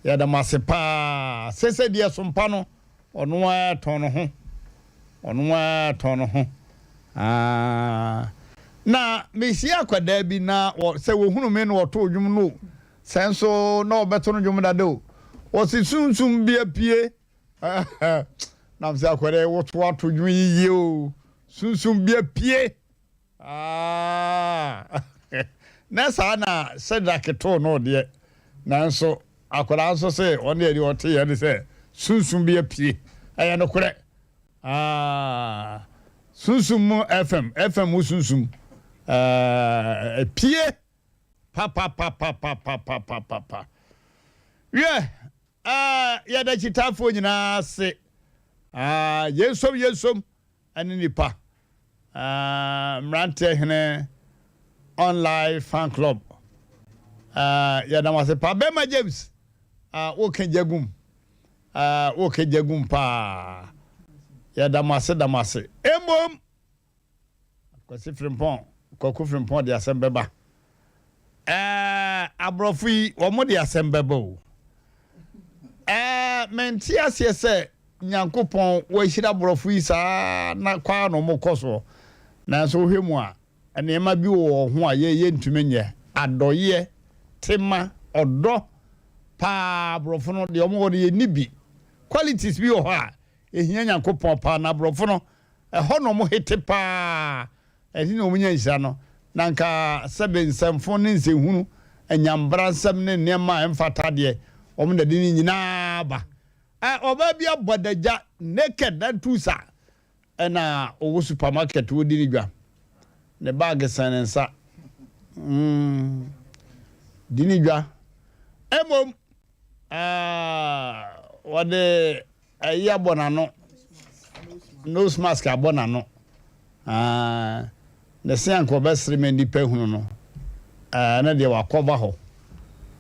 Yɛda mo ase paa. Sese deɛ sompa no, ɔno ara tɔn ne ho. Ɔno ara tɔn ne ho. Ah. Na mehyia akwadaa bi na wɔ, sɛ wɔhunu me na wɔtoo dwom no o, sɛ nso na wɔbɛto no dwom dada o. Wɔse sunsum bi apue. Na mesɛ akwadaa yi woto ato dwom yi yie o. Sunsum bi apue. Ah, na saa na Shadrach too no deɛ, nanso akwadaa nso se ɔno deɛ deɛ ɔteeɛ ne sɛ sunsum bi apue. Ɛyɛ nokorɛ. Ah, sunsum mu FM, FM mu sunsum eh, apue papapapapapapapa. Wiɛ, ah, yɛda kyitaafoɔ nyinaa ase. Ah, yɛnsom yɛnsom ne nipa. Ah, mmeranteɛ hene online fan club. Ah, yɛda mo ase paa. Bɛrima James, ah, woka gya gum. Ah, woka gya gum paa. Yɛda mo ase, da mo ase. Mmom, Kwasi Frimpong, Kwaku Frimpong de asɛm bɛba. Ɛɛ, aborɔfo yi, wɔn de asɛm bɛba o. Ɛɛ, mente aseɛ sɛ Nyankopɔn wahyira aborɔfo yi saa na kɔ ara na wɔkɔ soɔ. Nanso wohwɛ mu a, nneɛma bi wɔ wɔn ho a yɛ yɛntumi nyɛ. Adɔeɛ, tema, ɔdɔ paa aborɔfo no deɛ wɔn wɔ no yɛnni bi. Qualities bi wɔ hɔ a ɛhia Nyankopɔn paa na aborɔfo no ɛhɔ na wɔhete paa. Ɛhe na wɔnya nhyira no? Na anka sɛbe nsɛmfo ne nsɛnhunu, anyambra nsɛm ne nneɛma a ɛmfata deɛ, wɔn na ɛde ne nyinaa ba. Ɛ, ɔbaa bi abɔ adagya naked na ntusa ɛna ɔwɔ supermarket ɔredi ne dwa. Ne baage sɛn ne nsa. Mm, di ne dwa. Mmom, ɛɛ, wɔde Ayi abɔ n'ano. Nose mask abɔ n'ano. Ah, ne se anka ɔbɛsere ma nnipa ahunu no. Ah, ɛno deɛ wakɔva hɔ.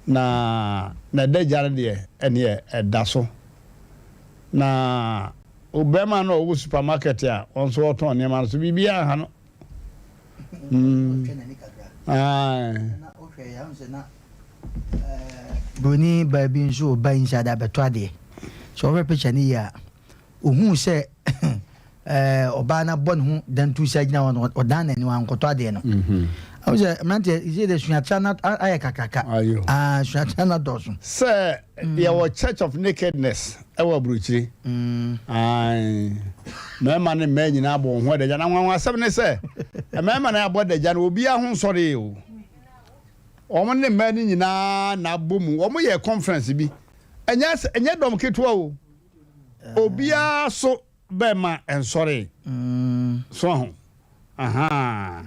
Na n'adagya no deɛ, ɛneɛ ɛda so. Na obɛrima no a ɔwɔ supermarket a ɔno nso ɔtɔn nneɛma no so, biribiara nha no. Mm. Ah. Broni baa bi nso ɔba inside abɛtɔ adeɛ. Sɛ ɔhwɛ picture no yie a, ohuu sɛ ɔbaa no abɔ ne ho dantu sɛ agyina hɔ no, ɔdan n'ani wankɔtɔ adeɛ no. Ɛhu sɛ mmeranteɛ sɛ de suatra no ayɛ kakraka. Ah, suatra no adɔɔso. Sɛ yɛwɔ Church of Nakedness ɛwɔ aburokyire. Mmarima ne mmaa nyinaa bɔ wɔn ho adagya. Na nwanwasɛm ne sɛ mmarima no abɔ adagya no obiara ho nsɔree o. Wɔn ne mmaa no nyinaa na abɔ mu. Wɔn yɛ conference bi. Ɛnyɛ ɛnyɛ dɔm ketewa o. Obiara so bɛma nsɔre. Mm. So ho. Aha.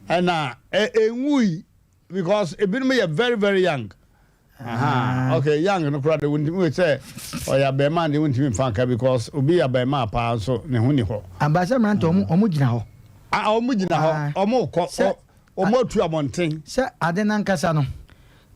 Ɛna enwui because ebinom yɛ very very young. Aha. Okay, young no koraa de wontumi sɛ ɔyɛ abɛɛmaa de wontumi mfa nka because obi yɛ abɛɛmaa paa nso ne ho ni hɔ. Ambassador mmerante wɔn wɔn gyina hɔ. Ah, wɔn gyina hɔ. Wɔn kɔ. Wɔatu abɔnten. Sɛ ade no ankasa no,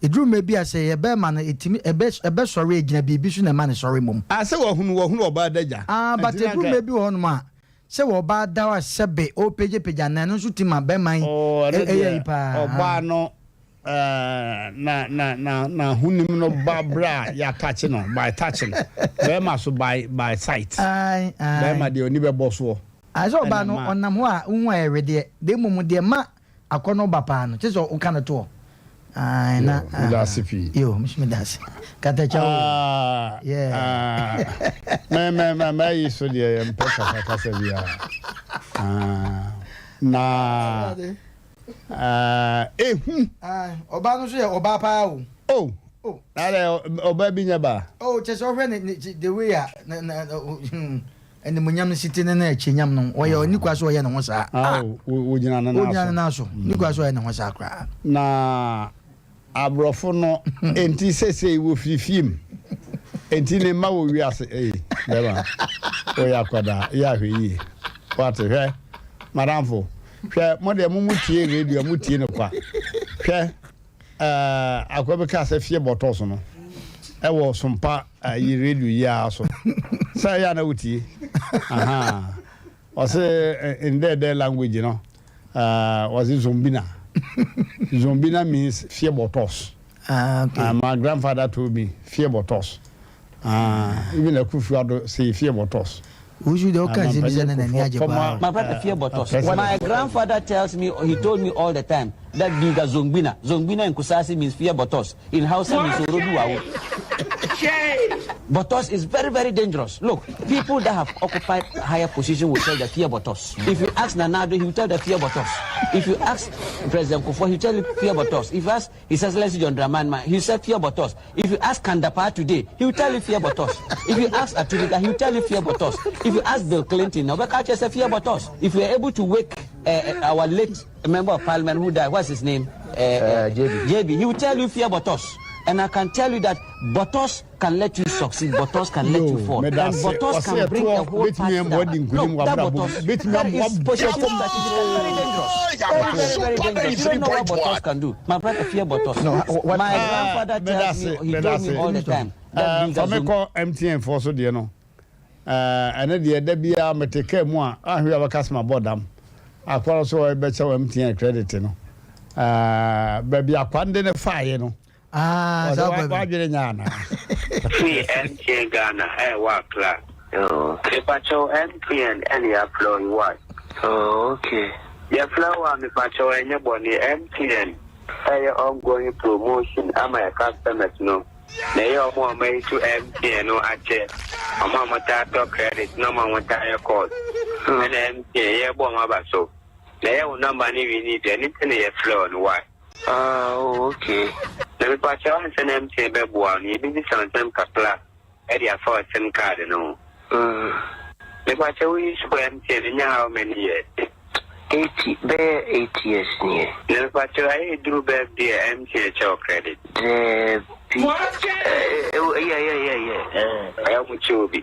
ɛduru mmerɛ bi a sɛ ɛyɛ bɛrima no, ɛtumi, ɛbɛ, ɛbɛsɔre agyina biribi so na ɛma no sɔre mmom. Ah, sɛ wahunu, wahunu ɔbaa adagya. Ah, but Ɛnti na ɛduru anka. mmerɛ bi wɔ hɔnom a, sɛ wɔ ɔbaa da hɔ a sɛbe ɔrepagyapagya no, ɛno nso tumi ma bɛrima yi Oh, ɛno ɛ, ɛyɛ deɛ, ayi paa. ɔbaa no, eh, na, na, na, n'ahonim no ba berɛ a yɛatakye no, by touching. Bɛrima so by, by sight. Ae, ae. Bɛrima deɛ, ɔni bɛbɔ soɔ. Ayɛ sɛ ɔbaa Ɛna no, ma. ɔnam hɔ a, wohu a ɛyɛ wedeɛ, na mmom deɛ ɛma akɔnnɔ ba paa no, kyerɛ sɛ woka no toɔ. Ae, na, Yo, meda ase pii. Yo, me nso meda ase. Katakyɛ o. Ah, Yeah. ah, me, me, me, m'ayi so deɛ yɛmpɛ kasakasa biara. Ah, na, ah, ehu. Ah, ɔbaa no nso yɛ ɔbaa paa o. Oh, Oh. na dɛ ɔbaa bi nyɛ baa. Oh, kyerɛ sɛ ɔhwɛ ne, ne, the way a, na, na, hmm. Animuonyam no site ne n'akyirinyam no, ɔyɛ ɔnni kwa sɛ ɔyɛ ne ho saa. Ah, wogyina ne nan so. Wogyina ne nan so. Nni kwa sɛ ɔyɛ ne ho saa koraa. Na aborɔfo no enti sesei wɔfiri fie mu. Enti ne mma wɔ wiase. Ei, bɛrima, woyɛ akwadaa, yɛ ahwɛ yie. Wate, hwɛ, madamfo, hwɛ, mo deɛ mo mo tie radio a, mo tie no kwa. Hwɛ, ɛɛ, akoa bi kaa sɛ fie bɔtɔ so no, ɛwɔ sompa ayi radio yi ara so sɛ ɛyɛ a na wotie aha ɔse ndɛɛdɛ language no ɔse zombina zombina means fear bɔtɔs. Ah, okay. My grandfather told me fear bottles. Even Akufo-Addo say fear bottles. Wusu de ɔka nsɛm bi sɛ na n'ani agye paa. My brother fear bottles. My grandfather tells me, he told me all the time that Biga Zongbina, Zongbina in Kusasi means fear bottles. In Hausa means Oroduwawu. Bottles is very, very dangerous. Look, people that have occupied higher position will tell the fear bottles. If you ask Nana Addo, he will tell the fear bottles. If you ask President Kufuor, he will tell you fear bottles. If you ask His Excellency John Dramani, he said fear bottles. If you ask Kan Dapaah today, he will tell you fear bottles. If you ask Atubiga, he will tell you fear bottles. If you ask Bill Clinton, now say fear bottles. If you are able to wake our late member of parliament who died, what's his name? JB. JB. He will tell you fear bottles. And I can tell you that bottles can let you succeed, bottles can let you fall. And bottles can bring a whole party down. Look, that bottles, that is position strategically very dangerous. Very, very, very dangerous. You don't know what bottles can do. My brother, fear bottles. No, what, My grandfather tells me, he told me all the time. That Fa me kɔ MTN foɔ so deɛ no, ɛne deɛ da biara mete kaa mu a, ahwe a bɛka sɛ mabɔ dam. Akɔrɔ so ɔbɛkyɛ wɔ MTN credit no. Baabi akwande ne faeɛ no. Ah, saa kɔ bi. Wadwene nya ana? Free MTN Ghana ɛwɔ Accra. Oh, okay. Mepakyɛw MTN ɛne yɛafrɛ wo what? Oh, okay. Yɛfrɛ wo a mepakyɛw ɛnyɛ bɔne. MTN ɛyɛ ongoing promotion ama yɛ customers no. Na ɛyɛ ɔmo a ɔmo ayi to MTN no akyɛ. Ɔmo a ɔmo taa tɔ credit na ɔmo a ɔmo taa yɛ calls. Ɛna MTN yɛbɔ ɔmo aba so. Na ɛyɛ wo number ne wi ni deɛ ne ti na yɛfrɛ wo no why? Ah, oh, okay. Na mepakyɛw ansa na MTN bɛboa no, yɛbɛbisa nsɛm kakra ɛde afa wo SIM card no ho. Mepakyɛw woyi so MTN nya how many years? 8, bɛyɛ 8 years nie. Na mepakyɛw ayɛ duru birthday a MTN kyɛ wo credit? Daabi. Yeah. Ɛyɛ mo kyɛ obi.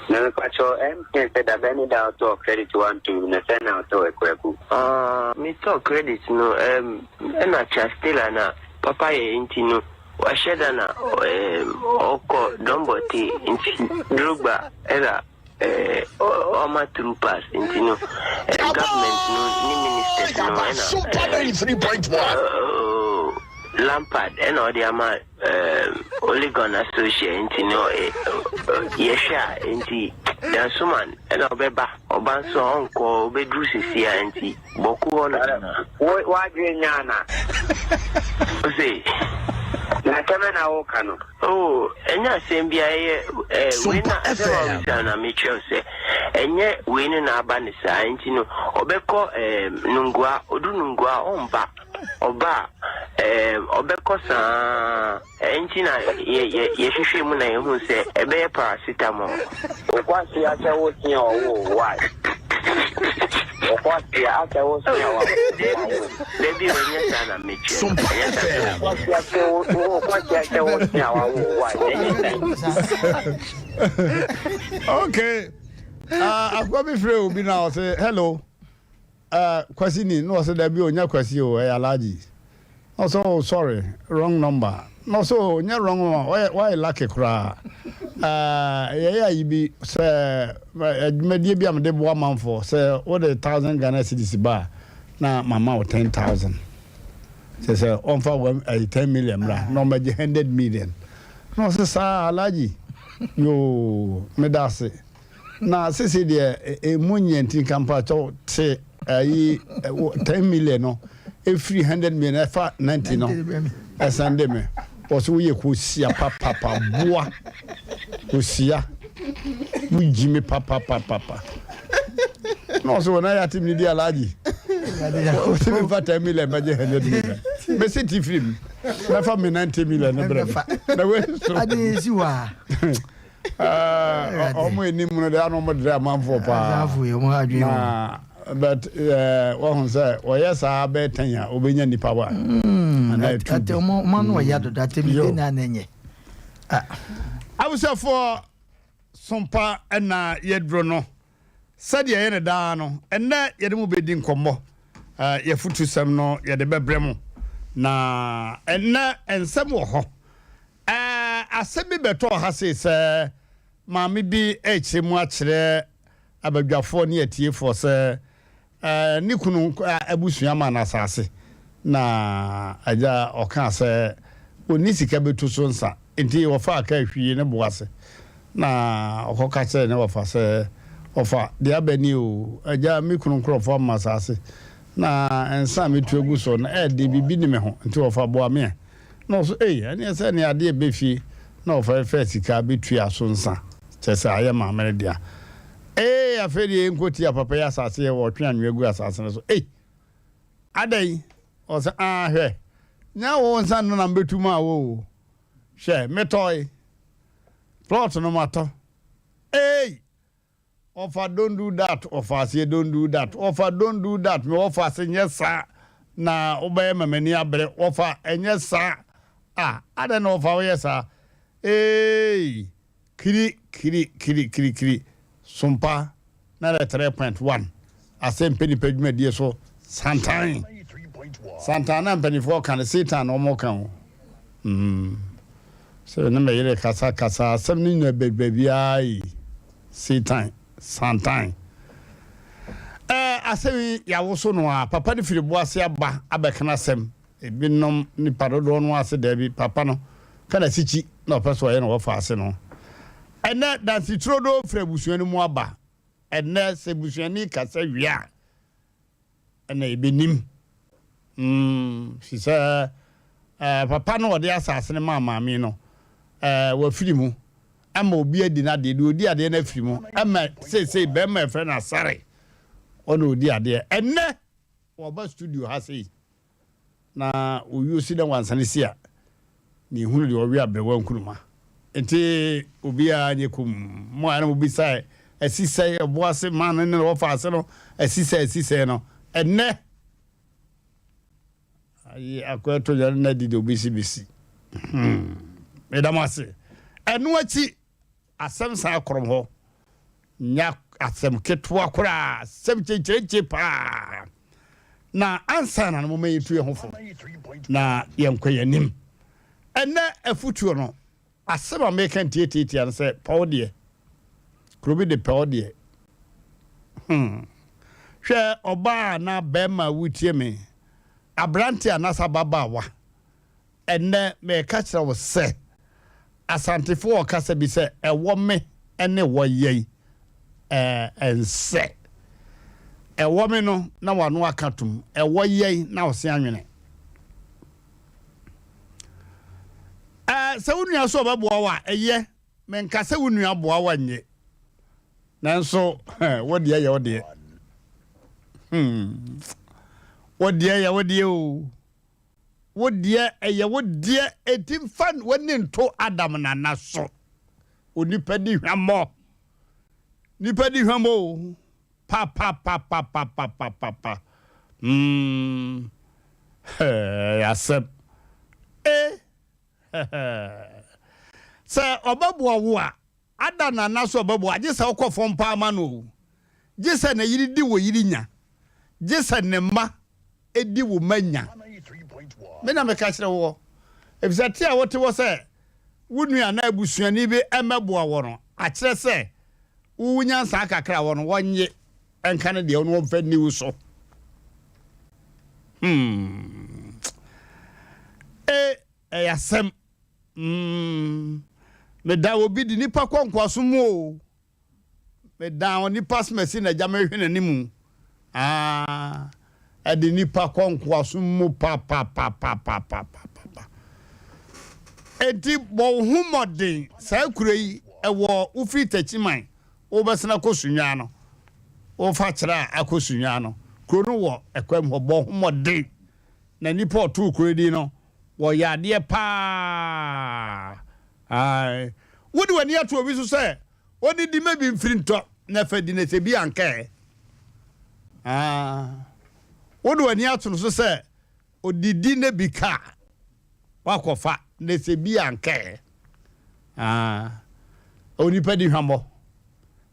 Na mepakyɛw MTN sɛ dabɛ ne da wotɔɔ credit one two na sɛ na wotɔɔ akuaku? Ah, metɔ credit no ɛna Charles Taylor na papa yɛ nti no wahyɛ da na ɔkɔ Dɔmbɔte nti Drogba ɛna ɔma through pass nti no government no ne ministers no ɛna Lampard ɛna ɔde ama Ole Gunnar Solskjaer nti no yɛhwɛ a nti Dansoman ɛna ɔbɛba ɔba nso a ɔnkɔ ɔbɛduru sisi a nti bɔku hɔ no. Woadwene nya ana? Ɔsɛ Na asɛm na woka no. Oh, ɛnyɛ asɛm bi a ɛyɛ wei na asɛm a wobisa na mekyerɛw sɛ ɛnyɛ wei no na aba ne saa nti no ɔbɛkɔ Nungua, ɔdu Nungua ɔmba, ɔba a ɔbɛkɔ saa nti na yɛhwehwɛ mu na yɛhu sɛ ɛbɛyɛ paracetamol. Wokwasi akyɛ wo sia ɔwo why? Wokwasi akyɛ wo sia ɔwo. Dabi, ɛnyɛ saa na mekyerɛ, ɛnyɛ saa. Wokwasi akyɛ wo, wokwasi akyɛ wo sia ɔwo why? Ɛnyɛ saa. Okay. Akwa bi frɛ obi na ɔsɛ, "Hello. Kwasi ni?" Na ɔsɛ, "Dabi, onya Kwasi o, ɛyɛ Alhaji." Na ɔsɛ, "Oh, sorry, wrong number." Na ɔsɛ, "Oh, nyɛ wrong number, wayɛ wayɛ lucky koraa. Yɛyɛ ayi bi sɛ adwumadie bi a mede boa manfoɔ sɛ wode 1,000 Ghana cedis ba a na mama wo 10,000 sɛ ɔmfa one ayi 10 million mmra na ɔmɛgye 100 million." Na ɔsɛ, "Saa, Alhaji, yoo, meda ase. Na sese deɛ emu nyɛ nti nka mpakyɛw te ayi 10 million no efiri 100 million ɛfa 90 no ɛsan de me." Wɔsɛ woyɛ kosia papapa boa kosia wogyi me papapapapa. Na ɔsɛ wɔn ayɛ ate mi di Alhaji wɔsɛ mi fa 10 million bɛgye 100 million mɛsi ti firi mu mɛfa mi 90 million ne brɛ mi na wei so. Ade esi hɔ a. Ɔmo anim no de ano ɔmo dere amanfoɔ paa. Asanfo yi ɔmo adwene wɔn. Na but wɔn sɛ wɔyɛ saa bɛyɛ 10 a obɛnya nipa wa anaa etu ate bi. ɔmo ano ɔyɛ dodo ate mi Yo. de na na nyɛ. Abusuafoɔ, sompa ɛna yɛduro no sɛdeɛ ɛyɛ ne daa no, ɛnɛ yɛde mu bɛdi nkɔmmɔ. Yɛfotu sɛm no yɛde bɛbrɛ mu na ɛnɛ nsɛm wɔ hɔ. Asɛm bi bɛtɔɔ ha sei sɛ maame bi ɛrekyerɛ mu akyerɛ abadwafoɔ ne atiefoɔ sɛ ne kunu abusua ma no asase. Na agya ɔkaa sɛ ɔnni sika bɛtu so nsa, nti ɔfaa kaa hwie ne bo ase na ɔkɔka kyerɛɛ ne wɔfa sɛ, Wɔfa, deɛ aba nie o, agya me kunu nkurɔfoɔ ama asaase, na nsa a metu agu so no ɛyɛ den, biribi nni me ho, nti wɔfa boa me ɛ. Na ɔso, ei, ɛneɛ sɛ neɛ adeɛ bɛ fie na wɔfa fɛɛ sika bɛtua so nsa, kyerɛ sɛ ayɛ maame no dea. Ei, afei deɛ yɛnkɔtia papa yi asaase yɛ, wɔtwe anwea gu asaase no so, ei! Adɛn? Ɔse, Aah hwɛ, nyɛ wo nsa no na mebɛtu maa wo o. Hwɛ, metɔe. Plot no matɔ. Eei! Ɔfa don't do that, ɔfa aseɛ don't do that, ɔfa don't do that, me wɔfa ase nyɛ saa na wobɛyɛ ma m'ani abere, wɔfa ɛnyɛ saa. Ah, adɛn na wɔfa woyɛ saa? Eei! Kiri kiri kiri kiri kiri sompa 93.1 asɛm pɛ nipa dwumadie so santan santan na mpanimfoɔ ka no satan na wɔn ka o mm sɛ ne mɛyere kasa kasa asɛm no nyina baabiara yi satan santan ɛɛ asɛm yi yawoso no a papa no firi boase aba abɛka asɛm Ebinom, nnipa dodoɔ no ara se daabi, papa no ka n'asikyi na ɔpɛ sɛ ɔyɛ na wɔfa ase no. Ɛnnɛ, danse turodoo firi abusua no mu aba. Ɛnnɛ, sɛ busuani kasa wie a, ɛna yɛbɛnim. Mm, firi sɛ eh, papa no ɔde asase no maa maame no, eh, wafiri mu ama obi adi n'adeɛ, deɛ ɔdi adeɛ no afiri mu, ɛma seesei bɛrima ɛfrɛ no Asare, ɔna ɔdi adeɛ. Ɛnnɛ, Wɔba studio ha sei na owuo si na wansane si a, na yɛhunu deɛ ɔwe aberewa nkuruma. Nti obiara nyɛ komm. Mo a na mobisa asi sɛe, ɛbo ase man no ne wɔfa ase no, asi sɛe, asi sɛe no, ɛnnɛ ayi akɔɛto yɛn na di deɛ obesi besi. Hmm. Meda mo ase. Ɛno akyi Asɛm san korɔm hɔ nyɛ asɛm ketewa koraa, asɛm kyenkyerenkye paa. Na ansa na no momma yɛntu yɛn ho fo na yɛnkɔ yɛn anim. Ɛnnɛ afutuo no, asɛm a meka ntiatiatia no sɛ pɛ wo deɛ. Kuro bi de pɛ wo deɛ. Hmm. Hwɛ ɔbaa anaa bɛrima a wotie me, aberante anaasɛ ababaawa. Ɛnnɛ mereka kyerɛ wo sɛ, Asantefo wɔ kasa bi sɛ, ɛwɔ me ne wɔ yɛn, ɛɛ, ɛnsɛ. Ɛwɔ me no, na w'ano aka tom, ɛwɔ yɛn na ɔse anwene. Ɛɛ, sɛ wo nua so ɔbɛboa wo a, ɛyɛ. Menka sɛ wo nua boa wo a nnye. Nanso, wo deɛ yɛ wo deɛ. Hmm. Wo deɛ yɛ wo deɛ o. Wo deɛ, ɛyɛ wo deɛ, enti mfa w'ani nto Adam nana so. Onipa di hwammɔ. Nipa di hwammɔ o. Pa pa pa pa pa pa pa pa pa. Mm. Ɛyɛ asɛm. E. Sɛ ɔbɛboa wo a, Ada nana so ɔbɛboa gye sɛ wokɔ fam paa ma no o. Gye sɛ ne yere di wo yere nya. Gye sɛ ne mma di wo mma nya. Me na meka kyerɛ woɔ. Efisɛ te a wote hɔ sɛ wo nua anaa abusuani bi mmɛboa woɔ no, akyerɛ sɛ wo wo nyansa kakra a wɔ no, wɔnnye nka ne deɛ na wɔmfa nni wo so. Hmm. E, ɛyɛ asɛm. Mm, meda obi de nipa kɔ nkoasom mu o. Meda onipa asomasi na agya mehwɛ n'anim. Ah, ɛde nipa kɔ nkoasom mu pa pa pa pa pa pa pa pa. Enti bɔ wo ho mmɔden saa kuro yi ɛwɔ wofiri Takyiman wobɛsena kɔ Sunyani no wofa kyerɛ a akɔ Sunyani no kuro no wɔ ɛkwan mu hɔ bɔ ho mmɔden na nipa ɔtoo kuro din no Wɔyɛ adeɛ paa. Ae. Wode w'ani ato obi so sɛ ɔnidi ma bi mfiri ntɔ na fa di na sɛ bi anka ɛ. Ah. Wode w'ani ato no so sɛ ɔdidi na bi ka a, wakɔfa na sɛ bi anka ɛ. Ah. Onipa di hwammɔ.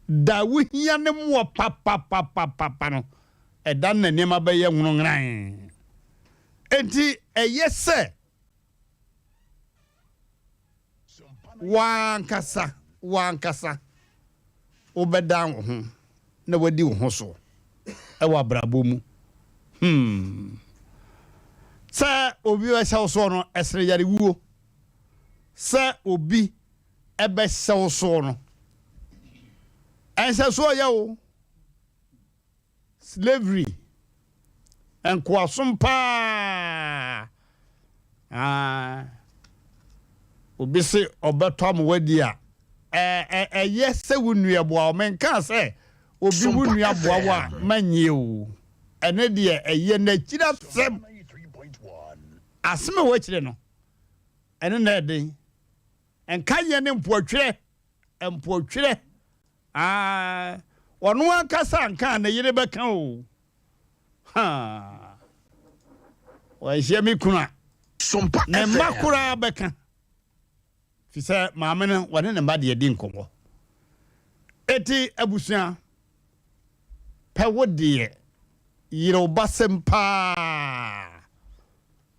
Da wohia ne mmoɔ papapapapapa no, ɛda no na nneɛma bɛyɛ nwononworan. Enti ɛyɛ sɛ w'ankasa w'ankasa wobɛdan wo ho na wadi wo ho so wɔ abrabɔ mu. Hmm. Sɛ obi bɛhyɛ wo soɔ no, ɛsene yarewuo. Sɛ obi bɛhyɛ wo soɔ no, ɛnhyɛsoɔ yɛ o. Slavery, nkoasom paa. Ah, obi se ɔbɛtɔ ama wadi a, ɛyɛ sɛ wo nua boa wo. Menkaa sɛ obi wo nua boa wo a manyie o. Ɛno deɛ ɛyɛ n'akyiri asɛm. Asɛm a ɛwɔ akyire no, ɛno na ɛden. Nka yɛ ne mpoatwerɛ, mpoatwerɛ. Ah, ɔno ankasa anka a ne yere bɛka o. Ha. Wɔnhyia me kunu a, ne mma koraa bɛka. Fi sɛ maame no wɔne ne mma deɛ di nkɔmmɔ. Eti abusua, pɛ wo deɛ, yere wo basɛm paa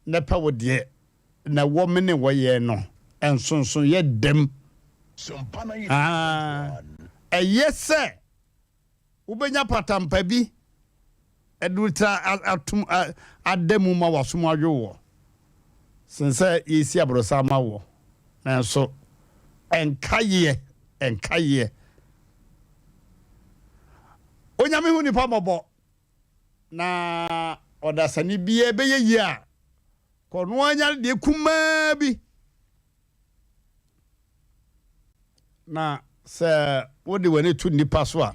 na pɛ wo deɛ na wɔ me ne wɔ yɛ no nsonsonoeɛ dam. Aa, ɛyɛ sɛ wobɛnya patampa bi de wo tiri atom ada mu ma w'asom adwo woɔ sen sɛ yɛresi aborosan ama woɔ. Nanso ɛnkaeɛ, ɛnkaeɛ. Onyame hu nipa mmɔbɔ na ɔdasani biara bɛyɛ yie a, kɔ no anya deɛ kumaa bi. Na sɛ wode w'ani to nnipa so a,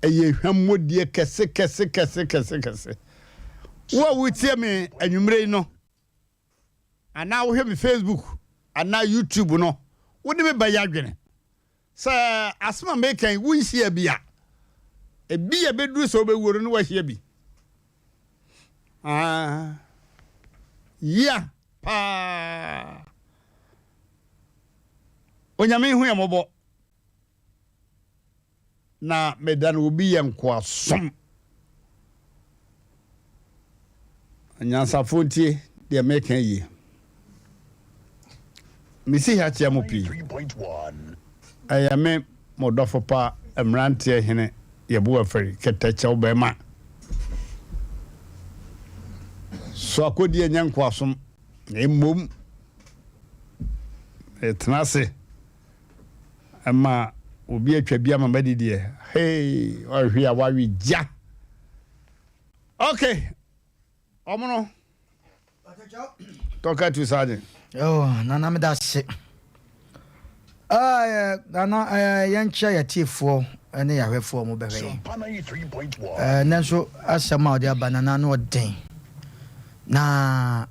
ɛyɛ hwammɔdie kɛse kɛse kɛse kɛse kɛse. Wo a wotie me anwummerɛ yi no, anaa wohwɛ me Facebook anaa YouTube no, wode me bɛyɛ adwene. Sɛ asɛm a meka yi wonhyia bi a, ebi a ɛbɛduru sɛ wobɛwuo no na woahyia bi. Ah, yia paa. Onyame hu yɛn mmɔbɔ. Na meda no obi yɛ nkoasom. Anyansafoɔ ntie deɛ meka yie. Mesi ha kyea mo pii. Ɛyɛ me mo dɔfo pa mmeranteɛ hene Yeboah Afari kɛtɛkyɛw bɛrima. So akodie nyɛ nkoasom na mmom metena ase ma obi atwa bi ama madi deɛ hey ɔhwe a wawe gya okay ɔmono tɔka tu sergeant. Oh, nana meda ase. Ah, nana eh, yɛnkyɛ yɛtiefoɔ ne yɛahwɛfoɔ mo bɛhwɛ yɛn. Eh, nanso asɛm a ɔde aba nana no ɔden. Na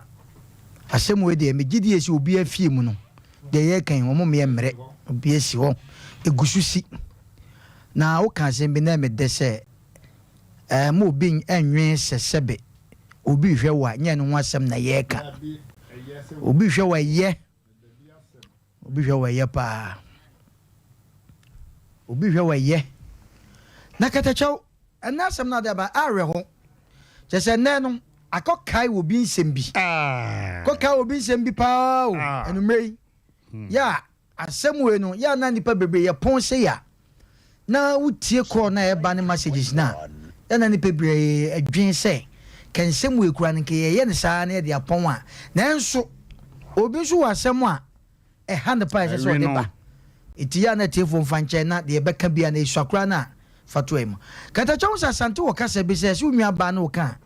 asɛm wei deɛ megye die sɛ obi afie mu no Deɛ yɛreka yi, wɔn mmea mmerɛ, obi asi hɔ, egu so si. Na woka asɛm bi na ɛyɛ me dɛ sɛ, ɛɛ ma obi nnwen sɛ sɛbe obi rehwɛ wo a, nyɛ ɛno ho asɛm na yɛreka. Obi rehwɛ wo a, ɛyɛ. Obi hwɛ wo a, ɛyɛ paa. Obi hwɛ wo a, ɛyɛ. Na katakyɛw, Ɛnnɛ asɛm no ade aba awerɛho. Kyerɛ sɛ nnɛ no akɔkae obi nsɛm bi. Kɔkae obi nsɛm bi paa o anwummerɛ yi. Yɛ a asɛm wei no yɛ a na nnipa bebree yɛ pɔn sei a na wotie call na ɛba ne messages no a yɛ na nnipa bebree adwen sɛ kɛ nsɛm wei koraa no nka yɛyɛ no saa na yɛde apɔn a nanso obi nso wɔ asɛm a ɛha no paa a ɛsɛ sɛ ɔde ba. Enti yɛ a na atiefoɔ mfa nkyɛn na deɛ ɛbɛka biara no ɛsua koraa no a, fa to ayi mu. Katakyɛ ho sɛ Asante wɔ kasa bi sɛ, sɛ wo nua baa ne wo ka a,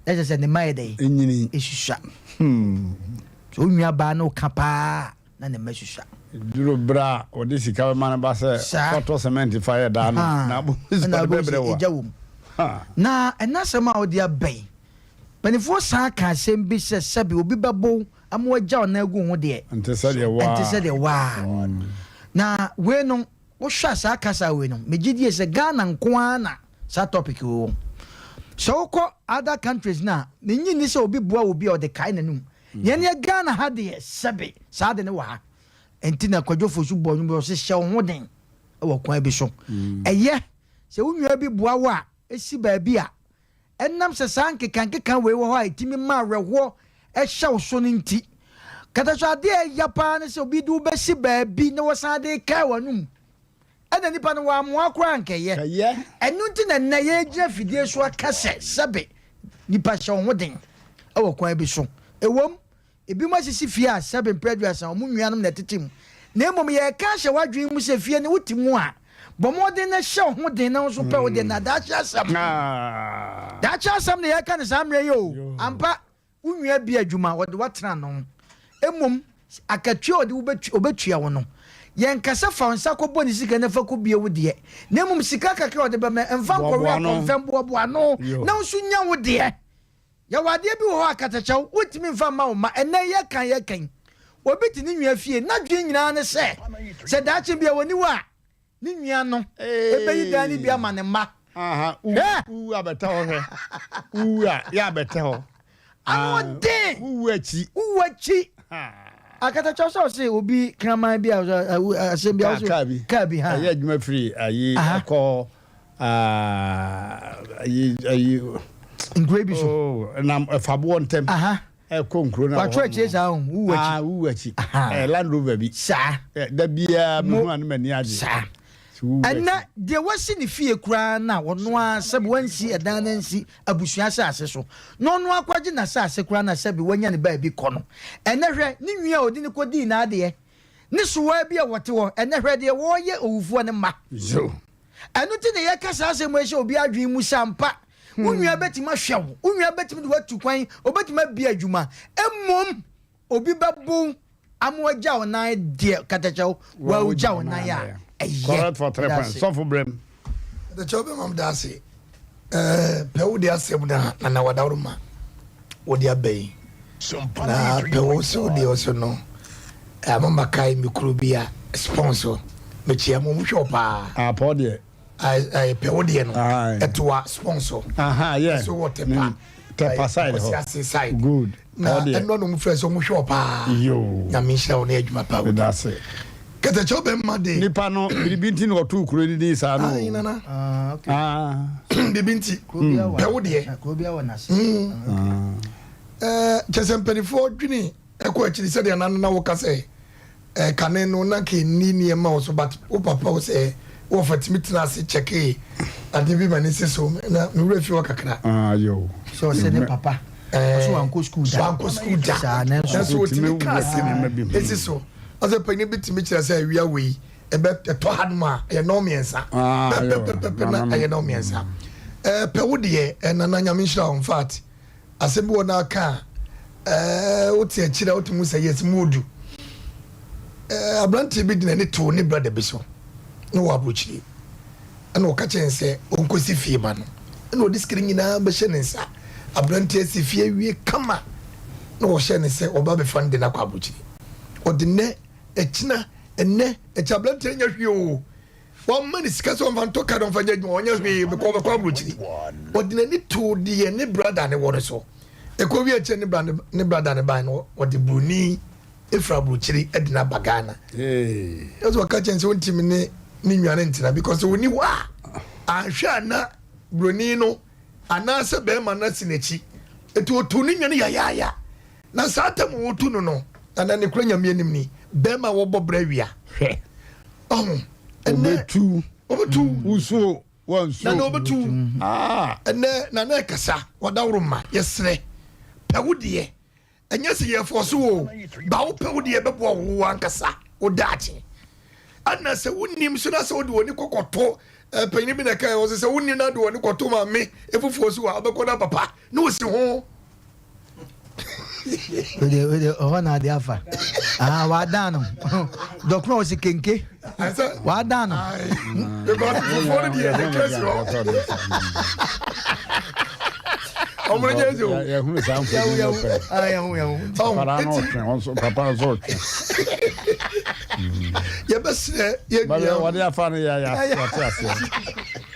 na kyerɛ sɛ ne mma yɛ dɛn? Ɛnyini. Ɛsusua. Sɛ wo nua baa ne wo ka paa a, na ne mma susua. Ɛduru berɛ a wɔde sika bɛma no ba sɛ kɔtɔ cement fa yɛ daa no, na abom sɛ ɔde bɛbrɛ wo a. Ɛgya wɔ mu. Na ɛnɛ asɛm a wode aba yi, mpanimfoɔ san ka asɛm bi sɛ sɛbe obi bɛbo wo ama wagya wo nan agu ho deɛ, ɛnte sɛ deɛ waa. Ɛnte sɛ deɛ waa. Na wei no, wohwɛ a saa kasa wei no, megye die sɛ Ghana nko ara na saa topic wei wɔ. Sɛ wokɔ other countries no a, mennye nni sɛ obi boa obi a ɔde kae n'anum. Yɛn deɛ Ghana ha deɛ, sɛbe saa ade no wɔ ha. Ɛnti na Kwadwo Fosu bɔɔ nnwom bi, ɔse hyɛ wo ho den wɔ kwan bi so. Ɛyɛ sɛ wo nua bi boa wo a, si baabi a Ɛnam sɛ saa nkekankeka wei wɔ hɔ a ɛtumi ma awerɛhoɔ hyɛ wo so no nti, kataso adeɛ a ɛya paa ne sɛ obi de wo bɛsi baabi na wɔsan de rekae w'anom. Ɛna nipa no wammoa koraa ankɛyɛ. Ɛno nti na nnɛ yɛgyina fidie so aka sɛ sɛbe. Nipa hyɛ wo ho den wɔ kwan bi so. Ɛwom, ebinom asisi fie a sɛbe mprɛ aduasa wɔn nuanom na ɛtete mu. Na mmom yɛreka ahyɛ w'adwene mu sɛ fie no wote mu a, bɔ mmɔden na hyɛ wo ho den na wo nso pɛ wo deɛ na daakye asɛm. Daakye asɛm na yɛreka no saa mmerɛ yi o. Ampa, Wo nua bi adwuma, wɔde wo atena ano. Mmom, akatua a ɔde wo bɛtua, ɔbɛtua wo no, yɛnka sɛ fa wo nsa kɔbɔ ne sika na fa kɔbue wo deɛ, na mmom sika kakra a ɔde bɛma, mfa nkɔwe Boaboa ano. akɔmfɛm, boaboa ano Yo. na wo nso nya wo deɛ. Yɛwɔ adeɛ bi wɔ hɔ a, katakyɛw, wontumi mfa mma wo mma. Ɛnnɛ yi yɛka a yɛka yi, obi te ne nua fie, n'adwene nyinaa ne sɛ, sɛ daakye bi a ɔnni hɔ a, Ne nua no bɛyi dan no bi ama ne mma. Hwɛ! Wowu abɛtɛ hɔ hwɛ. Wowu a yɛ abɛtɛ hɔ. Ano ɔden. Wowu akyi. Wowu akyi. Akatakyɛw sɛ ɔse obi kraman bi a asɛm bi a ɔse kaa bi kaa bi ha. Ɛyɛ adwuma firi ayi ɛkɔ ayi ayi. Nkuro bi so. Oh, nam ɛfaboɔ ntɛm. Ɛkɔ nkuro no a Watwerɛ akyire saa o, wowu akyi. Ah, wowu akyi. Ɛyɛ Land Rover bi. Saa. Da biara mehu a ne m'ani agye. Saa. Ɛnɛ deɛ wasi ne fie koraa na ɔno ara sɛbi wansi ɛdan no ansi abusua asase so na ɔno akɔgye n'asase koraa na sɛbi wanya ne baabi kɔ no. Ɛnɛ hwɛ ne nua a ɔde no kɔdii n'adeɛ ne sowaa bi a wɔte hɔ ɛnɛ hwɛ deɛ wɔreyɛ owufoɔ no mma. Zo. Ɛno nti na yɛka saa asɛm yi hyɛ obi adwene mu sɛ ampa wo nua bɛtumi ahwɛ wo, wo nua bɛtumi de woatu kwan, ɔbɛtumi abie adwuma. Mmom obi bɛbo wo ama wagya wo nan deɛ katakyɛw, wagya wo nan a ɛyɛ. Correct for three points. Sɔfo brem. Katakyɛw bɛma meda ase. Ɛɛ pɛ wo de asɛm na nana wadaworo ma wode aba yi. Na pɛ wo sɛ wo deɛ ɔso no ama makae me kuro bi a sponsor mekyia mo mohwɛ wo paa. Ah pɔ deɛ. Pɛ wo deɛ no ɛtoa sponsor. Aha yeah. Ɛso wɔ tɛpa. Tɛpa side hɔ. Ɔsi ase side. Good. Na ɛno na ɔmo frɛ sɛ ɔmo hwɛ wo paa. Yoo. Nyame nhyira wo ne adwuma pa wo. Medase. Kɛtɛkyɛw bɛmma de. Nipa no biribi nti na ɔtoo kuro no din saa no. Ayi nana. Ah, okay. Ah. Biribi nti. Pɛ wo deɛ. Kuro bi awɔ n'ase. Ɛɛ kyɛ sɛ mpanimfoɔ dwene ɛkɔ akyiri sɛdeɛ na na woka sɛ ɛɛ kane no na nka ɛnni nneɛma wɔ so but wo papa wo sɛ wɔfa tumi tena ase kyɛkee adeɛ bi ma ne si so na me werɛ fi hɔ kakra. Ah yo. Sɛ ɔsɛ ne papa. Ɔsɛ wankɔ sukuu da. Wankɔ sukuu da. Saa nanso. Nanso ɔtumi ka asɛm esi so. Ɔsɛ panyin bi tumi kyerɛ sɛ awia wei ɛbɛ ɛtɔ ha nom a ɛyɛ nɔɔ mmiɛnsa. Pɛpɛpɛpɛ na ɛyɛ nɔɔ mmiɛnsa. Ɛɛ pɛ wo deɛ ɛnana nyame nhyira wo in fact asɛm bi wɔ na aka a ɛɛ wote akyire a wotumi sɛ yes mu odu. Ɛɛ aberanteɛ bi de n'ani too ne brada bi so na wɔ aburokyire ɛna ɔka kyerɛ no sɛ ɔnkɔsi fie ma no ɛna ɔde sika no nyinaa bɛhyɛ ne nsa. Aberanteɛ si fie awie kama na wɔhyɛ no sɛ ɔba bɛfa no de no akɔ aburokyire. Ɔde nnɛ, ɛkyena, ɛnnɛ, ɛkyɛ aberanteɛ nyɛ hwee o. Wɔmma ne sika sɛ ɔmfa ntɔ ka na ɔmfa nyɛ adwuma, ɔnyɛ hwee bɛkɔ ɔbɛkɔ aburokyire. Ɔde n'ani too deɛ ne brada ne wɔ no so. Ɛkɔ wie akyire ne bra ne brada ne ban no ɔde buroni efiri aburokyire de no aba Ghana. Ɛsɛ ɔka kyɛn sɛ ɔntumi ne ne nua no ntena because ɔni hɔ a anhwɛ a na buroni no anaasɛ bɛrima no asi n'akyi. Eti otu ne nwa no yayaaya. Na saa tam a wɔtu no no, nana ne kura nyame anim ni, bɛrima a wɔbɔ brɛ wia. Hwɛ. Ɔho. Ɛnɛ. Obetu. Obetu. Wusuo. Wansuo. Nana obetu. Ah. Ɛnɛ nana ɛkasa, wadaworo ma, yɛsrɛ. Pɛ wo deɛ. Ɛnyɛ sɛ yɛ fɔɔso wo o, ba wo pɛ wo deɛ ɛbɛboa wo ankasa wo daakye. Ɛna sɛ wonim so na sɛ wode w'ani kɔkɔto eh, panyin bi na ɛka ɛ, ɔsɛ sɛ wonim na de w'ani kɔto maame efufuo so a wobɛkɔ na papa na osi ho. Wede wede ɔhɔ na ade afa. Ah, wadan no. Dɔkono ɔsi kenke. Wadan no. Because fufuo no deɛ ɛkɛ si hɔ. Ɔmo nyɛ ɛsɛ o. Yɛhunu saa mfoni no pɛ. Papa no ɔtwe ɔnso papa nso ɔtwe. Yɛbɛsrɛ yɛ nua. Wɔde afa no yɛ yɛate aseɛ.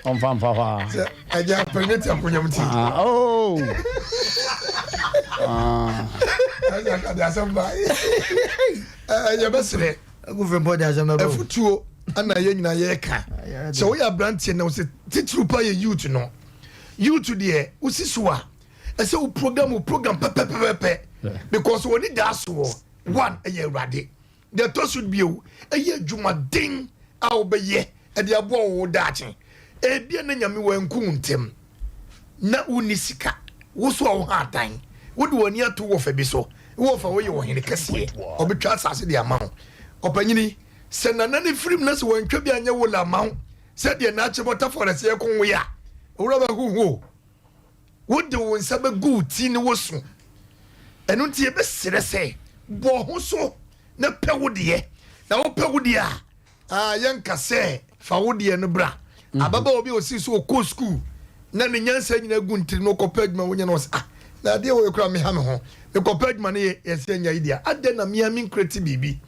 Ɔmfa mfa hɔ a. Sɛ ɛgya pɛrɛ ti akonnwa mu ti. Oh. Ɛgya kade asɛm ba. Yɛbɛsrɛ. Afutuo ana yɛn nyinaa yɛreka. Sɛ woyɛ aberanteɛ na wosɛ titiriw pa yɛ youth no. Youth deɛ wosi so a ɛsɛ wo program wo program pɛpɛpɛpɛ because wɔn ani da soɔ one ɛyɛ awurade deɛ ɛtɔ so bio ɛyɛ adwumaden a wobɛyɛ ɛde aboa wo daakye ebia na nyame wanku wo ntɛm na wonni sika. Wo so a wo ha adan, wode w'ani ato wo wɔfa bi so. Wo wɔfa woyɛ ɔhene kɛseɛ, ɔbɛtwa asase de ama wo. Ɔpanyini, sɛ nana no firim na sɛ wantwa bi anyɛ wole amma wo sɛdeɛ Naakye Bɔta Forest yɛko woe a, owura bɛhoho o. Wode wo nsa bɛgu wo ti ne wo so. Ɛno nti yɛbɛsrɛ sɛ bɔ ho so na pɛ wo deɛ. Na wopɛ wo deɛ a, ah, yɛnka sɛ fa wo deɛ no bra. Mhm. Ababaawa bi a ɔsii so ɔkɔɔ sukuu na ne nyansa nyinaa gu ntiri na ɔkɔpɛ adwuma wonya na ɔsɛ ah na adeɛ wɔ yɛ koraa meha me ho mekɔpɛ adwuma no yɛ yɛsɛ anya yi deɛ adɛn na mea menkurati biribi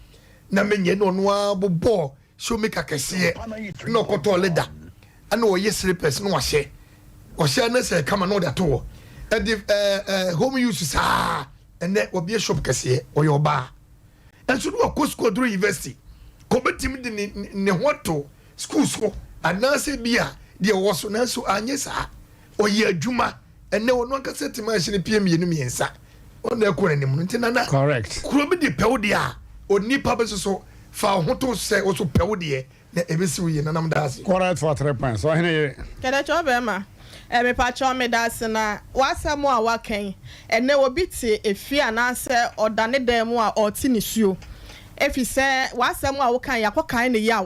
na menyɛ na ɔno ara bobɔɔ shoemaker kɛseɛ na ɔkɔtɔɔ leda ɛna ɔyɛ slippers na wahyɛ ɔhyɛ na sɛ kama na ɔde ato hɔ ɛde ɛɛ ɛɛ home use saa ɛnɛ wɔbie shop kɛseɛ ɔyɛ ɔbaa ɛnso no wakɔ sukuu aduru university kɔbɛtumi de ne ne ho ato sukuu so anaasɛ bi a deɛ ɔwɔ so nanso anyɛ saa ɔyɛ adwuma ɛnɛ ɔno ankasa tumi ahyɛ no pie mmienu mmiɛnsa ɔna ɛkɔ n'anim no nti nana correct kuro bi de pɛw deɛ a onipa bɛ soso fa ho to sɛ ɔso pɛw deɛ na ebesi wo yie nanam da ase. Correct for three points ɔhene yere. Kɛdɛkyɛ ɔbɛɛma eh mepakyɛw medase na w'asɛm a waka yi ɛnɛ obi te efie anaasɛ ɔda ne dan mu a ɔte nisuo efisɛ w'asɛm a woka yi akɔkae ne yaw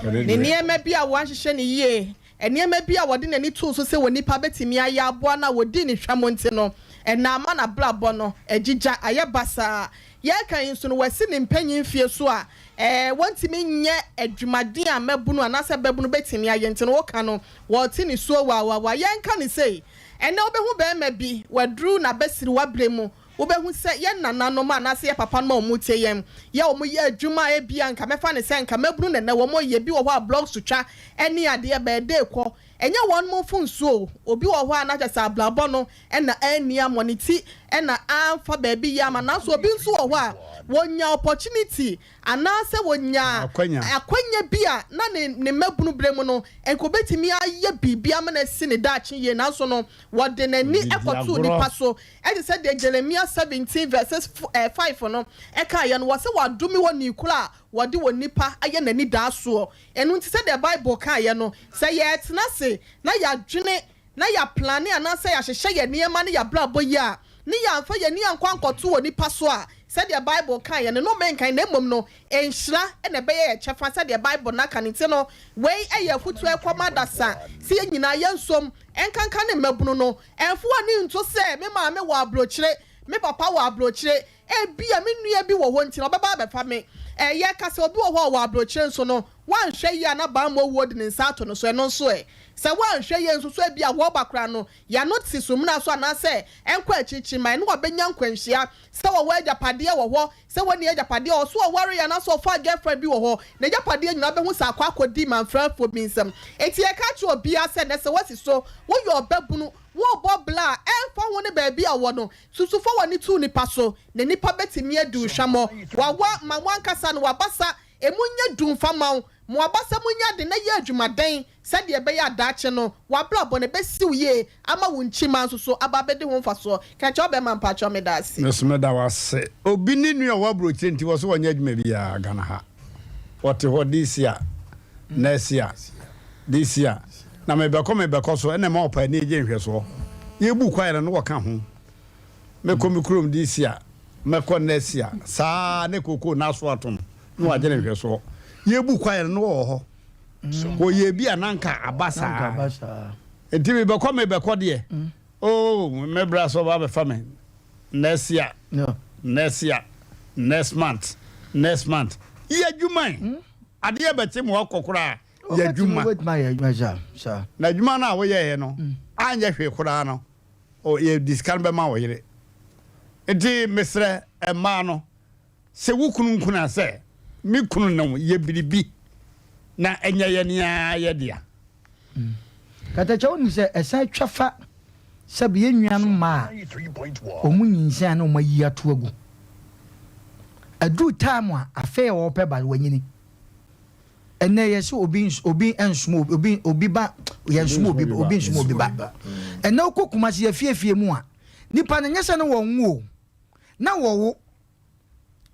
ne nneɛma bi a wanhyehyɛ no yie Nneɛma bi a wɔde n'ani too so sɛ onipa betumi ayɛ aboa no a wodii no hwam nti no, ɛnna ama n'abrabɔ no agyigya, ayɛ basaa. Yɛreka yi nso no, wasi ne mpanyin mfeɛ so a wɔntumi nyɛ adwumaden a mmabunu anaasɛ babunu betumi ayɛ nti no, woka no, wɔrete nisuo wawawa. Yɛnka no sei, ɛnnɛ wobɛhu barima bi, waduru n'abasiriwa berɛ mu, Wobɛhu sɛ yɛn nananom anaasɛ yɛn papanom a wɔtie yɛn yɛ a wɔyɛ adwuma a ebia anka mɛfa no sɛ anka mmabunu na ɛnnɛ wɔyɛ. Bi wɔ hɔ a blɔks twa ne adeɛ bɛyɛ dɛ kɔ. Ɛnyɛ wɔn mfomsoɔ o. Obi wɔ hɔ a na kyerɛ sɛ abrabɔ no na anni ammɔ ne ti na amfa baabi yie amma. Nanso obi nso wɔ hɔ a wɔnya opportunity anaasɛ wɔnya akwanya bi a na ne ne mmabunu berɛ mu no nka ɔbɛtumi ayɛ biribi ama no asi ne daakye yie nanso no wɔde n'ani kɔtoo nipa so. Ɛte sɛ deɛ Jeremia 17 vs 5 no kaeɛ no, wɔse wɔadome onii koro a wɔde onipa ayɛ n'anidaasoɔ. Ɛno nti sɛdeɛ Bible kaeɛ no, sɛ yɛretena ase na yɛadwene na yɛaplane anaasɛ yɛahyehyɛ yɛn nneɛma ne yɛn abrabɔ yie a, ne yɛamfa yɛn ani ankɔ ankɔto onipa so a, sɛdeɛ Bible kaeɛ no, nnome nka yɛn, na mmom no, nhyira na ɛbɛyɛ yɛn kyɛfa sɛdeɛ Bible no aka no. Nti no, wei yɛ afotuo a ɛkɔ ma adasa sɛ yɛn nyinaa yɛnsom, ɛnkanka ne mmabunu no. Ɛmfa w'ani nto sɛ me maame wɔ aburokyire, me papa wɔ aburokyire, ebia me nua bi wɔ hɔ nti na ɔbɛba abɛfa me. Ɛyɛ ka sɛ obi wɔ hɔ a ɔwɔ aburokyire nso no, woanhwɛ yie a na bammɔ wuo de ne nsa ato no so. Ɛno nso ɛ? Sɛ woanhwɛ yie nso so ebia wɔba koraa no, y'ano te sumina so anaasɛ ɛnkɔ akyirikyiri ma ɛne wabɛnya nkwanhyia. Sɛ wɔwɔ agyapadeɛ wɔ hɔ, sɛ wɔnni agyapadeɛ wɔ hɔ, so ɔwaree anaasɛ ɔfaa girlfriend bi wɔ hɔ, n'agyapadeɛ nyinaa wobɛhu sɛ akɔ akɔdi manfrɛfoɔ bi nsam. Enti yɛka kyerɛ obiara sɛ nnɛ sɛ woasi so, woyɛ ɔbabunu, worebɔ bra a, ɛmfa ho ne baabi a wɔ no, susu fa w'ani to nnipa so, na nnipa bɛtumi adi wo hwammɔ. Wawa ma w'ankasa no w'abasa emu nyɛ du mfa mma wo. Ma w'abasa mu nyɛ den na yɛ adwumaden sɛdeɛ ɛbɛyɛ a daakye no w'abrabɔ no ɛbɛsi wo yie ama wo nkyirimma nso so aba abɛdi ho mfasoɔ. Kɛkyɛ ɔbɛma mpakyɛw meda ase. Me nso meda wo ase. Obi ne nua ɔwɔ aburokyire nti wɔso wɔnyɛ adwuma biara Ghana ha. Wɔte hɔ this year, next year, this year na mebɛkɔ mebɛkɔ so ɛna ɛma ɔpaani gye nhwɛsoɔ. Yɛbu kwaeɛ no na wɔka ho. Mɛkɔ me kurom this year, mɛkɔ next year saa ne kookoo no aso atom na wagye ne nhwɛsoɔ. Yɛbu kwaeɛ no na wɔwɔ hɔ. Wɔyɛ bi a na anka aba saa. Nti mebɛkɔ mebɛkɔ deɛ oh me bra sɛ ɔba abɛfa me next year, next year, next month, next month. Yɛ adwuma yi. Adeɛ bɛkye ma wakɔ koraa yɛ adwuma. Na adwuma no a woyɛeɛ no anyɛ hwee koraa no yɛde sika no bɛma wo yere. Nti mesrɛ mmaa no Sɛ wo kunu nkuna sɛ, Me kunu ne wo yɛ biribi na ɛnyɛ yɛn ara yɛ dea. Katakyɛ wonim sɛ ɛsan twa fa sɛbe yɛn nuanom mmaa a wɔn nyinsɛn a na wɔn ayi ato agu. Aduru time a afei a wɔpɛ ba no wanyini. Ɛnɛ yɛ sɛ obi obi nsoma obi obi obi ba yɛn soma obi obi nsoma obi ba. Ɛnɛ wokɔ Kumasi yɛ fiefie mu a nipa no nyɛ sɛ ne wɔn wo o na wɔwo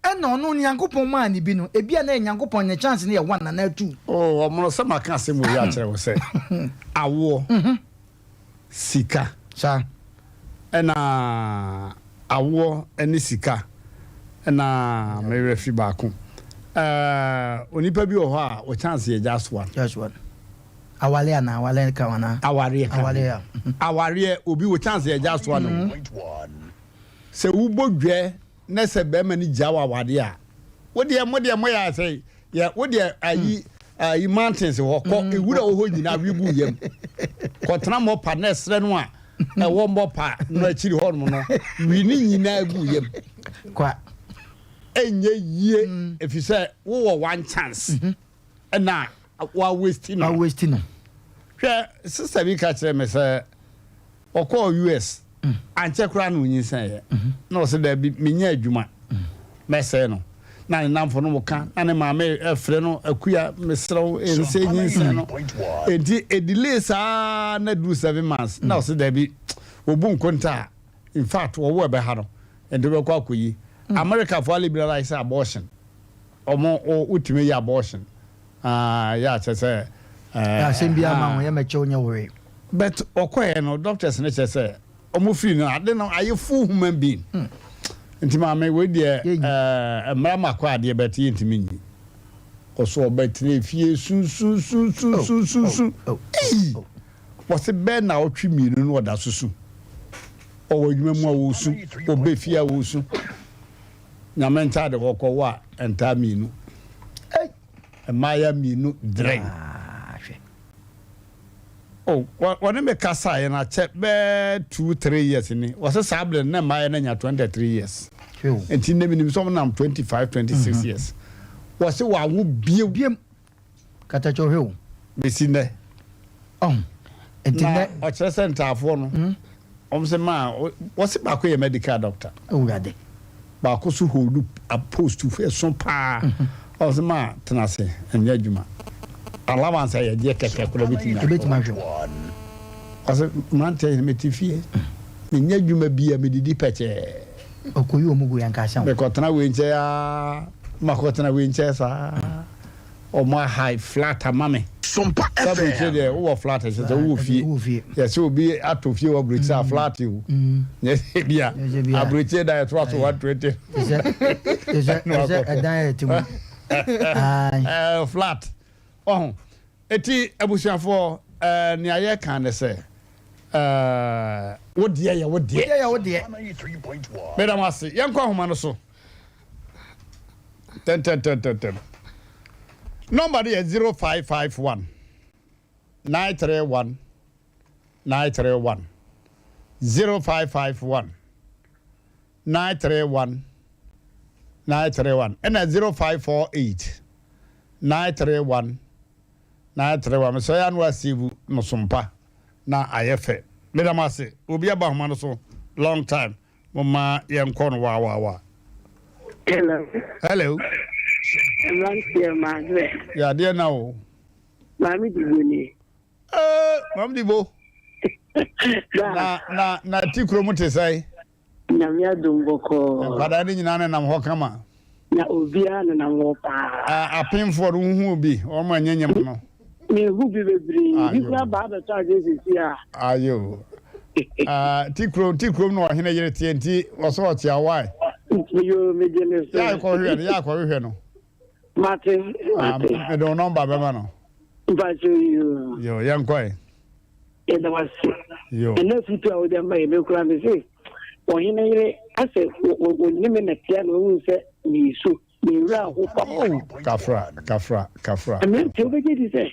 ɛna ɔno Nyankopɔn maa ne bi no ebia na yɛ Nyankopɔn ne chance no yɛ one anaa two. Oh ɔmono sɛ maka asɛm wei akyerɛ wo sɛ awoɔ, sika, Saa. Ɛna awoɔ ne sika ɛna me werɛ fi baako. Ɛɛ onipa bi wɔ hɔ a o chance yɛ just one. Just one. Awale anaa awale ka ho anaa? Awareɛ ka ho. Awareɛ a. Awareɛ obi o chance yɛ just one o. Sɛ wobɔ dwɛ na sɛ bɛrima no gya wo awadeɛ a, wo deɛ mo deɛ moyɛ sɛ yɛ wo deɛ ayi ayi mountains hɔ kɔ ewura wɔ hɔ nyinaa wi gu yam kɔtena mɔpa na ɛsrɛ no a ɛwɔ mɔpa no akyiri hɔ nom no wi ne nyinaa gu yam Kwa. Ɛnyɛ yie efisɛ wowɔ one chance ɛna wa waste no. Wa waste no. Hwɛ sister bi ka kyerɛ me sɛ ɔkɔɔ US ankyɛ koraa na onyinsɛn yɛ na ɔsɛ daabi menyɛ adwuma mɛsɛe no na ne namfo no ka na ne maame ɛfrɛ no akuya mesrɛ wo ɛnsɛ nyinsɛn no enti ɛdelay saa na duru 7 months na ɔsɛ daabi obu nkonta a in fact wɔwo ɛbɛha no nti wobɛkɔ akɔyi. America foɔ liberalize abortion, ɔmo wotumi yɛ abortion yɛ akyɛ sɛ Asɛm bi ama ho yɛ mɛkyɛw nyɛ woree. But ɔkɔɛ no doctors no kyerɛ sɛ ɔmo firi no ade no ayɛ full human being nti maame wei deɛ mmara ma kɔ adeɛ bɛte yɛntumi nyi ɔso ɔbɛtena fie sunsunsunsunsunsun ei wɔse bɛɛ na ɔtwe mmienu no ɔda so su ɔwɔ adwuma mu a wɔsu ɔbɛ fie a wɔsu nyame ntaade wɔkɔwɔ a ntaa mmienu mmaayɛ mmienu drɛn. Oh, wɔne me kasaeɛ no akyɛ bɛɛ 2, 3 years ni. Wɔsɛ saa berɛ no na mmaayɛ no anya 23 years nti nnɛ menim sɛ ɔmo 25, 26 years. Wɔsɛ wɔawo bio. Biem katakyɛ hwɛ o. Bɛsi nnɛ. Ɔn nti na nnɛ ɔkyerɛ sɛ ntaafoɔ no ɔmo sɛ maa wɔse baako yɛ medical doctor. Owurade. Baako so hold a post ɛso paa. Ɔsɛ maa tena ase ɛnyɛ adwuma allowance a yɛgye kɛkɛ koraa bɛtumi ebɛtumi ahwɛ o. Ɔsɛ mmeranteɛ yɛ mete fie menyɛ adwuma bi a medidi pɛkyɛɛ. Ɔkɔyi ɔmu gu yɛn kasa ho. Mekɔtena wei nkyɛn aa makɔtena wei nkyɛn saa ɔmo ahire flat ama me. Sompa sɛ aburokyire FM. Deɛ wowɔ flat ɛsɛ sɛ wowɔ fie. Wowɔ fie. Yɛsɛ obi atɔ fie wɔ aburokyire a flat o nyɛ sɛ bi a Nyɛ sɛ bi a. Aburokyire da yɛtoa so 120. Te sɛ ɛdan yɛ te mu. Aye. Flat ɔho eti abusuafoɔ nea yɛka ne sɛ wo deɛ yɛ wo deɛ. Wodeɛ yɛ wo deɛ. Meda mo ase. Yɛnkɔ ahoma no so tɛntɛntɛntɛntɛm. Number no yɛ 0551 931 931, 0551 931 931 ɛna 0548 931 931. Mesɛ yɛ ano asave no sompa na ayɛ fɛ. Meda mo ase. Obi aba ahoma no so long time. Momma yɛnkɔ no waawaawa. Hello. Hello. Mmeranteɛ maadwerɛ. Yɛ adeɛ na o. Maame Dibo nie. Maame Dibo. Na ti kurom te sɛn? Nyame adom, bɔkɔɔ. Nkwadaa no nyinaa nenam hɔ kama? Na obiara nenam hɔ paa. Apemfoɔ no wohu bi wɔn a nyɛnyɛm no? Mehu bi bebree. Ah, Bi yo. kura baa bɛtɔ adeɛ sisi a. Ayo. Ti kurom na ɔhene yere teɛ nti wɔsɛ ɔte awae. Yo, megye ne so. Yɛ akɔhwehwɛ no, yɛ akɔhwehwɛ no. Mate. Mate. Mede wo number bɛma no. Mpakyɛ yo. Yo, yɛnkɔe. Yɛda wase. Yo. Ɛnɛ futu a wode ama yɛ me kura me se ɔhene yere asɛ wɔne me nɛtea na ɔhu sɛ meesu mewura ho papa. Oh, kafra, kafra, kafra. Mmeranteɛ, wobɛgye di sɛ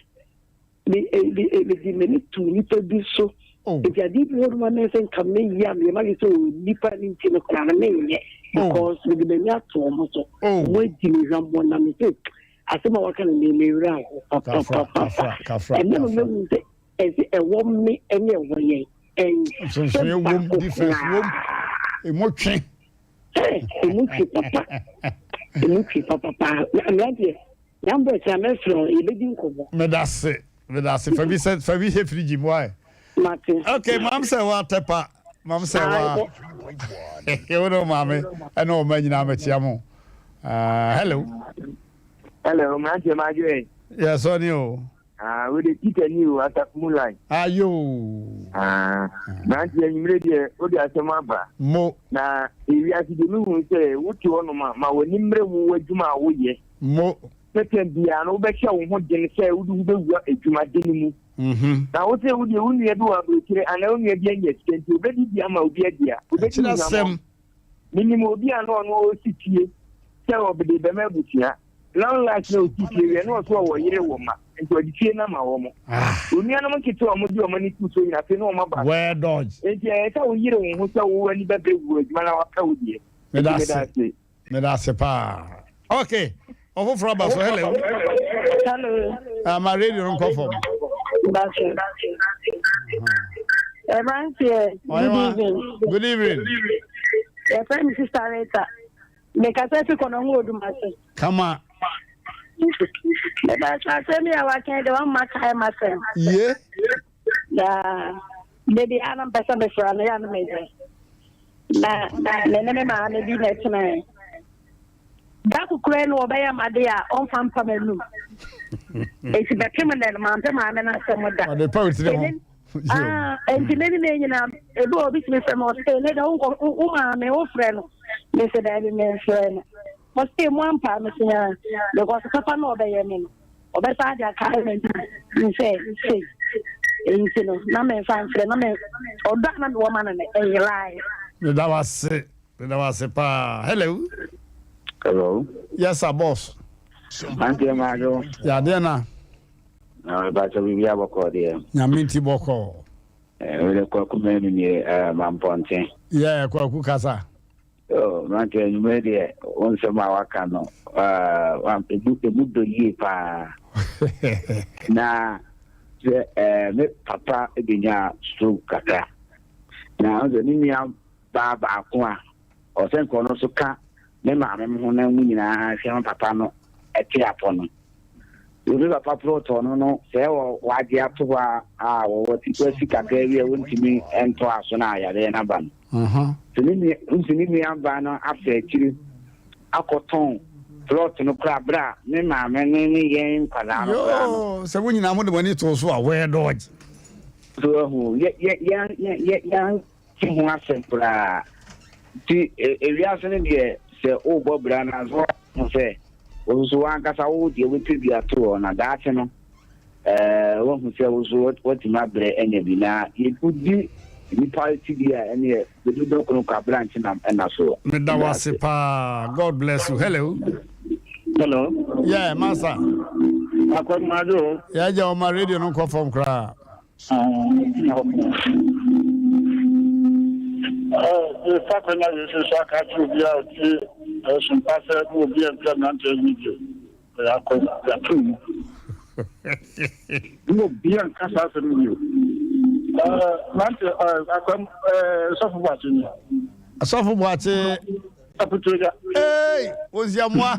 mede m'ani to nnipa bi so. Oh. Nti adeɛ bi hɔ noma ne sɛ nka meyɛ a meyɛ magye sɛ ɔwɔ nnipa no nti no koraa no menyɛ because mede m'ani ato ɔmo so. Oh. Ɔmo adi me hwammɔ na me sɛ asɛm a waka no me mewura ho Kafra, papapapa. kafra, kafra, Ɛnɛ no kafra. mahu sɛ ɛsɛ ɛwɔ me ɛne ɛwɔ yɛn ɛnsɛ Nsonsonoeɛ wom, baako difference wom. koraa. Emu twe. Ɛ, emu twe papa, emu twe papapa. Na mmeranteɛ nyambɔ kyerɛ mɛfrɛ wo, yɛbɛdi nkɔmmɔ. Meda se, meda se. Fa bi sɛ fa bi hyɛ firiji mu ayi. Mate. Okay, maam sɛ wa tɛpa. Maam sɛ wa. Wo ne wo maame ɛne wo mma nyinaa mɛkyia mo. Hello. Hello, mmeranteɛ maadwerɛ. Yɛ sɔ ni o. Ah, wode Peter ni o, asafo mu line. Ayoo. Ah, mmeranteɛ anwummere deɛ wode asɛm aba. Mo. Na ewiase deɛ mehu sɛ wote hɔnom a, ma w'ani mmere wo w'adwuma a woyɛ. Mo. Sɛ tɛm biara no wobɛhyɛ wo ho den sɛ wode wo bɛwura adwumaden mu. Na wo sɛ wo deɛ wo nua bi wɔ aburokyire anaa wo nua bi anya sika nti obɛdi bi ama obi adi a, obɛdi Ɛkyerɛ wo hwammɔ. asɛm. Menim obi a na ɔno ɔresi fie sɛ ɔde bɛma abusua. Long last na ɔsi fie wie na ɔso ɔwɔ yere wɔ mma nti ɔde fie no ama wɔn. Onuanom nketewa a wɔde wɔn ani too so nyinaa afei na wɔn aba. Well dodge. Nti ɛyɛ sɛ woyere wo ho sɛ wo ani bɛbere wo adwuma na wapɛ wo deɛ. Nti Meda meda ase. ase. Meda ase paa. Okay. Ɔfoforɔ aba so. Hello. Hello. Ah, ma radio no nkɔ fam. Bacho. Ɛberanteɛ, good evening. Good evening. Yɛfrɛ me Sister Rita. Mekasa fi kɔnɔ ho Odumase. Kama. Mebacho asɛm yi a waka yi de wamma kae m'asɛm. Ye. Na da bi a na mpɛ sɛ mefra no yɛ a na meyɛ. Na me ne me maame bi na ɛtenae. Da kokora no wɔbɛyɛ m ade a ɔmfa mpa m'anum. Enti bɛpem nnɛ no mampɛ maame no asɛm da. Ɔde pa otiri ho. Ah, enti me ne ne nyinaa ebi wɔ obi tumi frɛ me ɔse ne da wonkɔ wo maame wofrɛ no. Me sɛ daabi memfrɛ no. Ɔse mu ampa me se ah because papa no ɔbɛyɛ me no ɔbɛsan de akae m'anim sɛ sei. Enti no na memfa mfrɛ na me ɔdɔ a na mewɔ ma no no ɛyerae. Meda wo ase. Meda wo ase paa. Hello. Hello. Yes sir, boss. Auntie Majo. Ya deɛ na. Na mepakyɛ biribi abɔkɔɔ deɛ. Nyame nti bɔkɔɔ. Eh, wode kwaku manu nie eh, mampɔnten. Yeah, kwaku kasa. Oh, mante anwummerɛ deɛ wo nsɛm a waka no ɛmu ɛmu dɔ yie paa. Na sɛ eh, me papa bɛnya stroke kakra. Na ɔsɛ ne nua baa baako a ɔsɛ nka ɔno nso ka me maame mo ho na mu nyinaa hwɛ ma papa no ɛte apɔ no. Obi papa prɔtɔ no no sɛ wɔ wagye ato hɔ a a wɔwɔ wasi kakra bi a wɔntumi ntɔ aso no a yareɛ no aba no. Nti ne nua nti ne nua baa no afa akyiri akɔtɔn plot no koraa berɛ a me maame ne ne yɛn nkwadaa no koraa no. Yoo, sɛ mo nyinaa mode mo ani too so a, wɛɛ dɔɔgye. So ahu yɛ yɛ yɛn yɛ yɛn te ho asɛm koraa. Nti ewiase no deɛ sɛ wobɔ bra no a so ho sɛ wo nso w'ankasa wo deɛ wobɛpɛ bi ato hɔ na daakye no ɛɛ woahu sɛ wo nso woatumi abrɛ anya bi na wodi nnipa ti bi a ɛneɛ bɛdu dɔkono kɔ aberante nam ɛna soɔ. Meda wo ase paa. God bless you. Hello. Hello. Yeah, master. Akɔmado. Yeah, gya ɔma radio no nkɔ fam koraa. Mefa kwanya wei so so aka akyerɛ obi a ɔtie ɛsompa sɛ ne obi a ntua mmeranteɛ no bio ɛyɛ akɔ yɛato mu ne obi a nka saa asɛm no bio mmeranteɛ akwam sɔfo boakye ni Sɔfo Boakye. Aputuagya. Hey, wonsia mmoa.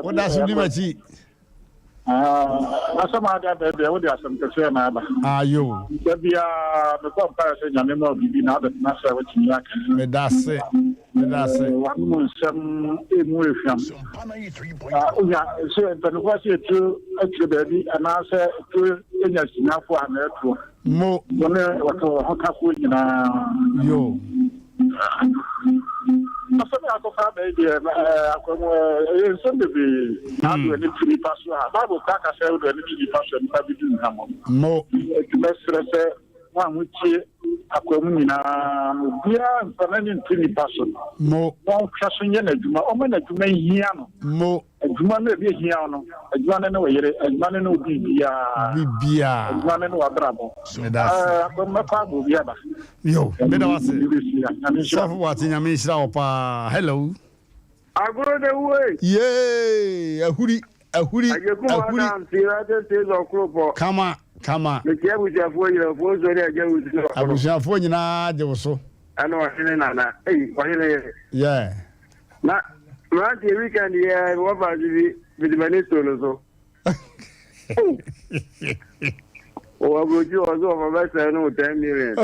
Woda so di m'akyi. Asɛm a ade aba deɛ wode asɛm kɛseɛ na aba. Ayo. Da biara mebɔ mpaeɛ sɛ Nyame ma wo biribi na abɛtena ase a woatumi aka. Medase. Medase. W'anom nsɛm emu ehwam. Wonya sɛ mpanimfoɔ sɛ eturo akyire baabi anaasɛ eturo nya sinafo a na ɛtoɔ. Mo. Wo ne wɔte wɔ ho kafoɔ nyinaa. Yo. Asɛm a akɔfa aba yi deɛ, akwa mu ɛyɛ nsɛm bebree. Na ade w'ani to nipa so a, Bible koraa ka sɛ wode w'ani to nipa so a, nipa bɛdi wo hwammɔ. Mo. Enti mɛsrɛ sɛ mo a motie akwa mu nyinaa no, obiara mfa n'ani nto nipa so. Mo. Wɔnhwɛ so nyɛ n'adwuma, ɔmma n'adwuma nhia no. Mo. Adwuma no ebi ehia wo no, adwuma no ne wo yere, adwuma no ne wo biribiara. Biribiara. Adwuma no ne w'abrabɔ. Meda ase. Ɛɛ, mɛkɔ abɔ obi aba. Yo, meda wo ase. Sɔfo Boakye, Nyame nhyira wo paa. Hello. Agorɔ de wue. Yee, ahuri, ahuri, Agyekum ahuri. Adams, United States of Kuropɔ. Kama, kama. Mekyia abusuafoɔ nyinaa, ofuo nsuo ne agya wusu ne ɔkono. Abusuafoɔ nyinaa gye wo so. Ɛne ɔhene nana. Ei, ɔhene yere. Yeah. Na mmeranteɛ weekend yi ara mewɔ faase bi mede m'ani too no so. Ɔwɔ aburokyi wɔ so ɔfa bɛsɛe no 10 million.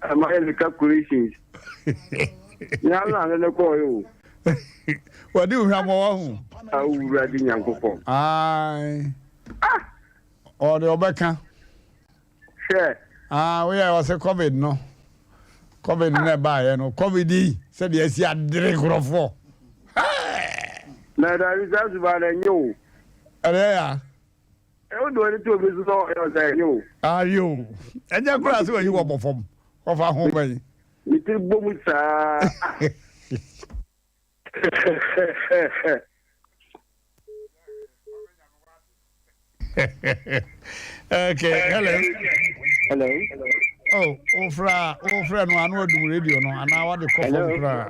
Ɛma yɛ ne calculations. Nyɛ ano na ne kɔɔ yɛ o. Wadi wo hwammɔ wahu. Awurade Nyankopɔn. Ae. Ah! Ɔde ɔbɛka. Hwɛ. Ah, woyɛ ɔsɛ covid no. Covid no ɛbaeɛ no. Covid yi sɛdeɛ asi adere nkurɔfoɔ. Na dabi saa suban no ɛnyɛ o. Ɛdeɛ ya. Ɛwo de w'ani to obi so sɛ ɔyɛ ɔsɛ ɛnyɛ o. Ayi o. Ɛnyɛ koraa sɛ wayi wɔ bɔ fam. Kɔfa ho bɛyi. Me tiri bɔ mu saa. Okay, hello. Hello. Oh, ofra, ofra no anu adum radio no ana wa de kɔ fam kra.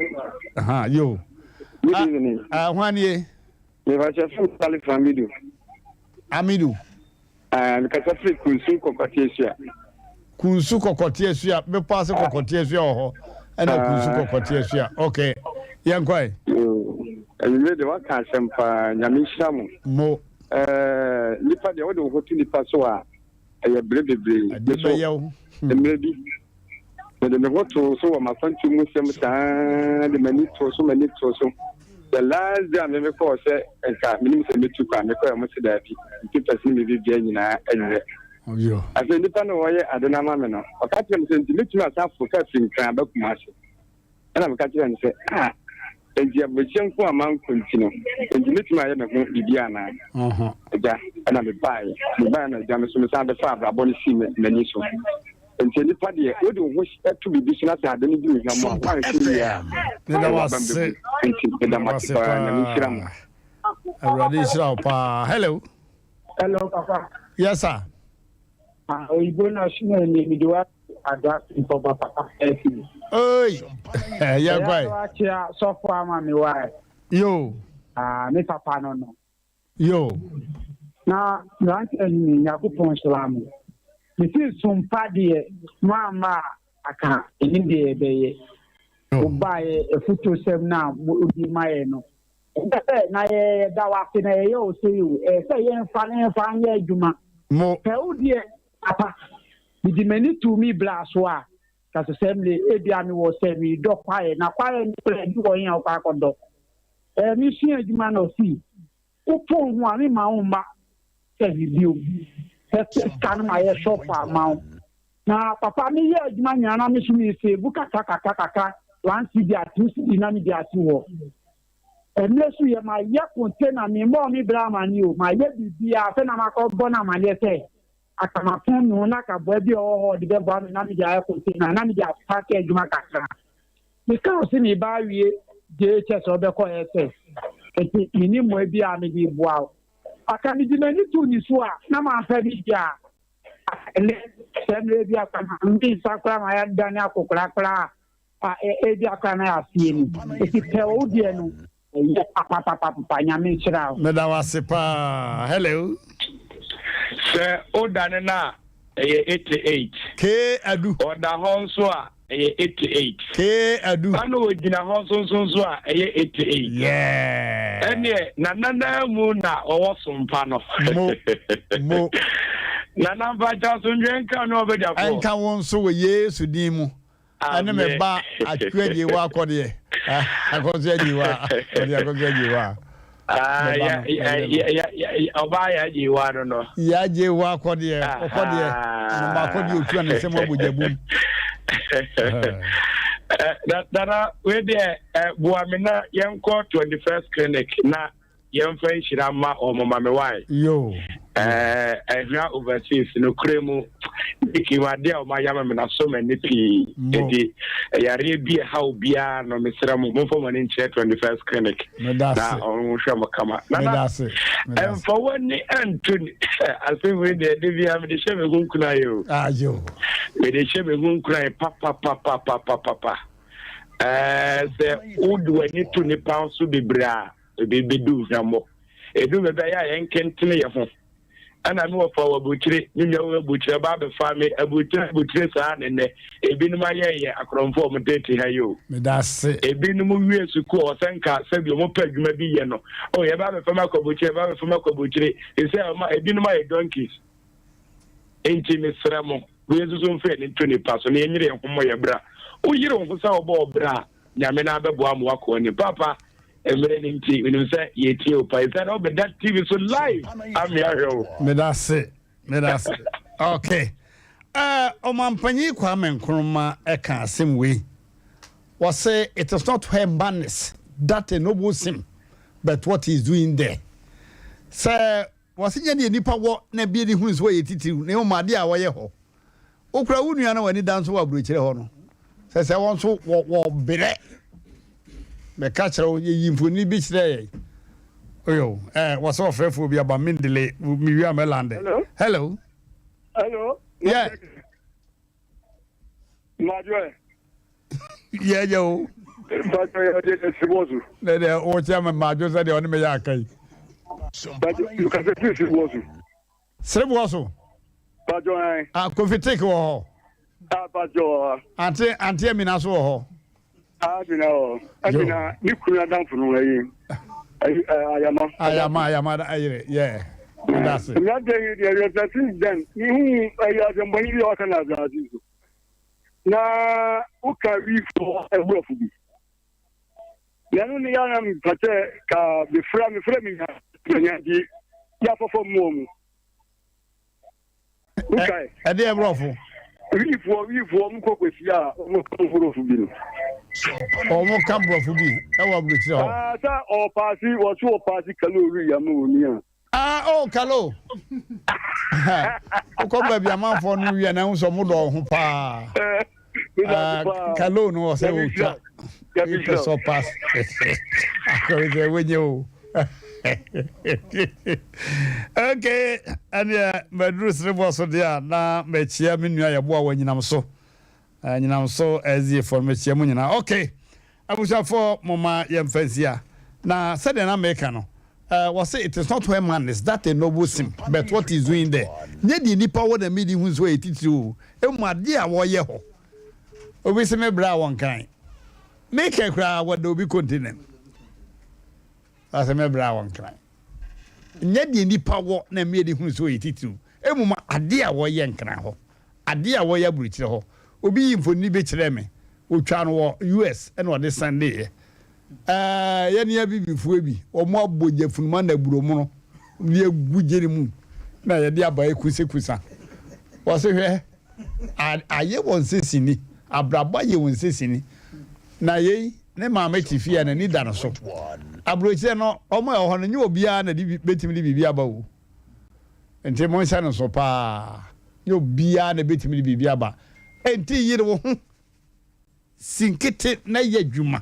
Aha, yo. Good ah, evening. Ah, uh, hwan ye? Me va che fún Salif Amidu. Amidu. Ah, mekasa firi Kunsu Kɔkɔte Asua. Kunsu Kɔkɔte Asua, bepɔ ase Kɔkɔte Asua wɔ hɔ, ɛna Kunsu Kɔkɔte Asua. Ok, yɛn kɔ ɛ. Anwummerɛ deɛ waka asɛm paa, Nyame nhyira mo. Mo. Ɛɛ, nipa deɛ wode wo ho to nipa so a, ɛyɛ brɛ bebree. Ɛde bɛyɛ wo. Mmerɛ bi, Mede me ho too so wɔ m'akwantu mu nsɛm saa ara de m'ani too so m'ani too so. The last day a me mekɔɔ sɛ nka menim sɛ mɛtu kwan mekɔɛ ɔmo se daabi, me papers ne me biribiara nyinaa ɛnyɛ. Afei nipa no a ɔyɛ ade no ama me no ɔka kyerɛɛ me sɛ nti mɛtumi asan aforo kaa firi Nkran aba Kumasi. Ɛna meka kyerɛɛ no sɛ, Ah, enti aburokyire nko a mankɔ nti no, enti mɛtumi ayɛ me ho biribi anaa? Agya, ɛna mebaeɛ. Mebaeɛ na agya me so mesan bɛfaa abrabɔ no sii m'ani so. Enti nipa deɛ, wode wo ho to biribi so na sɛ ade no di wo hwammɔ a, woanhwɛ yie a, Meda wo w'abam ase. bɛbu. Enti meda Meda mo wo ase ase paa. Nyame nhyira mo. paa. Awurade nhyira wo paa. Hello. Hello, Papa. Yes, sir. Ah, oyibo na suma ni mi de wa ada mpɔba papa ɛfi. Oi, yɛ kwae. Ɛyà akyea sɔfo ama mi wa. Yo. Ah, me papa no no. Yo. Na mmeranteɛ ni Nyankopɔn nhyira mo. Mesi sumpa deɛ mo amma a aka ɛnim deɛ yɛbɛyɛ. Wobaeɛ afutosɛm no a mode ma yɛ no. Ɛnyɛ sɛ na yɛda wo ase na yɛyɛ wo sei o, ɛyɛ sɛ yɛmfa na yɛmfa nyɛ adwuma. Mo. Sɛ wo deɛ papa, mede m'ani too me bra so a, ka sɛ sɛ mmerɛ ebia mewɔ sɛ meredɔ kwaeɛ, na kwaeɛ no koraa ebi wɔ he a wokɔ akɔdɔ. Ɛɛ mesua adwuma na ɔsi, wopon ho a memma wo mma sɛ bio, sɛ sika no mayɛ shop ama wo. Na papa me yɛ adwuma nyinaa na me so me save kakra kakra kakra one cedi a two cedi na me de ato hɔ. Ɛmmerɛ so yɛ ma yɛ container me mmɔɔ me bra amane o ma yɛ biribiara afei na makɔ bɔ no amaneɛ sɛ aka mapɔn me ho na aka boa bi a ɔwɔ hɔ ɔde bɛboa me na me de ayɛ container na me de asate adwuma kakra. Me ka ɔse me ba awie JHS ɔbɛkɔ SS nti me ni mmoa bi a me de boa wo. Aka me de m'ani to ne so a na mampɛ ne bi a Ɛnnɛ, sɛ mmerɛ bi akora na me nsa koraa ma yɛadane akɔkora koraa a, ebi akora na yɛaseɛ ni. Eti pɛ wo deɛ no, ɛyɛ papapapapa. Nyame nhyira wo. Meda wo ase paa. Hello. Sɛ wodane no a, ɛyɛ 88. K Adu. Ɔda hɔ nso a, ɛyɛ 88. K Adu. Ɛna ɔgyina hɔ nso nso nso a, ɛyɛ 88. Yeah. Ɛneɛ Nana naa mu na ɔwɔ sompa no. Mo, mo. Nana mpakyɛ asomdwoeɛ nka ne ɔbɛgyafoɔ. Ɛnka wo nso wɔ Yesu din mu. Ɛne me ba Akua Gyewa akɔdeɛ. Akɔso Agyewa. Ɔde Akɔso Agyewa. Ɔbaa yɛ Agyewa no no. Yɛ Agyewa akɔdeɛ. Ɔkɔdeɛ. Ɔmo akɔdeɛ otua ne nsɛm abɔ gyabum. Dada wei deɛ boa me na yɛnkɔ 21st clinic na Yɛmfa nhyira mma wɔn ma me wae. Yoo. Ɛɛ Ahwia overseas nokorɛ mu Nicky adeɛ a wɔn ayɛ ama me no asɔ m'ani pii. Enti yareɛ bi ɛha obiara no mesrɛ mo momfa mo ani nkyerɛ 21st clinic na wɔn hwɛ mo kama. Nana ɛmfa w'ani ɛnto ni asɛm wei deɛ de bia mede hyɛ me ho nkuran o. Ayo. Mede hyɛ me ho nkuran papapapapapapa. Ɛɛ sɛ wode w'ani to nipa so bebree a Ebi bɛdu hwammɔ. Ɛduru baabi a, ɛyɛ a yɛnkentene yɛn ho. Ɛna me wɔfa wɔ aburukyire, me nua wɔ aburukyire, ɔba abɛfa me aburukyire aburukyire saa ne nnɛ. Ebinom ayɛ yɛ akorɔmfoɔ a wɔtete ha yi o. Meda ase. Ebinom wie sukuu a wɔsɛ nka sɛbi wɔpɛ adwuma bi yɛ no. O yɛba abɛfa me akɔ aburukyire, yɛba abɛfa me akɔ aburukyire. Sɛ ɔma ebinom ayɛ donkeys. Enti mesrɛ mo, mo yɛn nso mfa yɛn ani nto nipa so na yɛnyere yɛn ho mmɔ yɛn bra. Woyere wo ho sɛ wobɔ wo bra a, Nyame no ara bɛboa ma woakɔ w'anim. Paapa. Mmerɛ no nti, menim sɛ yɛtie wo pa. Ɛsiane wobɛda TV so live ame ahwɛ wo. Meda se, meda se. Okay. Uh, Ɔmampanyin Kwame Nkrumah ɛka asɛm wei. Wɔse it is not where man is that ennobles him, but what he is doing there. Sɛ wɔse nyɛ deɛ nipa wɔ na bi de hunu sɛ wɔyɛ titiriw na mmom adeɛ a wɔyɛ hɔ. Wokura wo nua na w'ani da nso wɔ aburokyire hɔ no, sɛ sɛ wɔn nso wɔ wɔbrɛ. Mɛka kyerɛ wo, yɛyi mfonini bi kyerɛ yɛn. Oyo, eh, wɔsɛ ɔfrɛfoɔ bi aba mendele, mewie a mɛlande. Hello. Hello. Hello. Yeah. Madwe. Yeah, yo. Madwe, yɛ sibɔsu. Ne deɛ wokyɛ me madwo sɛ deɛ ɔne me yɛ aka yi. Madwe, kasa fi sibɔsu. Sereboɔ so. Padwo ɛn. Ah, Kofi Tik wɔ hɔ. Ah, Padwo wɔ hɔ. Ante Ante Amina so wɔ hɔ. Ah, Amina wɔ hɔ. Amina ne kunu adamfo no ayi. Ayi Ayama. Ayama Ayama ayere yeah. That's it. Mmerante yi deɛ yɛ sɛ since then mehu ɛyɛ asɛmbɔne bi a waka no asase so. Na woka wifoɔ ɛborɔfo bi. Na ɛno ne yɛ na mepɛ sɛ ka mefrɛ mefrɛ me nya nya di yɛ afɔfɔ mmoɔ mu. Wokae? Ɛde ɛborɔfo. Wiifoɔ wiifoɔ ɔmo kɔ kɔsi a ɔmo ka borɔfo bi no. Ɔmo ka borɔfo bi ɛwɔ aburokyerɛ hɔ. Aa sɛ ɔpaase wɔso ɔpaase kalori ama oni a. Ah, oh, Kalo. Wokɔ baabi amanfoɔ no wia na ɛho sɛ ɔmo dɔ ho paa. Ah, Kalo no wɔ sɛ wotwa. Wotwa sɔ pass. Akɔre sɛ wonyɛ o. Okay, ɛneɛ maduru serebɔ so deɛ a na makyia me nua yɛboa wɔ anyinam so. Anyinam so SDA foɔ no mekyia mo nyinaa. Okay, abusuafoɔ moma yɛmfa nsia. Na sɛdeɛ na meka no, eh, wɔse it is not where man is that ennobles him, but what he is doing there. Nyɛ deɛ nipa wɔ na medi hu sɛ ɔyɛ titiri o, mmom adeɛ a wɔyɛ hɔ. Obi se me bra a wɔnkan. Meka koraa wɔda obi kontinɛm. Ɔse me bra a wɔnkran. Nyɛ deɛ nipa wɔ na medi hu sɛ ɔyɛ titiriw, mmom adeɛ a wɔyɛ nkran hɔ. Adeɛ a wɔyɛ aburukyerɛ hɔ. Obi yii mfonini bi kyerɛɛ me. Wɔtwaa no wɔ US ɛna ɔde sɛndeeɛ. Ɛɛ yɛne abibifoɔ bi, wɔn abɔ gyafunuma na aburomono de agu gye no mu na yɛde aba ekusakusa. Wɔse hwɛ, ayɛ wɔn sɛ sini, abrabɔ ayɛ wɔn sɛ sini. Na yei, ne maame te fie a n'ani da no so. Aburokyerɛ no, wɔn a ɛwɔ hɔ no, nyɛ obiara na de bɛtumi de biribi aba o. Nti monhyɛ no nso paa. Nyɛ obiara na ebetumi de biribi aba. Enti yere wo ho, si nkete na yɛ adwuma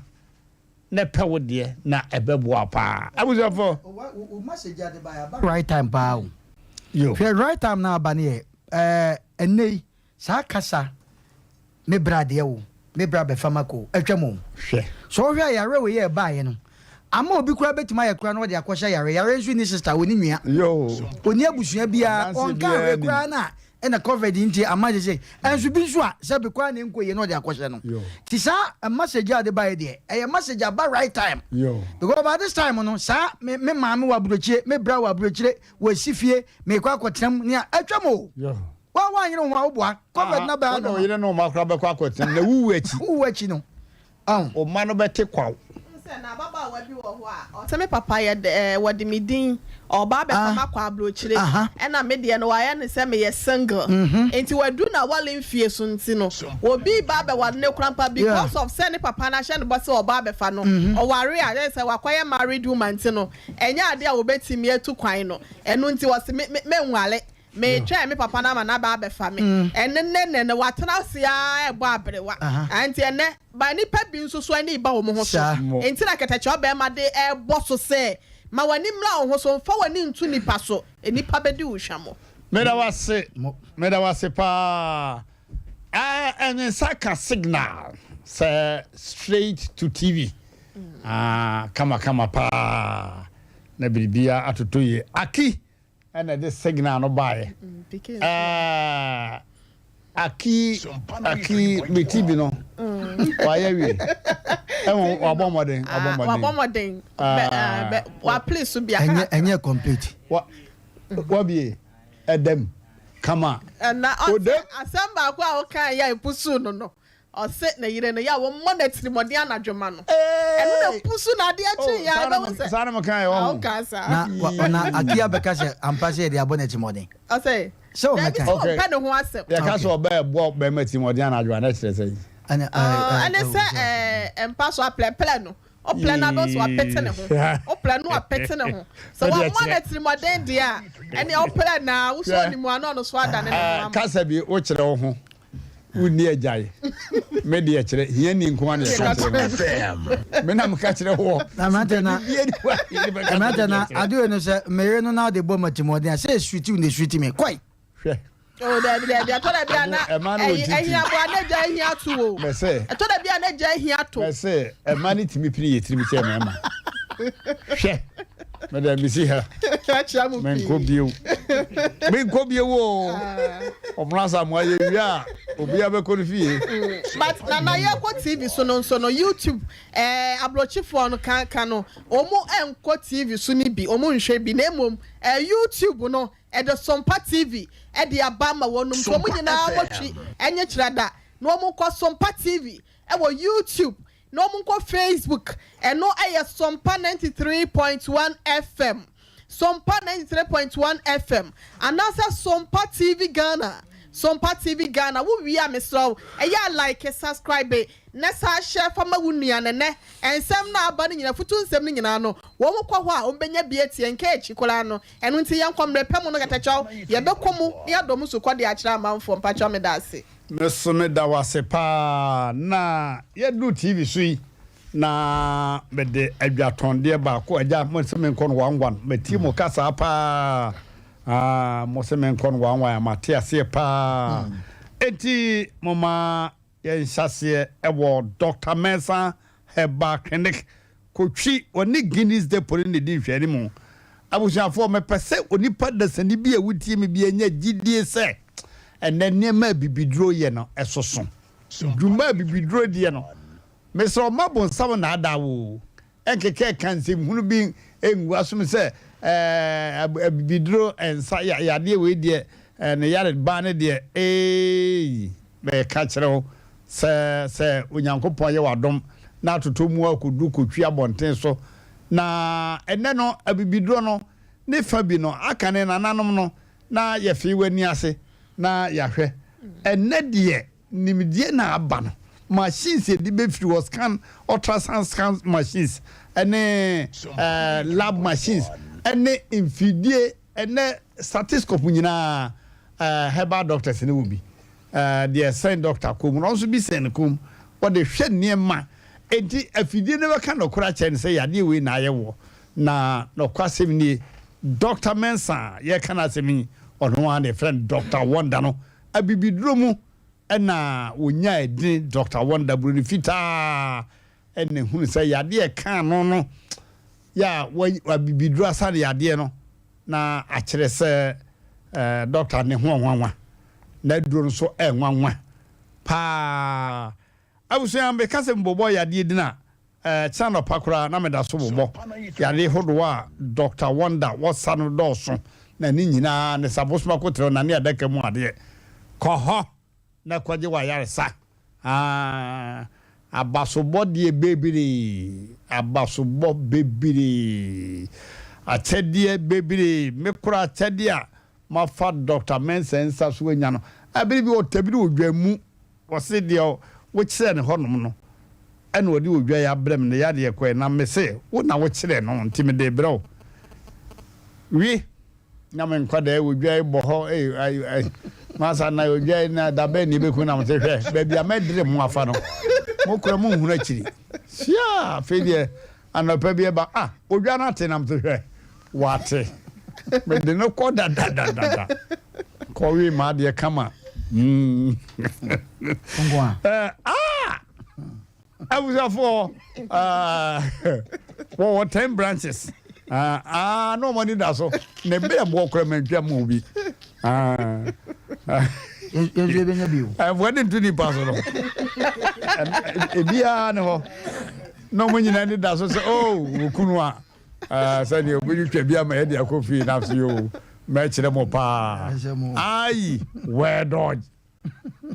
na pɛ wo deɛ na ɛbɛboa wo paa. Abusuafoɔ. Wo message a de baeɛ aba right time paa o. Yo. Hwɛ right time na aba no yɛ ɛɛ ɛnnɛ yi Saa kasa me bra deɛ o, me bra bɛfa makɔ o, atwam o. Hwɛ. Sɛ wohwɛ a yareɛ wei a ɛbaeɛ no, ama obi koraa bɛtumi ayɛ koraa na ɔde akɔhyɛ yareɛ. Yareɛ nso nni sister, ɔnni nua, Yoo. ɔnni abusua biara, Adanseɛ ɔnka biara hwee nnim. koraa na ɛna covid nti ama sese. Ɛnso bi nso a sɛbe koraa na ɛnkɔ yie na ɔde akɔhyɛ no. Yoo. Nti saa message a ɔde baeɛ deɛ, ɛyɛ message aba right time. Yoo. Because by this time no, saa me me maame wɔ aburokyire, me bra wɔ aburokyire, wɔasi fie, merekɔ akɔtena mu, nea atwam o. Yoo. Wa wanyere wo ho a woboa. Covid na bɛa no. Wo yere ne wo mma koraa bɛkɔ akɔtena na wuwu akyi. Wuwu akyi no. Ahu. Wo mma no bɛte kwaw. Wohu sɛ na ababaawa bi wɔ hɔ a ɔse me papa yɛ dɛ ɛɛ wɔde me din ɔɔba abɛfa me akɔ abrokyire ɛna me deɛ no wayɛ no sɛ meyɛ single nti wadu n'awale mfie so nti no obi reba abɛware no koraa mpa because of sɛ ne papa no ahyɛ no bɔ sɛ ɔɔba abɛfa no ɔware a kyerɛ sɛ wakɔyɛ married woman nti no ɛnyɛ adeɛ a wɔbɛtumi atu kwan no ɛno nti ɔse me me menware Meretwɛn me papa no ama no aba abɛfa me. Ɛne nnɛ nnɛ no, watena ase ara rebɔ aberewa. Enti ɛnnɛ, ba nnipa bi nso so ani reba wɔn ho so. Enti na kɛtɛkyɛ ɔbarima de rebɔ so sɛ, Ma w'ani mmra wo ho so, mfa w'ani nto nnipa so, nnipa bɛdi wo hwammɔ. Meda wo ase, meda wo ase paa. Ah, me nsa ka signal sɛ straight to TV. Ah, kama kama paa. Na biribiara atotɔ yie. Aki! Ɛna ɛde signal no baeɛ. Ɛɛ aki aki me TV no wayɛ wie. Ɛwɔ wabɔ mmɔden wabɔ mmɔden. Wabɔ mmɔden. Bɛ wa play so bi akara. Ɛnyɛ complete. Wa wabie ɛdɛm kama. Ɛna ɔsɛ asɛm baako a ɔka yɛ epusu no no. Ɔse ne yere no yɛ a wɔmmɔ no atirimɔden anadwo ma no. Ɛno na pusu na adeɛ kye yɛ a ɛbɛhu sɛ. Saa na mo kan yɛ wɔn. Ɔka saa. Na na Akia bɛka sɛ ampa sɛ yɛde abɔ no atirimɔden. Ɔse Sɛ daabi ɔmmɛka. sɛ ɔmpɛ ne ho asɛm. Yɛka sɛ ɔbaa ɛbɔ bɛrima atirimɔden anadwo a na ɛkyerɛ sɛn? Ɛne Ɛne sɛ mpa so aprɛprɛ no. Woplɛ no abɛn so wapete ne ho. Woplɛ no wapete ne ho. Sɛ wammɔ no atirimuɔden deɛ a, ɛnneɛ woplɛ no a, wosɔ ne mu a na ɔno nso adane ne ho ama. Kasa bi, wokyerɛ wo ho, wonni agyae. Me deɛ kyerɛ, hiani nko ara na yɛka kyerɛ no. Me na meka kyerɛ woɔ. Na mmerante na mmerante na adeɛ no sɛ mmere no na ɔde bɔ mu atirimuɔden a, sɛ esuiti wo na esuiti me. Kɔe! Hwɛ. Oh, dabi dabi ɛtɔ da bi a na Ɛma no wɔ ɛyi titi. ɛhia bo a na gya ahia to o. Mɛsɛ. Ɛtɔ da bi a na gya ahia to. Mɛsɛ ɛma no tumi pini yɛ tirim kyɛ mɛma. Hwɛ. Mɛdɛ mesi ha. Akyia mu pii. Menkɔ bio. Menkɔ bio o. Ɔmono Asamoah yɛ wie a obiara bɛkɔ no fie. But nana yɛkɔ TV so no nso no YouTube ɛɛ aburokyifoɔ no kan kan no wɔn ɛnkɔ TV so no bi wɔn nhwɛ bi na mmom ɛɛ YouTube no Ɛde Sompa TV de aba ama wɔnom nti wɔn nyinaa wɔtwi nye kyerɛ da na wɔn nkɔ Sompa TV wɔ YouTube na wɔn nkɔ Facebook ɛno yɛ Sompa 93.1 FM Sompa 93.1 FM anaasɛ Sompa TV Ghana Sompa TV Ghana wo wie a mesrɛ wo ɛyɛ a like subscribe na saa hyɛ fa ma wo nua no ɛnɛ nsɛm no a aba no nyinaa futu nsɛm no nyinaa no wɔn kɔ hɔ a wɔn bɛnya bi atie nka akyi koraa no Ɛno nti yɛnkɔ mmerɛ pɛ mu no kɛtɛkyɛw yɛbɛkɔ mu na yɛadɔ mo sukɔ de akyerɛ amanfoɔ mpakyɛw meda ase. Me so me da wo ase paa na yɛduru TV so yi na mede adwatɔndeɛ baako agya mo se menkɔ no one one matie mo kasaa paa ah mo se menkɔ no one one a mate aseɛ paa enti mo ma Yɛn nhyɛaseɛ wɔ Doctor Mensah Herbal Clinic, Kotwi, wɔne Guinness Depot no na ɛdi nhwɛanimu. Abusuafoɔ, mepɛ sɛ onipa dasani bi a wotie me biara nya gyidie sɛ ɛnnɛ nneɛma a abibiduro yɛ no ɛsoso. Dwuma a abibiduro diɛ no, mesrɛ wo mma bonsam nnaadaa wo o. Ɛnkeka ɛka nsɛmhunu bi ngu asom sɛ ɛɛ abibiduro nsa ya yadeɛ wei deɛ ɛɛ ne yare ba ne deɛ eei mɛka kyerɛ wo sɛ sɛ Onyankopɔn yɛ w'adom na atotɔ mu akɔduru kɔtwi abɔnten so na ɛnɛ no abibiduro no ne fa bi no aka ne nananom no na yɛfee w'ani ase na yɛahwɛ ɛnɛ deɛ Nimdeɛ na aba no, machines yɛde bɛfiri hɔ, scan, ultrasound scan machines ne lab machines ne mfidie ɛnɛ stethoscope nyinaa herbal doctors no wɔ bi. Deɛ ɛsɛn doctor kɔn mu no, ɔno nso bi sɛn ne kɔn mu. Wɔde hwɛ nneɛma. Enti afidie no bɛka nɔkorɛ akyerɛ no sɛ yadeɛ wei na ayɛ woɔ. Na nɔkwasɛm nie, Doctor Mensah a yɛreka n'asɛm yi, ɔno ara na yɛfrɛ no Doctor Wonder no. Abibiduro mu na wɔnyaa edin Dɔkta Wonder Buroni Fitaa na ehunu sɛ yadeɛ a ɛkaa no no yɛ a abibiduro asa no yadeɛ no na akyerɛ sɛ dɔkta ne ho nwanwa na aduro no nso ɛnwanwa paa. Abusua meka sɛ mebobɔ yadeɛ din a Kyena anɔpa koraa na meda so bobɔ yare hodoɔ a Dɔkta Wonder wɔ sa no dɔɔso na ne nyinaa ne sa bosom akoterɛw na ne adaka mu adeɛ. Kɔ hɔ na kɔgye w'ayaresa. Aa, abasobɔ deɛ bebree, abasobɔ bebree, akyɛdeɛ bebree, me koraa akyɛdeɛ a mafa Dɔkta Mensah nsa so anya no, bere bi ɔtabiri odwammu Ɔse deɛ wokyerɛɛ no hɔnom no ɛna ɔde odwa yi abrɛ me, ne yadeɛ kɔɛ, na mese wo na wokyerɛɛ no nti mede rebrɛ wo. We na me nkwadaa yi odwa yi bɔ hɔ ei ai ai masa na odwa yi na da bɛn na ebeku na mese hwɛ baabi a mɛdere mo afa no mo kora mo nhunu akyiri siaa afei deɛ Anɔpa bi ɛba, ah, odwa no ate nam so hwɛ, wate. Mede no kɔ dadadadada. Kɔwe m'adeɛ kama. Mm. Eh, ah! Abusuafoɔ, ah, wɔwɔ 10 branches. Ah, ah, na wɔn ani da so. Ne berɛ boɔ koraa mantwa mu bi. Ah. Yɛn nso yɛbɛnya bi o. Ɛfoɔ de nto nipa so no. Ebiara ne hɔ. Na wɔn nyinaa ani da so sɛ, oh, wo kunu a, ah, sɛdeɛ obɛtwitwa bi ama yɛde akɔ fie no ase o, mɛkyerɛ mo paa. Ayi, wɛdɔgye.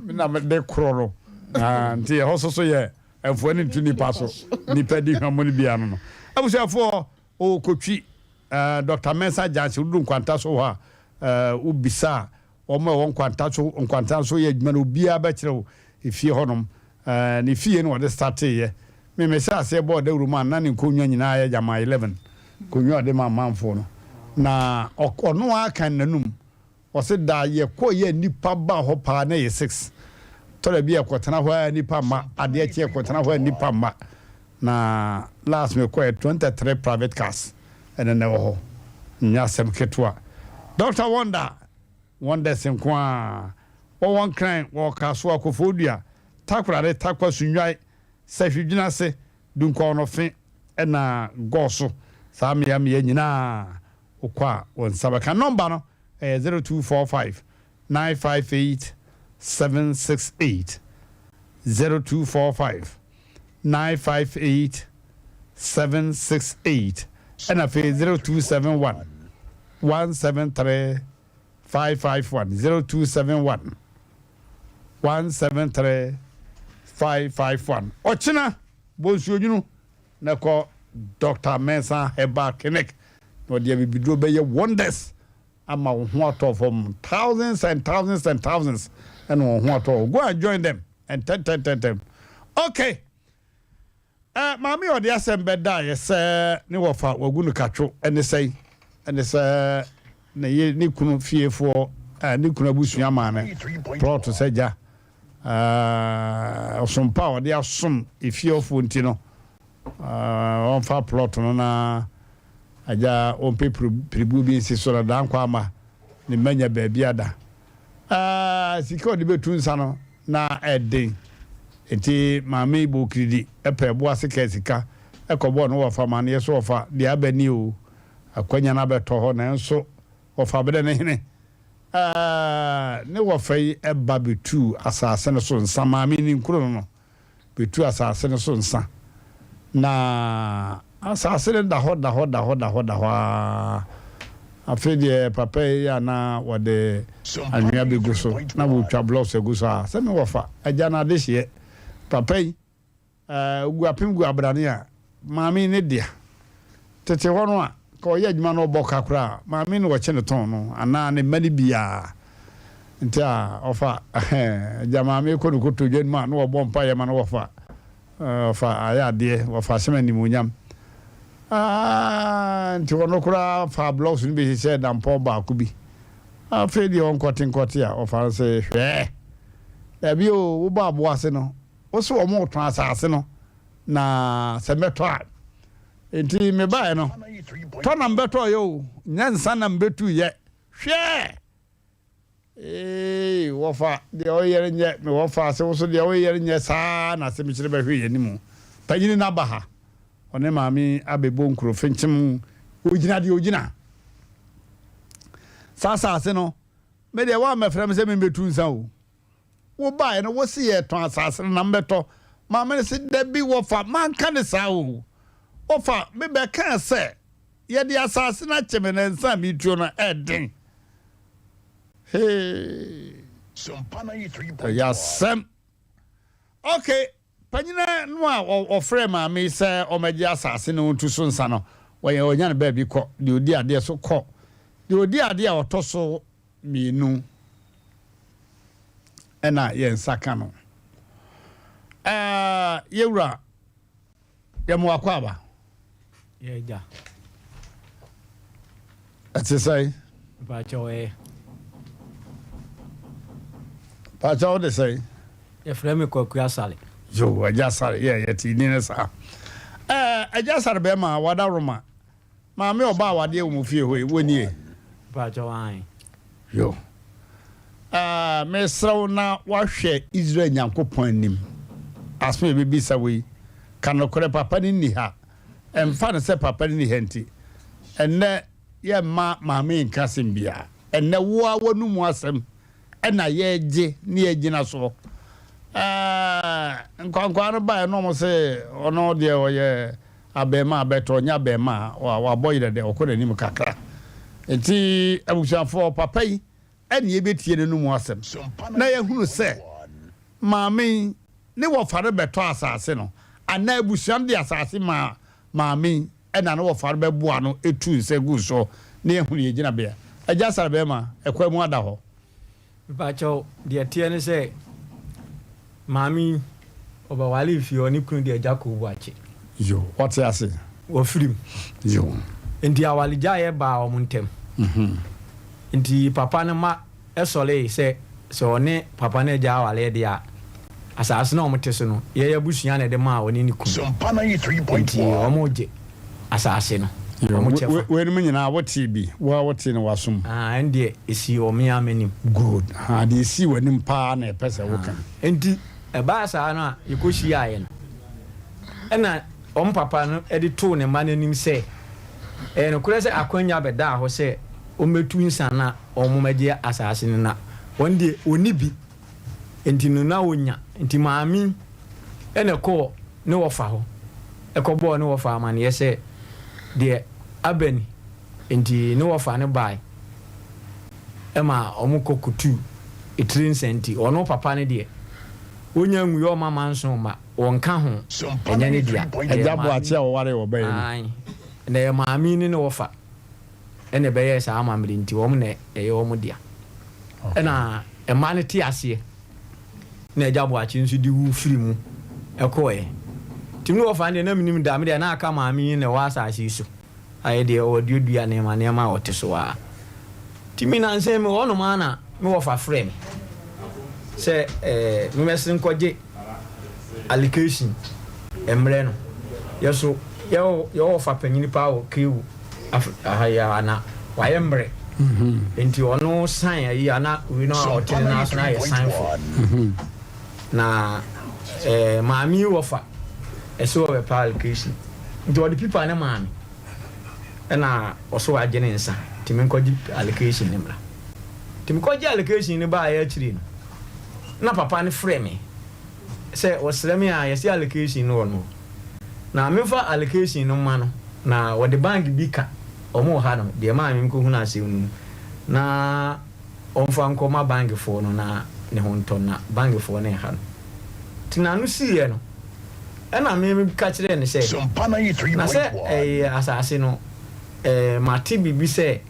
Me na mede korɔ no. Ah, nti ɛhɔ so so yɛ ɛmfoɔ ne ntu nipa so. Nipa di hwammɔ no biara no no. Abusuafoɔ, ɔkɔtwi eh, Dr. Mensah Junction, wodu Nkwanta so hɔ a, eh, wobisa a, wɔn a ɛwɔ Nkwanta so, Nkwanta so yɛ adwuma no, obiara bɛkyerɛ wo efie hɔnom. Eh, ne fie na wɔde starteeɛ. Me mehyɛɛ aseɛ bɔɔ dawuro mu a, na ne nkonnwa nyinaa yɛ gyama 11, nkonnwa a ɔde ma amanfoɔ no. Na ɔno ara kan n'anum. Ɔse da yɛkɔɔ yɛ a nnipa baa hɔ paa na ɛyɛ 6. Tɔ da bi a yɛkɔtena hɔ a nnipa mma, adeɛ kye yɛkɔtena hɔ a nnipa mma. Na last mekɔɛ 23 private cars ɛna na ɛwɔ hɔ. Nyɛ asɛm ketewa. Doctor Wonder, wonders nko ara. Wɔwɔ Nkran, wɔwɔ Kasoa, Kofoɔdua, Takoradi, Tarkwa, Sunnwae, Sahwi, Dwenase, Dunkwa-Ɔnɔfe ɛna Gɔɔso. Saa mmea mmea nyinaa Wokɔ a, wo nsa bɛka. Nɔmba no yɛ 0245 958 768, 0245 958 768, ɛna afei 0271 173 551, 0271 173 551. Ɔkyena, bɔ nsuonwunu na kɔ Doctor Mensah Herbal Clinic na ɔde abibiduro bɛyɛ wonders ama wo ho atɔ fam thousands and thousands and thousands ɛna wɔn ho atɔ wo go and join them ntɛntɛntɛntɛm okay eh, maame a ɔde asɛm bɛdaeɛ sɛ ne wɔfa wagu no katwo ɛne sɛn ɛne sɛ ne ye ne kunu fiefoɔ eh, ne kunu abusua maa no plot sɛ gya eh, ɔsom pa a ɔde asom efiefoɔ nti no Ɔmfa plot no na agya ɔmpɛ piribuo bi nsi so na Dankwa ama ne mma nya baabi ada. Sika a ɔde bɛtu nsa no na ɛden nti maame yi bɔɔ kiridi pɛɛ bo ase kaa sika kɔbɔɔ ne wɔfa amaneɛ so wɔfa deɛ aba ni o, akwanya no abɛtɔ hɔ nanso wɔfa berɛ ne hene. Ne wɔfa yi ba bɛtuu asase no so nsa maame yi ne nkuro no no. Betu asase no so nsa. Na asase no da hɔ da hɔ da hɔ da hɔ da hɔ ara. Afei deɛ papa yi a na wɔde anwea bɛgu so na wɔtwa blocks agu so a, sɛ me wɔfa agya no adehyeɛ. Papa yi, ɔgu apem gu abrane a, maame yi ne dea. Tete hɔ no a, nka ɔyɛ adwuma na ɔbɔ ka koraa a, maame na ɔkye no tɔn no anaa ne mma no biara. Nti a ɔfa agya maame kɔ no kotodwe no mu a na wɔbɔ mpaeɛ ma no wɔfa ɔfa ayɛ adeɛ, wɔfa ahyɛ me animuonyam. Ah, nti ɔno koraa faa blocks no bi hyehyɛɛ dampɔn baako bi. Afei deɛ ɔnkɔte nkɔte a ɔfa no sɛ hwɛɛ. Dabi o, wobɔ aboa ase no, wo se wɔn retɔn asase no na sɛ mɛtɔ a. Enti mebaeɛ no, tɔ na mebɛtɔeɛ o, nyɛ nsa na mebɛtuiɛ. Hwɛ! Eei, wɔfa, deɛ ɔyɛ no nyɛ, me wɔfa ase, wo so deɛ woyɛ no nyɛ saa na asɛm kyerɛ bɛhwe yɛn anim. Panyini no aba ha, ɔne maame abɛbɔ nkuro fenkyem, ɔgyina deɛ ɔgyina. Saa asase no, me deɛ woammɛfrɛ me sɛ memmɛtu nsa o. Wo baeɛ no wo se yɛtɔn asase no na mobɛtɔ. Maame no se dabi wɔfa manka no saa o. Wɔfa me bɛkaa sɛ yɛde asase no akyɛ me na nsa a metuo no ɛden. Hee ɛyɛ asɛm. Okay panyina no a ɔfrɛɛ maame yi sɛ ɔmɛgye asase no ntu so nsa no wɔyɛ ɔnya no baabi kɔ deɛ ɔdi adeɛ so kɔ deɛ ɔdi adeɛ a ɔtɔ so mmienu ɛna yɛn nsa ka no. Ɛɛ yɛwura yɛ mo akɔ aba. Yɛgya. Ɛte sɛn? Mpakyɛw ɛyɛ. Mpakyɛw wo de sɛn? Yɛfrɛ me Kwaku Asare. Yo, Agya Asare, yɛ yɛte ni ne saa. Ɛɛ Agya Asare bɛrima wada Roma. Maame ɔbaa awadeɛ wɔ mo fie hɔ yi, wo nie? Mpakyɛw, aane. Yo. Ah, mesrɛ wo na woahwɛ Israel Nyankopɔn anim. Asɛm a yɛbɛbisa wo yi, ka nokorɛ, papa no nni ha. Ɛmfa no sɛ papa no nni ha nti, ɛnnɛ yɛmma maame yi nka asɛm biara. Ɛnnɛ wo ara w'anomu asɛm na yɛregye ne yɛgyina soɔ. Ah, nkwankwaa no baeɛ na wɔn se ɔno deɛ ɔyɛ Abarimaa bɛtɔ ɔnyɛ abarimaa a wabɔ yerɛ dɛ ɔkɔ n'anim kakra nti abusuafoɔ papa yi ɛne yɛbɛtie n'anum asɛm na yɛahunu sɛ maame yi. ne wɔfa no bɛtɔ asase no anaa abusua no de asase maa maame yi ɛna ne wɔfa no bɛboa no tuu nsa guu so na yɛahunu yɛn gyinabea. Agya Sare bɛrima, ɛkwan mu ada hɔ. Mepakyɛw, deɛ ɛteɛ ne sɛ, maame yi, ɔbɛwaree fie hɔ, ne kunu de Agya Koo Boakye. Yo, ɔte ase. Wafiri mu. Yo. Nti awaregyaeɛ baa wɔn ntam. Nti papa no mma sɔree sɛ, sɛ ɔne papa no agya awareɛ deɛ a, asaase no a wɔte so no, yɛn abusua na ɛde maa ɔne ne kunu. Nti wɔregye asaase no, wɔn kyɛfa. Weinom nyinaa wotee bi? Wo ara wotee no w'asom? Ah, ɛndeɛ ɛsii wɔ me ara m'anim. Good. Ahaa, deɛ ɛsii w'anim paa na yɛpɛ sɛ woka. Nti ɛbaa saa no a yɛkɔhyiaeɛ no, ɛna wɔn papa no de too ne mma no anim sɛ, Ɛyɛ nokorɛ sɛ akwannya bɛdaa hɔ sɛ wɔmmɛtu nsa na wɔmmɛgye asaase no, na wɔn deɛ wɔnni bi, enti no na wɔnnya. Enti maame yi na ɛkɔɔ ne wɔfa hɔ kɔbɔɔ ne wɔfa amaneɛ sɛ deɛ aba ni. Enti ne wɔfa no bae ma wɔkɔ kɔtuu etire nsa nti, ɔno papa no deɛ, wɔnnya nwuiɛ ɔmma manso mma. Wɔnka ho, ɛnyɛ ne dea. Ɛyɛ Agya maame Boakye a ɔwaree ɔbaa yi no. Aane, na ɛyɛ maame yi ne ne wɔfa na ɛbɛyɛɛ saa amammerɛ nti wɔn na ɛyɛ wɔn dea. Ɛna mma no te aseɛ na Agya Boakye nso de wu firi mu kɔeɛ. Nti me wɔfa no deɛ na mennim da, me deɛ na aka maame yi na ɛwɔ asase yi so. Ayɛ deɛ ɔreduadua nneɛma nneɛma a ɔte so ara. Nti me nansa yi mewɔ hɔnom ara na me wɔfa frɛ me sɛ eh, memmɛsene nkɔgye allocation mmerɛ no. Yɛ so yɛwɔ yɛwɔ wɔfa panyini paa wɔ KU aha yi ara na wayɛ mmerɛ. Nti ɔno sign ayi a na wei no a ɔte ne nan so no ayɛ sign for. Na eh, maame yi wɔfa ɛsɛ ɔbɛpɛ allocation. Nti ɔde pipa no maa me ɛna ɔso wagye ne nsa nti menkɔgye allocation no mmra. Nti mekɔgye allocation no baeɛ akyiri no na papa no frɛ me sɛ ɔsrɛ me a yɛse allocation no wɔ no hɔ na memfa allocation no mma no na wɔde bank bi ka wɔn wɔ ha no deɛ maa me mekɔhunu asɛm no mu na ɔmfa nkɔma bankfoɔ no na ne ho ntɔ no na bankfoɔ no nha no. Nti n'ano siiɛ no, ɛna me meka kyerɛɛ no sɛ, Na sɛ ɛyɛ asase no, ɛɛ, mate biribi sɛ,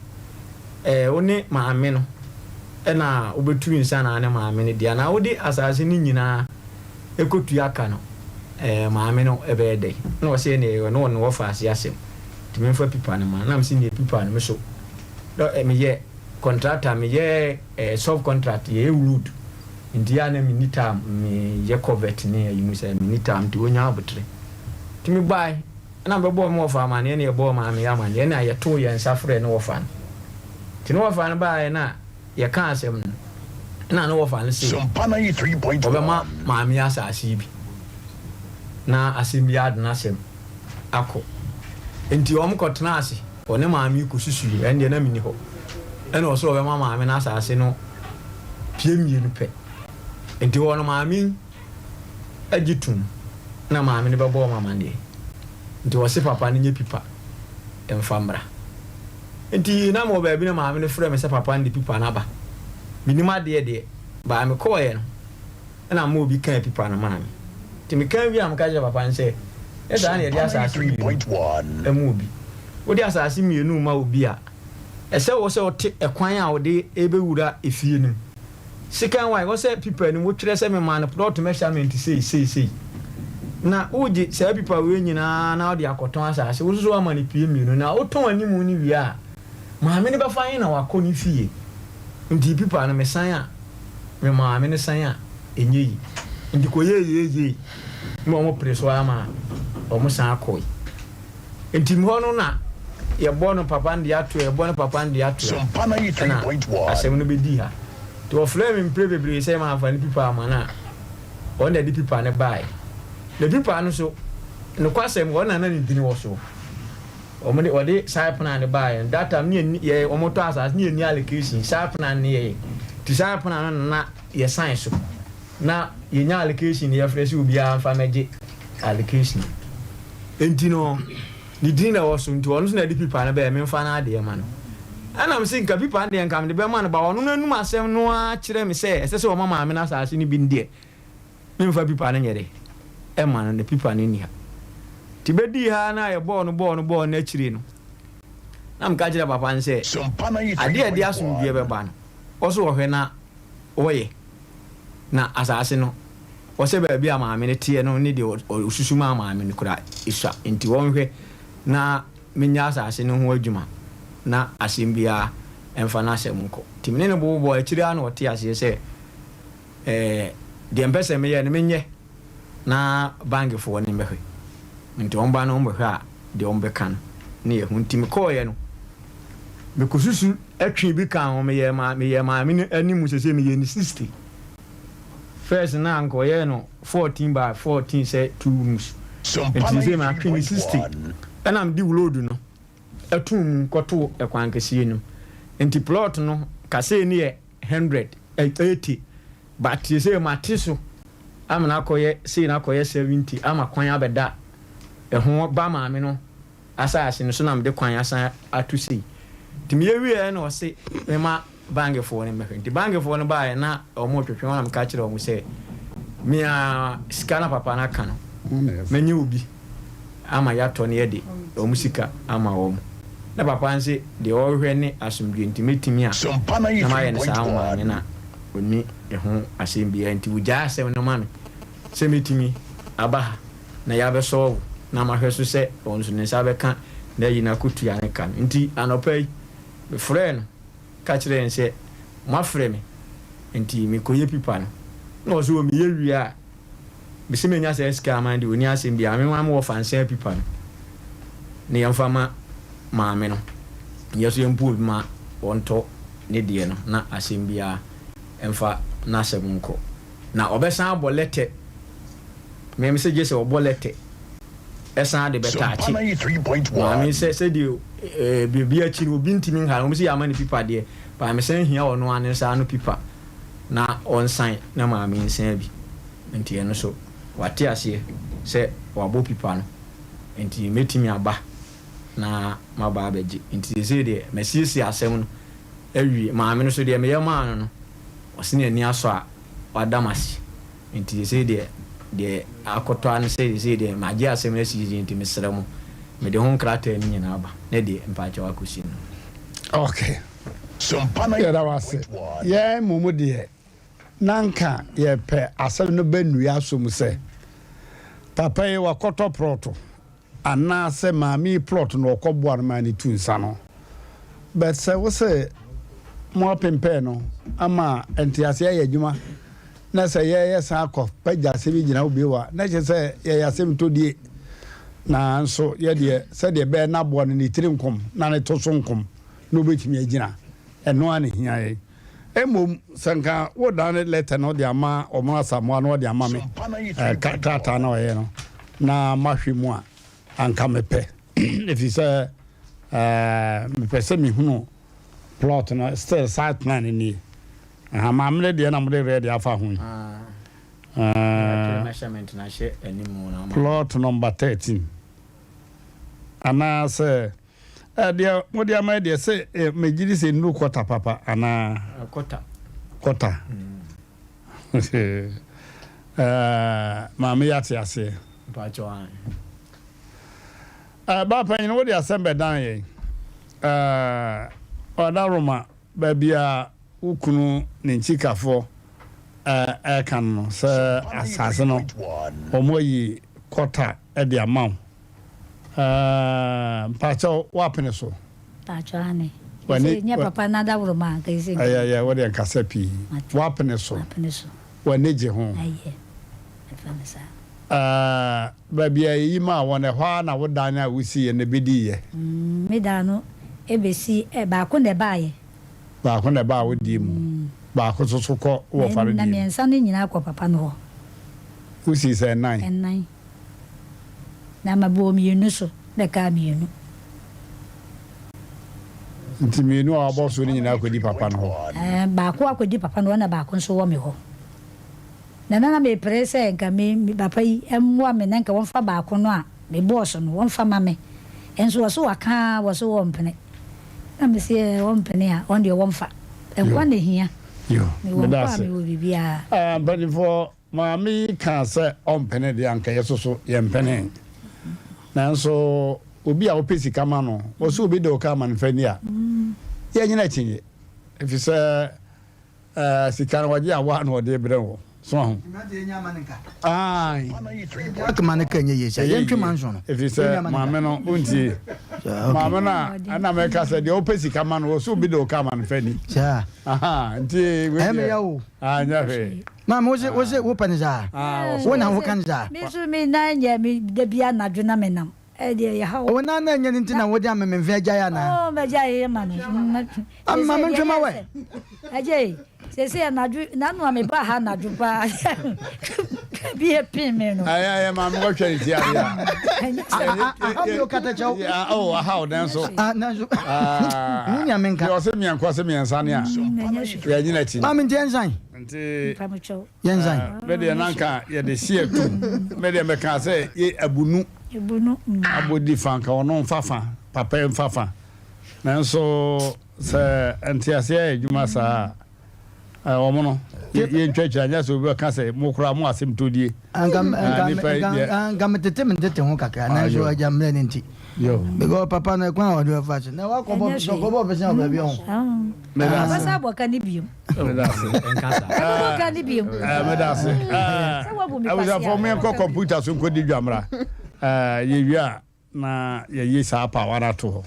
ɛɛ, wo ne maame no na wobɛtu nsa na ne maame no deɛ, anaa wode asase no nyinaa kɔtua ka no, ɛɛ, maame no bɛyɛ dɛn? Ɛna ɔse ɛneɛ ɔne ɔne wɔfa ase asɛm, nti memfa pipa no ma no. Na mese neɛ pipa no, me so meyɛ contractor, meyɛ ɛɛ, sub contract, yɛyɛ road. Nti yɛ a na menni time meyɛ covert ne ayi mu sɛ menni time nti wɔnya aboterɛ. Nti mebae na mebɛbɔɔ me wɔfa amaneɛ na yɛbɔɔ maame yi amaneɛ na yɛtoo yɛn nsa frɛɛ ne wɔfa no. Nti ne wɔfa no baeɛ na yɛkaa asɛm no na ne wɔfa no se ɔbɛma maame yi asase yi bi na asɛm biara de n'asɛm akɔ. Nti wɔn kɔtenaa ase ɔne maame yi kɔsusuiɛ, ɛndeɛ na menni hɔ. Ɛna ɔse ɔbɛma maame no asase no pie mmienu pɛ. Nti hɔ no maame yi gye tom na maame no bɛbɔ wɔn amaneɛ. Nti ɔse papa no nyɛ pipa mfa mmra. Nti na mewɔ baabi na maame no frɛ me sɛ papa no de pipa no aba. Mennim adeɛ deɛ, but mekɔeɛ no ɛna ama obi kaa pipa no maa me. Nti meka wie a meka kyerɛɛ papa no sɛ, nyɛ saa na yɛde asase mmienu ma obi. Wode asase mmienu rema obi a, Ɛsɛ wo sɛ wote ɛkwan a wɔde rebɛwura efie no mu. Sekan wa, ɛwɔ sɛ pipa no mu wotwerɛ sɛ memaa no plot measurement sei sei sei. Na wogye saa pipa wei nyinaa na wode akɔtɔn asase, wo nso so woama no pie mmienu. Na wotɔn animu no wie a, maame no bɛfa he na wakɔ ne fie. Nti pipa no mesan a, me maame no san a, ɛnyɛ yie. Nti kɔyɛɛ yei yei na wɔpere so ara ma wɔsan kɔe. Nti hɔ no na yɛbɔ no papa no de ato yɛbɔ no papa no de ato ɛna asɛm no bɛdii ha. Nti wɔfrɛɛ me mprɛ bebree sɛ mamfa ne pipa amma no a, wɔn na ɛde pipa no baeɛ. Na pipa no so, nokwasɛm wɔn na na ne dini wɔ so. Wɔn de wɔde saa plan no baeɛ no, that time ne yɛnni yɛ wɔtɔ asase ne yɛnni allocation, saa plan no yɛyɛ. Nti saa plan no na na yɛsan so. Na yɛnya allocation no yɛfrɛ sɛ obiara mfa mmɛgye allocation. Enti no, ne din na ɛwɔ so, nti ɔno nso na ɛde pipa no bɛɛ, memfa n'adeɛ ma no. Ɛna mese nka pipa no deɛ nka mede bɛma no, ba ɔno n'anum asɛm no ara kyerɛ me sɛ ɛsɛ sɛ ɔma maame no asase no bi no deɛ, Memfa pipa no nyɛ dɛ ɛma no na pipa no nni ha. Nti bɛdii ha na yɛbɔɔ no bɔɔ no bɔɔ no akyire no, na meka kyerɛɛ papa no sɛ adeɛ a ɛde asomdwoeɛ bɛba no, ɔso ɔhwɛ na ɔyɛ. Na asase no, ɔsɛ baabi a maame no teɛ no ne deɛ ɔsusu maa maame no koraa sua. Nti ɔnhwɛ na menyɛ asase no ho adwuma na asɛm biara mfa n'asɛm nkɔ. Nti me ne no bobɔɔ akyire ara na ɔtee aseɛ sɛ ɛɛ deɛ mpɛ sɛ meyɛ no menyɛ na bankfoɔ no mmɛhwɛ. Nti wɔn ba no wɔn bɛhwɛ a deɛ wɔn bɛka no ne yɛ ho. Nti mekɔɔeɛ no mekɔsusu twee bi kaa ho meyɛɛ maa meyɛɛ maame no anim sɛsɛ meyɛɛ no 60. First no a anka ɔyɛɛ no 14 by 14 sɛ two rooms. Nti sɛsɛ matwe no 60 ɛna mede load no too mu kɔtoo ɛkwan kɛseɛ no mu. Nti plot no kasɛɛ no yɛ 100, 80 but seesei mate so ama no akɔyɛ sei no akɔyɛ 70 ama kwan abɛda ɛho ba maame no asaase no so na mede kwan asan ato sei. Nti meyɛ wieɛ na ɔse mema bankfoɔ no mmɛhwɛ. Nti bankfoɔ no baeɛ na wɔn retwetwe wɔn na meka kyerɛ wɔn sɛ me ara sika na papa no aka no mɛnyɛ obi ama yɛatɔ na yɛde wɔn sika ama wɔn. Na papa no se deɛ ɔrehwɛ ne asomdwoeɛ nti mɛtumi a na mayɛ no saa ama maame no a ɔnni ɛho asɛm biara nti wogyae asɛm no ma me sɛ mɛtumi aba ha na yɛabɛsɔlve na mahwɛ so sɛ ɔno nso ne nsa bɛka n'ayi no akɔtua ne ka no. Nti anɔpa yi mefrɛɛ no ka kyerɛɛ no sɛ moafrɛ me nti mekɔyɛ pipa no na ɔse o meyɛ wie a mese menya saa sika ama no deɛ ɔnni asɛm biara me ma me wɔfa nsa pipa no na yɛmfa ma maame no yɛ so yɛmpo obi ma ɔntɔ ne deɛ no na asɛm biara ɛmfa n'asɛm nkɔ na ɔbɛsan abɔ lɛtɛ me me sɛ gye sɛ ɔbɔ lɛtɛ ɛsan de bɛtaakye maame sɛ sɛdeɛ ɛɛ biribi akyi no obi ntumi nha no wɔn sɛ yɛama no pipa deɛ paa me san hia ɔno ara ne nsa ano pipa na ɔnsan na maame nsan bi nti ɛno so wate aseɛ sɛ wabɔ pipa no nti mɛtumi aba na maba abɛgye nti seesei deɛ masiesie asɛm no awie maame no so deɛ meyɛ maa no no ɔse n'ani asɔ a wada m'ase Nti seesei deɛ, deɛ akɔtɔ ara ne sɛ seesei deɛ magye asɛm no asi yiye nti mesrɛ mo, mede ho nkrataa no nyinaa aba na deɛ mpakyɛw akɔsi no. Ok, yɛda wo ase. Yɛn mmom deɛ, na anka yɛpɛ asɛm no bɛnua aso mu sɛ, papa yi wakɔtɔ prɔto Anaasɛ maame yi plot na ɔkɔ boa no ma ne tu nsa no but sɛ wo se mo apempɛn no ama nteaseɛ ayɛ adwuma na sɛ yɛyɛ san akɔ pagya asɛm yi gyina hɔ bio a na kyerɛ sɛ yɛyɛ asɛm todie na nso yɛdeɛ sɛdeɛ ɛbɛyɛ na aboa no ne tiri nkom na ne to so nkom na obɛtumi agyina ɛno ara na ɛhia yɛn. Mmom sɛ nka wodane lɛtɛ no de ama wɔn Asamoah na ɔde ama me krataa na ɔyɛ no na mahwɛ mu a, anka mepɛ. Ɛfiri sɛ mepɛ sɛ mehunu plot no still site plan no nie. Aha, maame no deɛ na mode red afa ho yi. Plot number 13. Anaasɛ Eh, deɛ mode ama yi deɛ sɛ eh, megye di sɛ nnuru kɔta papa anaa? Kɔta. Kɔta. Mm. eh, maame yɛ ate aseɛ. Mpakyɛ an. Eh, ba panyin wode asɛm bɛdan yɛn. Eh, ɔda Roma baabi a wo kunu ne nkyikafoɔ eh, ɛka no sɛ asase no wɔn ayi kɔta de ama wo. Ɛɛɛ mpakyɛw woapene so? Mpakyɛw ane. W'ani Sɛ nyɛ papa na daworo ma anka ɛsɛ nka. Ɛyɛ ɛyɛ wodeɛ nkasa pii. Mate. Woapene so? Mapene so. W'ani gye ho? Ɛyɛ. Mɛfa no saa. Ɛɛɛ baabi a yɛyi maa wɔn ɛhɔ ara na wo dan a wosiiɛ no bɛdiiɛ? Mm, me dan no ɛbɛsi ɛ baako na ɛbaeɛ. Baako na ɛbaa wo deɛ mu, baako nso so kɔ wo wɔfa no Na deɛ mu. mmiɛnsa no nyinaa kɔ papa no hɔ. Wosii sɛ nnan? Nnan. Na mebɔɔ mmienu so na ɛkaa mmienu. Nti mmienu a wabɔ so no nyinaa kɔdi papa no hɔ? Ɛɛ, baako akɔdi papa no hɔ na baako nso wɔ me hɔ. Na na na mepere sɛ nka me me papa yi mmoa me na nka wɔmfa baako no a mebɔɔ so no wɔmfa ma me. Nso wɔso waka ara wɔso wɔmpene. Na mese ɛɛ wɔmpene a wɔn deɛ wɔmfa. Nkwa na ehia. Yo, Mewɔ meda nkwa a ase. mewɔ biribiara. Ɛɛ, mpanimfoɔ. Maame yi kaa sɛ ɔmpene deɛ anka yɛsoso yɛmpene. Nanso obi a wopɛ sika ma no, ɔsɛ obi de wo ka ama no mfa ni a, yɛnyina akyinnye. Ɛfiri sɛ eh, sika no wɔgye awa na wɔde brɛ wo. So aho. Ae. Akoma no ka nyɛ yie sɛ yɛntwe manso no. Ɛfiri sɛ maame no wontie. Maame no a ɛna mɛka sɛ deɛ wopɛ sika ma no, ɔsɛ obi de wo ka ama no mfa ni. Saa. Aha, nti wei deɛ. Anyɛ hwee. Maame wo se wo se wo pɛ ne saa? Wo na wo ka ne saa? Me nso me nan nyɛ me da bi anadwo na me nam. Ɛdeɛ yɛ haw. Wo nan na nyɛ ne nti na wo de amememfe agyae anaa? Oh mɛgyae yɛ ma no. Ama me ntwe ma wɛ. Agyae sese anadwo nanu a me ba ha anadwo paa. Bi yɛ pin me no. Ɛyɛ ɛyɛ maame kɔ twɛ ne ti adeɛ a. Aha bi o kata kyɛw. Oh aha o nanso. Ah nanso. Mu nya me nka. Deɛ ɔsɛ mmiɛnko ɔsɛ mmiɛnsa ne a. Yɛ nyina akyi. Maame nti ɛnsan. Nti Yɛnsan. Me deɛ na nka yɛde si atum. Me deɛ mɛka sɛ yɛ abunu. Ebunu. Abodi fa nka ɔno nfa fa papa nfa fa. Nanso sɛ nteaseɛ yɛ adwuma saa a wɔn no yɛntwa akyire anyɛ sɛ obi bɛka sɛ mo koraa mo asɛm todie. Anka anka metete me ntete ho kakra nanso agya mmerɛ no nti. Because papa no ɛkwan a ɔde ɔfa so na wakɔbɔ sɔkɔbɔ pɛsɛ wɔ baabi ɔho. Ɔbɛsa abɔ ka ne biom. Ɛbɛbɔ ka ne biom. Meda ase. Abusuafoɔ mo yɛnkɔ kɔmputa so nkɔdi dwamra. Yɛwie a na yɛyi saa apaawa no ato hɔ.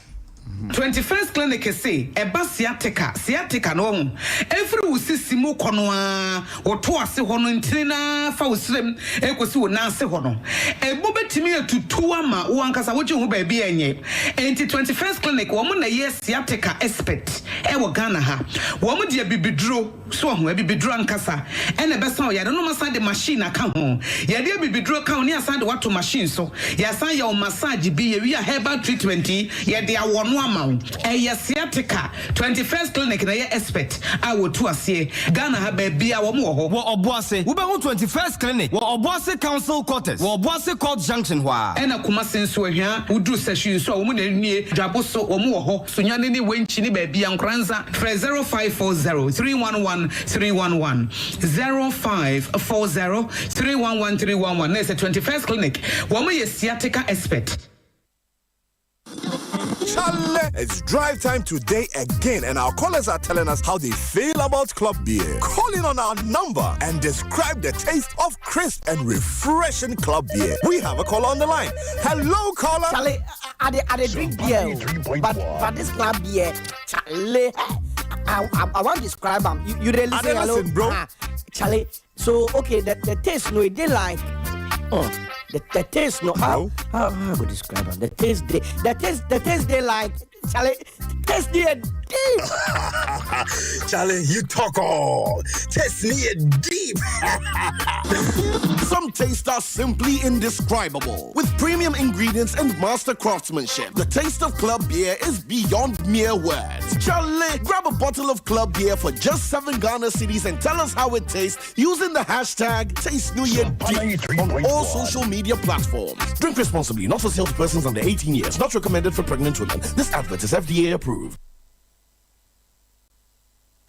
21st Clinic se ɛba sciatica, sciatica no wahu, ɛfiri wo sisi mu kɔ no ara, wo to ase hɔ no ntini no ara fa wo srem ɛkɔsi wo nan ase hɔ no, ɛmu bɛtumi atutu ama wo ankasa wogye wo ho baabi a ɛnyɛ. Enti 21st Clinic wɔn na ɛyɛ sciatica expert ɛwɔ Ghana ha. Wɔn de abibiduro. So wahu? Abibiduro ankasa na ɛbɛsa wo yare no. Wɔasan de machine aka ho. Yɛde abibiduro ka ho na yɛasan de wo ato machine so. Yɛasan yɛ wo massage bi. Yɛwie a herbal treatment yi, yɛde awɔ no ama wo. Ɛyɛ sciatica. 21st Clinic na ɛyɛ expert a wɔtu aseɛ. Ghana ha baabiara wɔn wɔ hɔ. Wɔ Ɔboase, wobɛhu 21st Clinic wɔ Ɔboase Council Quarters wɔ Ɔboase Court Junction hɔ ara. Ɛna Kumasi nso, Ahwia, woduru Sahwi nso a, wɔn na nie. Dwabo so, wɔn wɔ hɔ. Sunyani ne Wenchi ne baabia Nkoranza frɛ 0540 311 311 0540 311 311 na ɛsɛ 21st clinic wɔn yɛ sciatica expert. Chale, it's drive time today again, and our callers are telling us how they feel about club beer. Call in on our number and describe the taste of crisp and refreshing club beer. We have a caller on the line. Hello, caller. Chale, I, I, I drink beer, oh, but but this club beer, chale, I, I, I want to describe them. You, you really listen, hello? listen, bro. Ah, chale, so okay, the, the taste no, it dey like, oh, the, the taste no, how, how, how I go describe them? The taste they, the taste, the taste they like, chale, taste they deep. Charlie, you talk all. Taste me deep. Some tastes are simply indescribable. With premium ingredients and master craftsmanship, the taste of club beer is beyond mere words. Charlie, grab a bottle of club beer for just 7 Ghana cedis and tell us how it tastes using the hashtag TasteNewYearDeep on all social media platforms. Drink responsibly, not for sale to persons under 18 years, not recommended for pregnant women. This advert is FDA approved.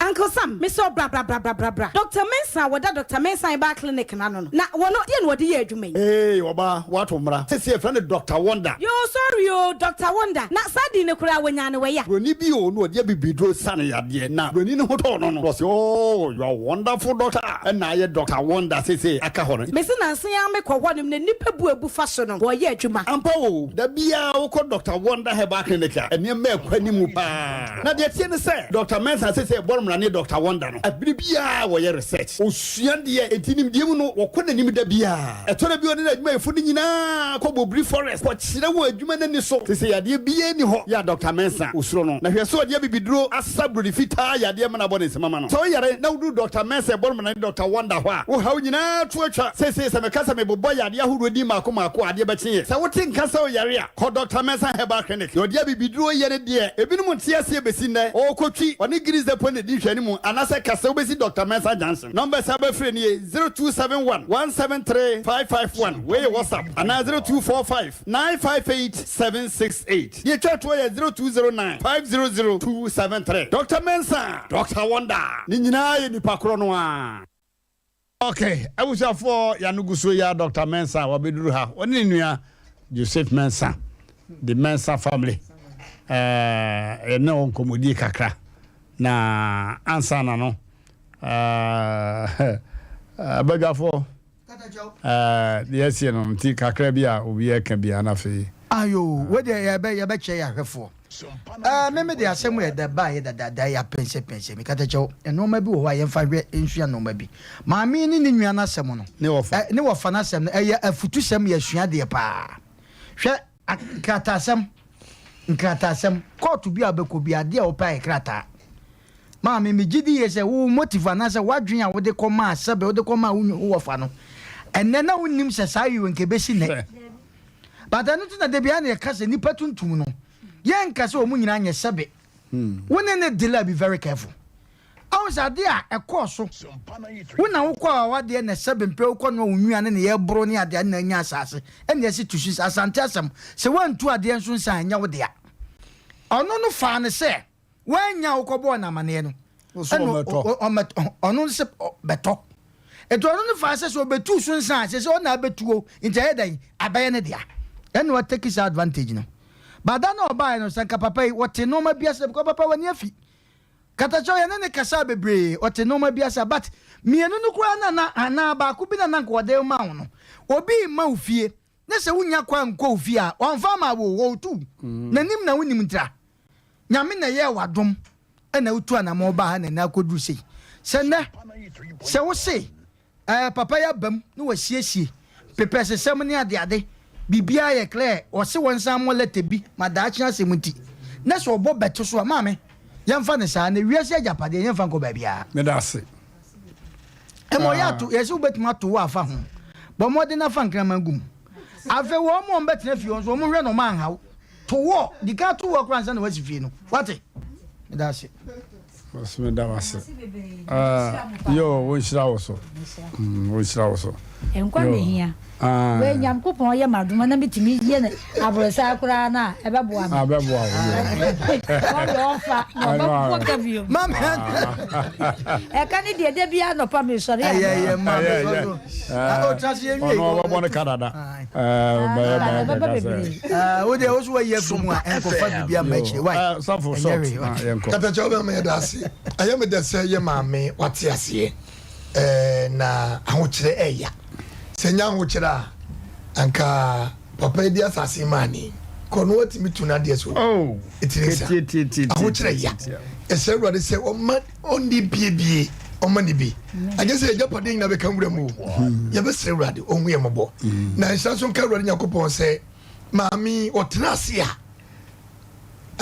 Uncle Sam, me sɛ wo bra bra bra bra bra bra. Doctor Mensah a wɔda Doctor Mensah Herbal Clinic no ano no, na wɔno, deɛn na wɔde yɛ adwuma yi? Eei ɔbaa, woato mmara. Seesei yɛfrɛ no Doctor Wonder. Yoo, sorry oo, Doctor Wonder. Na saa din no koraa, wɔnyaa no wɔ ya? Buroni bi oo, na ɔde abibiduro sa no yadeɛ, na buroni no ho tɔɔ no no, na ɔse, Oh, you are wonderful doctor. Ɛna ayɛ Doctor Wonder seesei aka hɔ no. Mese nansa yi ara mekɔ hɔnom na nnipa bu abu fa so no, wɔreyɛ adwuma. Ampa oo, da biara wokɔ Doctor Wonder Herbal Clinic a, nneɛma rekɔ anim paa. Na deɛ ɛteɛ ne sɛ, Doctor Mensah seesei ɛbɔ no mmara ne Doctor Wonder no, bere biara wɔyɛ research, wɔsua adeɛ, enti nimdeɛ mu no, wɔkɔ n'anim da biara. Ɛtɔ da bi a ɔne n'adwumayɛfo no nyinaa kɔ Bobiri Forest kɔkyerɛ wɔn adwuma no ani so. Seesei yadeɛ biara nni hɔ yɛ a Doctor Mensah osuro no. Na hwɛ sɛ ɔde abibiduro asa buroni fitaa yadeɛ ma no abɔ ne nsam ama no. Sɛ woyare na woduru Doctor Mensah ɛbɔ no mmara ne Doctor Wonder hɔ a, wo haw nyinaa to atwa. Seesei sɛ meka sɛ mebobɔ yadeɛ ahodoɔ din mmaako mmaako a, adeɛ bɛkye yɛn. Sɛ wote nka sɛ woyare a, Kɔ Dɔkta Mensah Herbal Clinic. Deɛ ɔde abibiduro yɛ no deɛ, ebinom nte aseɛ bɛsi nnɛ. Ɔrekɔtwi, ɔne Guinness Depot na ɛdi nhwɛanimu, anaasɛ ka sɛ wobɛsi Dɔkta Mensah Junction. Numbers a wobɛfrɛ nie, 0271 173 551, wei yɛ WhatsApp, anaa 0245 958 768. Deɛ ɛtwa toɔ yɛ 0209 500 273. Dɔkta Mensah, Dɔkta Wonder, ne nyinaa yɛ nipa korɔ no ara. Ok, abusuafoɔ yɛano gu so yi ara Doctor Mensah wabɛduru ha, ɔne ne nua Joseph Mensah, the Mensah family, eh, yɛne wɔn nkɔmmɔdie kakra na ansa na no eh, abadwafoɔ eh, deɛ asie no nti kakra bi a obi ɛka biara na afei. Ayo, wei deɛ yɛbɛ yɛbɛkyɛ yɛ ahwɛfoɔ. Ɛɛ me me de asɛm yɛ dɛ baayɛ dadaada yi apɛnsɛpɛnsɛ mi katakyɛw nneɛma bi wɔ hɔ a yɛmfa nhwɛ nsua nneɛma bi. Maame yi ne ne nua no asɛm no. Ne wɔfa. Ɛ ne wɔfa no asɛm no ɛyɛ afutusɛm yɛ asuadeɛ paa. Hwɛ a nkrataasɛm nkrataasɛm kɔɔto bi a wobɛkɔ bi adeɛ a wopɛ ayɛ krataa. Maame megye di yie sɛ wo motive anaasɛ w'adwene a wode kɔmaa sɛbe wode kɔmaa wo wo wɔfa no ɛnnɛ na wonnim sɛ saa yɛ nka ɛbɛsi nnɛ. But ɛno nti na da biara na yɛka sɛ nipa tuntum no yɛnka sɛ wɔn nyinaa nyɛ sɛbe. Wo ne ne deal a be very careful. Ahu sɛ adeɛ a ɛkɔɔ so wo na wokɔ awadeɛ na sɛbe mpɛ wokɔ noa wo nnuane na yɛboro ne adeɛ na anya asase ɛna yɛsi to so Asante asɛm sɛ woantu adeɛ nso nsa a ɛnyɛ wo dea. Ɔno no faa no sɛ Wannya a wokɔbɔɔ no amaneɛ no, ɛna ɔmmɛtɔ, ɔno nso bɛtɔ. Nti ɔno no faa sɛ sɛ ɔbɛtu so nsa a, sɛ sɛ ɔna abɛtuo, nti ɛyɛ dɛn? Abɛyɛ ne dea. Ɛna watake saa advantage no. But da no a ɔbaeɛ no, sɛ nka papa yi, ɔte nnoɔma bi ase, because papa w'ani afi. Katakyɛ yɛne ne kasaa bebree, ɔte nnoɔma bi ase, but mmienu no koraa na na, anaa baako bi na na nka ɔde rema wo no, obi rema wo fie, Na sɛ wonnya kwan nkɔ wo fie a, wɔmfa mma wo o, wɔretu wo. N'anim na wonim ntira. Nyame na ɛyɛɛ wo adom na wotu anamɔn baa ha na ɛnnɛ akɔduru sei. Sɛ nnɛ, sɛ wo se, ɛɛ papa yi aba mu na wasiesie pepɛsesɛm ne adeade, biribiara yɛ clear, ɔse wɔnsan mmɔ letter bi ma daakye asɛm nti, na sɛ ɔbɔ bɛto so a, maame, yɛmfa no saa, na wiase agyapadeɛ yɛmfa nkɔ baabiara. Meda ase. Ɛma ɔyɛ ato, yɛsɛ wobɛtumi ato wo afa ho. Bɔ mmɔden na fa nkraman gu mu. Afei wɔn a wɔbɛtena fie hɔ nso, wɔn hwɛ na wɔn anhaw. To wɔ, di kan to wɔ koraa ansa na wasi fie no. Wate? Meda ase. Ɔsɛ meda wo ase. Yo, wo nhyira wo so. Wo nhyira wo so. Nkwa na ehia. Wei Nyankopɔn yɛ m'adom na metumi yɛ no aborosaa koraa no a, ɛbɛboa me. Abɛboa wo. Ɔde ɔfa na ɔbɛbɔ ka bio. Ɛka ne deɛ da biara nɔpa mesɔre a. Ɛyɛ ma mesɔ so. Ɔtra se yɛnwie. Ɔno ɔbɛbɔ ne ka dada. Ɛbɛba bebree. Wo deɛ wo so wayi afiri mu a ɛnkɔfa biribi amma akyire. Why? Sɔfo short. Yɛnkɔ. Katakyɛ wobɛma yɛda ase. Ɛyɛ me dɛ sɛ yɛ maame wate aseɛ. Ɛɛ na ahokyerɛ ɛya. Sɛ ɛnyɛ ahokyerɛ a, anka papa yi de asase maa ne. Kɔ no watumi tu n'adeɛ so. Oh, Ɛtiri nsa. Ahokyerɛ ya. Ɛsɛ Awurade sɛ ɔma ɔnni biebie, ɔma ne bi. Anyɛ sɛ yɛgyapadeɛ nyinaa bɛka nwura mu o. Yɛbɛsrɛ Awurade ɔnhu yɛn mmɔbɔ. Na nhyira nso nka Awurade Nyankopɔn sɛ maame yi ɔtena ase a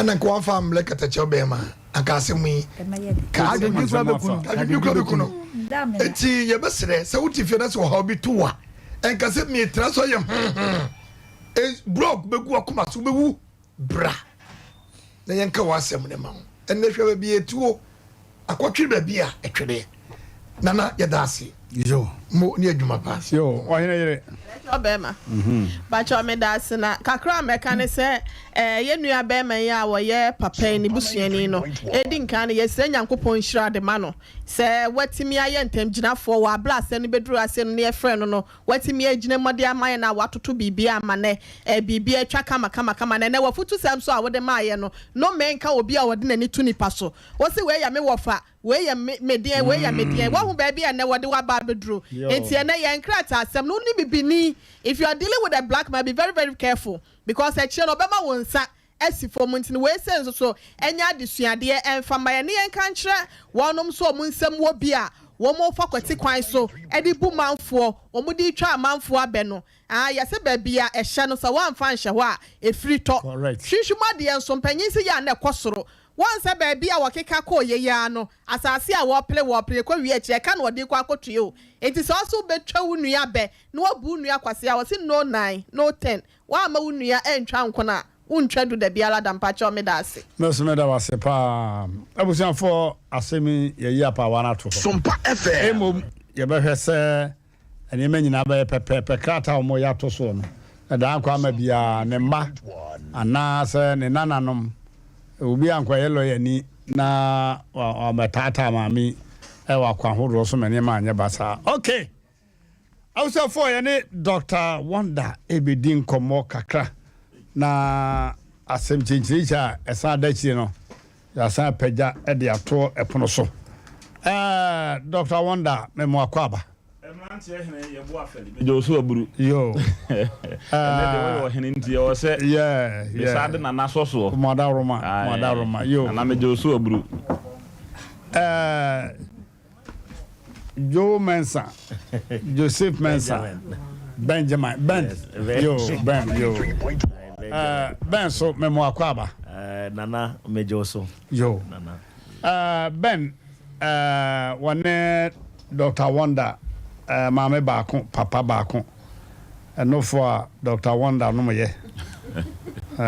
ɛna nka wamfa ammrɛ katakyɛw bɛrima anka asɛm yi ka adwendwen kura bɛku no adwendwen kura bɛku no eti yɛbɛsrɛ sɛ wote fie na sɛ ɔhaw bi to wa ɛnka sɛ mietra so ayɛ huhu blɔk bɛgu akoma so wobɛwu bra na yɛnka w'asɛm no ma wo ɛnɛ hwɛ baabi ɛtuo Akɔtwere baabi a ɛtwereɛ. Nana yɛda ase. Yo. Mo ne adwuma pa. Yo, ɔhene yere. Pakyɛ bɛɛma. Pakyɛ meda ase na kakra a mɛka ne sɛ eh, yɛn nua bɛɛma yi a wɔyɛ papa yi ne busuani no, edi nkan no yɛsrɛ Nyankopɔn nhyira de ma no sɛ watumi ayɛ ntamgyinafoɔ wɔ abere a asɛm no bɛduru ase no na yɛfrɛ no no watumi agyina mu de ama yɛn a watoto biribiara ama nɛ eh, biribiara atwa kama kama kama na ɛnɛ wafutusɛm nso a wode maayɛ no no menka obi a ɔde n'ani to nipa so Wose wei yɛ me wɔfa, wei yɛ me me deɛn, wei yɛ me deɛn. Woahu baabi a ɛnnɛ wɔde wo aba abɛduru. Nti ɛnnɛ yɛn nkrataasɛm no, wo ne bibini, if you are dealing with a black man, be very very careful because akyire no ɔbɛma wo nsa asi fam. Nti no wei sei nso so ɛnyɛ adesuadeɛ ɛmfa mma yɛn ne yɛnka nkyerɛ wɔnom nso wɔn nsam wɔ bi a wɔfa kwati kwan so de bu manfoɔ, wɔn de retwa amanfoɔ abɛ no. Ah, yɛse baabi a ɛhyɛ no sɛ woamfa anhyɛ hɔ a, ɛfiri tɔ. Hwinhwim adeɛ nso, mpanyin se yɛ a na ɛkɔ soro. Woahu sɛ baabi a wɔkeka kɔɔ yei ara no, asase a wɔrepere wɔrepere kɔwie akyiri, ɛka na wɔde rekɔ akɔtua o. Enti sɛ ɔse wobɛtwa wo nua abɛ na woabu wo nua kwasea a, ɔse no nine, no ten. Woamma wo nua antwa nkono a, wontwa du dabiara da. Mpakyɛw, meda ase. Me nso meda wo ase paa. Abusuafoɔ, asɛm yi yɛayi apaawa no ato hɔ. Sompa FM. Mmom yɛbɛhwɛ sɛ Nneɛma nyinaa bɛyɛ pɛpɛɛpɛ. Krataa a wɔreyɛ ato soɔ no, ɛdaa nkwa ama biara, ne mma anaasɛ ne nananom. Obi ankɔyɛ lɔyani na wabɛtaataa maame yi. Ɛwɔ akwan hodoɔ so ma nneɛma anyɛ basaa. Okay. Abusuafoɔ yɛne Doctor Wonder ɛrebɛdi nkɔmmɔ kakra na asɛm kyenkyerekyɛ a ɛsan da akyire no yɛasan apagya de ato ɛpono so. Ɛɛ Doctor Wonder memo akɔ aba. Mmeranteɛ hene yɛ bo afɛli. Megye wo so aburu. Yo. Ɛnɛ deɛ woyɛ ɔhene nti ɛwɔ sɛ. Yeah, yeah. Mesan de nana sɔ soɔ. Mo adaworoma, mo adaworoma. Yo. Nana megye wo so aburu. Ɛɛ Joe Mensah, Joseph Mensah, Benjamin, Ben, yo, Ben, yo. Uh, ben so memo akɔ aba. Nana megye wo so. Yo. Nana. Ben, wɔne Dr. Wonder maame baako, papa baako. Ɛnofo a Doctor Wonder nom yɛ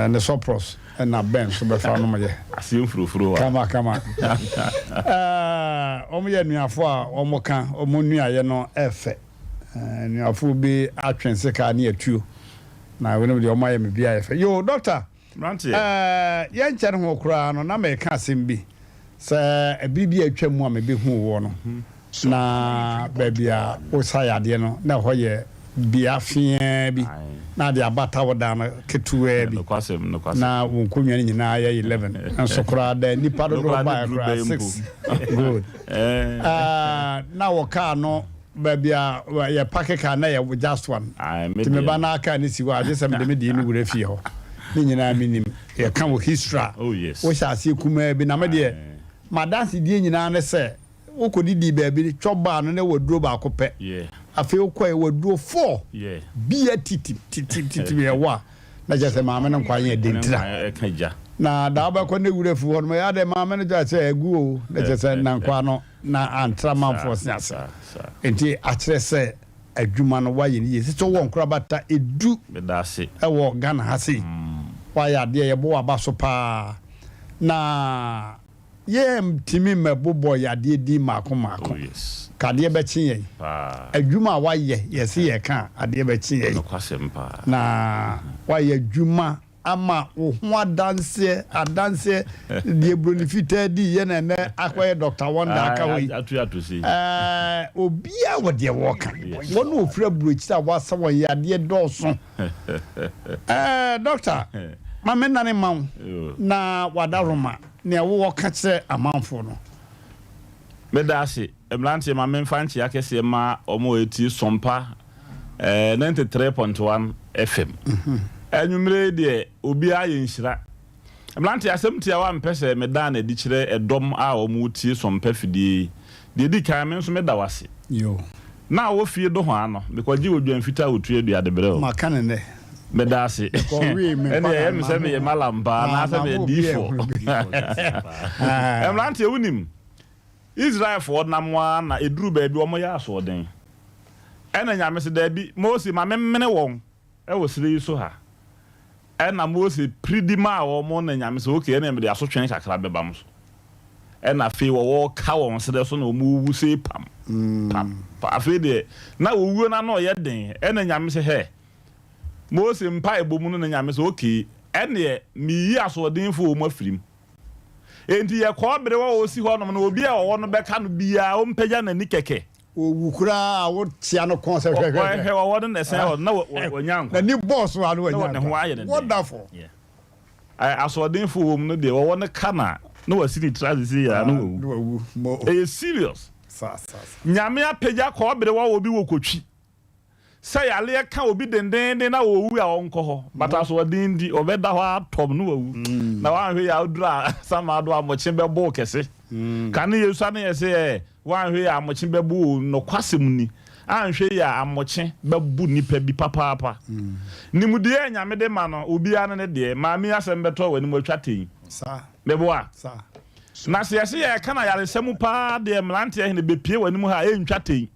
ne sɔprɔs na Ben nso bɛfa nom yɛ. Aseɛ mfurofuro a. Kama kama. Wɔn yɛ anuafo a wɔn ka wɔn nuayɛ no ɛfɛ. Anuafo bi atwe nsekaa ne atuo na wɔn deɛ wɔn ayɛ me bi ayɛ fɛ. Yoo Doctor. Mmeranteɛ. Yɛnkyɛ ne ho koraa no, na mereka asɛm bi, sɛ ɛbere bi a atwam mu a mebehuu woɔ no, na baabi a wosa yadeɛ no, na ɛhɔ yɛ bea feaa bi, na ade abata wo dan no ketewaa bi, na wo nkonnwa no nyinaa yɛ 11, nso koraa da nnipa dodoɔ baeɛ koraa six. Good. Na wɔ kaa no Baabi a yɛ pake car na yɛ just one nti me ba naa car no si hɔ a gye sɛ mede me deɛ no wura fie hɔ ne nyinaa me nim yɛ ka wɔ history a wo hyɛ aseɛ kumaa bi na me deɛ madansedie nyinaa ne sɛ wo kɔ didi baabi chop bar no na ɛwɔ aduro baako pɛ afei wo kɔ ɛwɔ aduro four bia titim titim titim yɛ wɔ a na kyerɛ sɛ maame no nkwa yɛ dentira na daa wobɛkɔ ne wura fi hɔ no yɛ adɛ maame no kyerɛ sɛ agu o na kyerɛ sɛ nankwa no na antra manfoɔ se ase. Enti akyerɛ sɛ adwuma no woayɛ no yie. Sɛ wowɔ nkorabata edu wɔ Ghana ha sei, woayɛ adeɛ, yɛbɔ w'aba so paa. Na yɛntumi mmɛbobɔ yadeɛ din mmaako mmaako. Ka adeɛ bɛkye yɛn. Adwuma a woayɛ, yɛse yɛka a, adeɛ bɛkye yɛn. Na woayɛ adwuma Ama wo ho adanseɛ, adanseɛ, deɛ buroni fitaa dii yɛ na ɛnɛ akɔyɛ Doctor Wonder aka hɔ yi. Ɛɛ, obiara wɔ deɛ wɔka. Wɔn a wɔfiri aburokyire a wɔasa wɔn yadeɛ dɔɔso. Ɛɛ, Doctor, ma me nane ma wo na w'adaworoma, nea wowɔ ka kyerɛ amanfoɔ no. Meda ase. Mmeranteɛ, ma memfa nkyea kɛseɛ mma wɔn a wɔretie Sompa 93.1 FM. Anwummere yi deɛ, obiara yɛ nhyira. Mmeranteɛ, asɛm tiawa a mepɛ sɛ meda no adi kyerɛ ɛdɔm a wɔretie Sompa fidie yi. Deɛ ɛdi kan, me nso meda wo ase. Na wɔ fie dohoa no, mekɔgyee odwan fitaa a ɔtua dua de brɛɛ wo. Maka no nnɛ. Meda ase. Ɛnneɛ ɛyɛ me sɛ meyɛ malam paa anaasɛ meyɛ diifoɔ. Mmeranteɛ, wonim, Israelfoɔ nam ara na ɛduruu baabi wɔyɛɛ asoɔden. Ɛnna Nyame se, Dabi, Mose, ma memmene wɔn wɔ serɛ yi so ha. Ɛnna Mose piri di maa wɔn, na Nyame se, Ok, ɛnneɛ mede asotwee kakra bɛba mo so. Ɛnna afei wɔwɔ ka wɔn serɛ so na wɔwuwu sei pam, pam, pam. Afei deɛ, na owuo no ano reyɛ den. Ɛnna Nyame se, Hɛ, Mose mpaebɔ mu no na Nyame se, Ok, ɛnneɛ meyi asoɔdenfoɔ wɔ mu afiri mu. Enti yɛ kɔɔbere wɔ ɔsi hɔnom no, obi a ɔwɔ no bɛka no biara, ɔmpagya n'ani kɛkɛ. Owu koraa a, wokyea no kɔn sɛ hwɛ hwɛ hwɛ. Ɔhwɛ ɔwɔ no na ɛsɛn hɔ no, na wanya nkwa. N'ani bɔɔ so a na wanya nkwa. Na ne ho ayɛ no den. Wonderful. Yeah. Asoɔdenfo wɔ mu no deɛ, ɔwɔ no ka no a, na wasi ne tiri ase sei a, na wawu. Na wawu. Mo. Ɛyɛ serious. Sa sa sa. Nyame apagya kɔɔbere wɔ obi wɔ kotwi. Sɛ yareɛ ka obi dendeenden na ɔrewu a ɔnkɔ hɔ but asoɔden nti ɔbɛda hɔ ara tɔm na wawu. Na woanhwɛ yie a woduru Asamado a mokye bɛbo wo kɛse. Kane yɛsua no yɛse ɛɛ woanhwɛ yie a amokye bɛbo wo o, nokwasɛm ni anhwɛ yie a amokye bɛbo nipa bi papaapa. Nimdeɛ a Nyame de ma no obiara ne ne deɛ, maame yi asɛm bɛtɔ w'anim atwa tɛn. Meboa? Na sɛ yɛse yɛreka no ayaresa mu paa deɛ mmeranteɛ hene bɛpue w'anim ha a ɛntwa tɛn.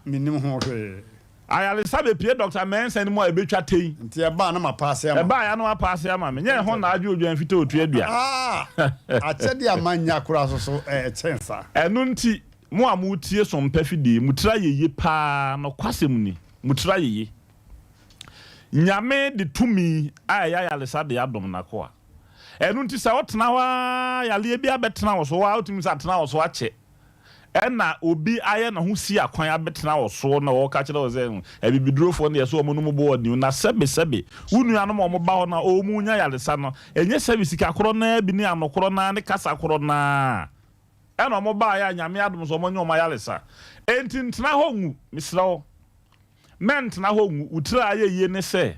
Mennim ho hwee. Ayaresa bɛpue Dɔkta Mensah anim a ɛbɛtwa tɛn. Nti ɛbaa na mapaase ama wo. Ɛbaeɛ a na wapaase ama me. Nyɛ ɛho na adwo odwan fitaa otua dua. Ah! Akyɛdeɛ a mannya koraa nso so ɛkyɛn saa. Ɛno nti, mo a moretie Sompa fidie, mo tiri ayɛ yie paa, nokwasɛm ni, mo tiri ayɛ yie. Nyame de tumi a ɛyɛ ayaresa de adom N'akoa. Ɛno nti sɛ wotena hɔ ara yareɛ bi abɛtena wo so, wo ara wotumi sɛ atena wo so akyɛ. Ɛna obi ayɛ ne ho si akwan abɛtena wo soɔ na ɔreka kyerɛ wo sɛ abibidurofoɔ no deɛ sɛ wɔn nom bo ɔden o, na sɛbe sɛbe wo nuanom a wɔba hɔ no a wɔn nya yaresa no, ɛnyɛ sɛbe sika korɔ no ara bi ne ano korɔ no ara ne kasa korɔ no ara ɛna wɔn baeɛ a Nyame adom so wɔn anya wɔn ayaresa. Enti ntena hɔ nwu, mesrɛ wo. Mɛntena hɔ nwu, wo tiri a ayɛ yie ne sɛ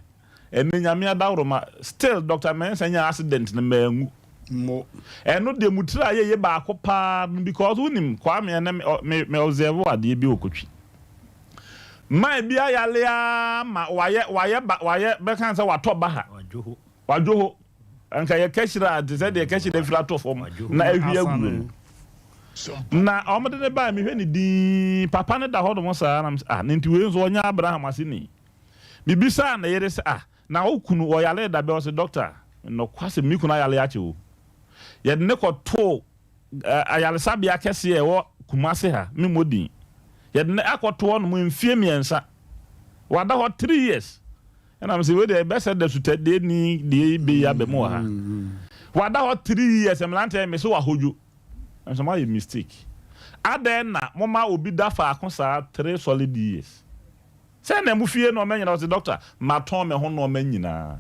ɛnɛ Nyame adaworoma still Doctor Mensah nyaa accident no manwu. Mo. Ɛno deɛ mo tiri a ayɛ yie baako paa no because wonim Kwame ɛnɛ me me observe adeɛ bi wɔ Kotwi. Man bi ayale aa ma wayɛ wayɛ ba wayɛ bɛka sɛ watɔ baha. Wadwoho. Anka yɛ kahyire a te sɛ deɛ kahyire afiri atɔ fam na ahwie aguo no. Na wɔde no bae, mehwɛ no dinn, papa no da hɔnom saa, na mesɛ, ah, na nti wei nso ɔnyɛ Abraham aseni? Mebisaa ne yere sɛ, ah, na wo kunu ɔyaree da bɛn? Ɔse, dɔkta, nokwasɛm, me kunu ayare akyɛ o. Yɛde no kɔtoo ayaresabea kɛseɛ a ɛwɔ Kumasi ha, memmɔ din. Yɛde no akɔto hɔnom mfeɛ mmiɛnsa. Wada hɔ three years. Ɛna mese wei deɛ ɛbɛsɛ da sutɛdeɛ ni deɛ yi bɛ yi abɛ mu wɔ ha. Wada hɔ three years mmeranteɛ mese wahodwo. Ɛna mese moayɛ mistake. Adɛn na moma obi da faako saa three solid years. Sɛ na mo fie nnoɔma nyinaa ɔse doctor matɔn me ho nnoɔma nyinaa.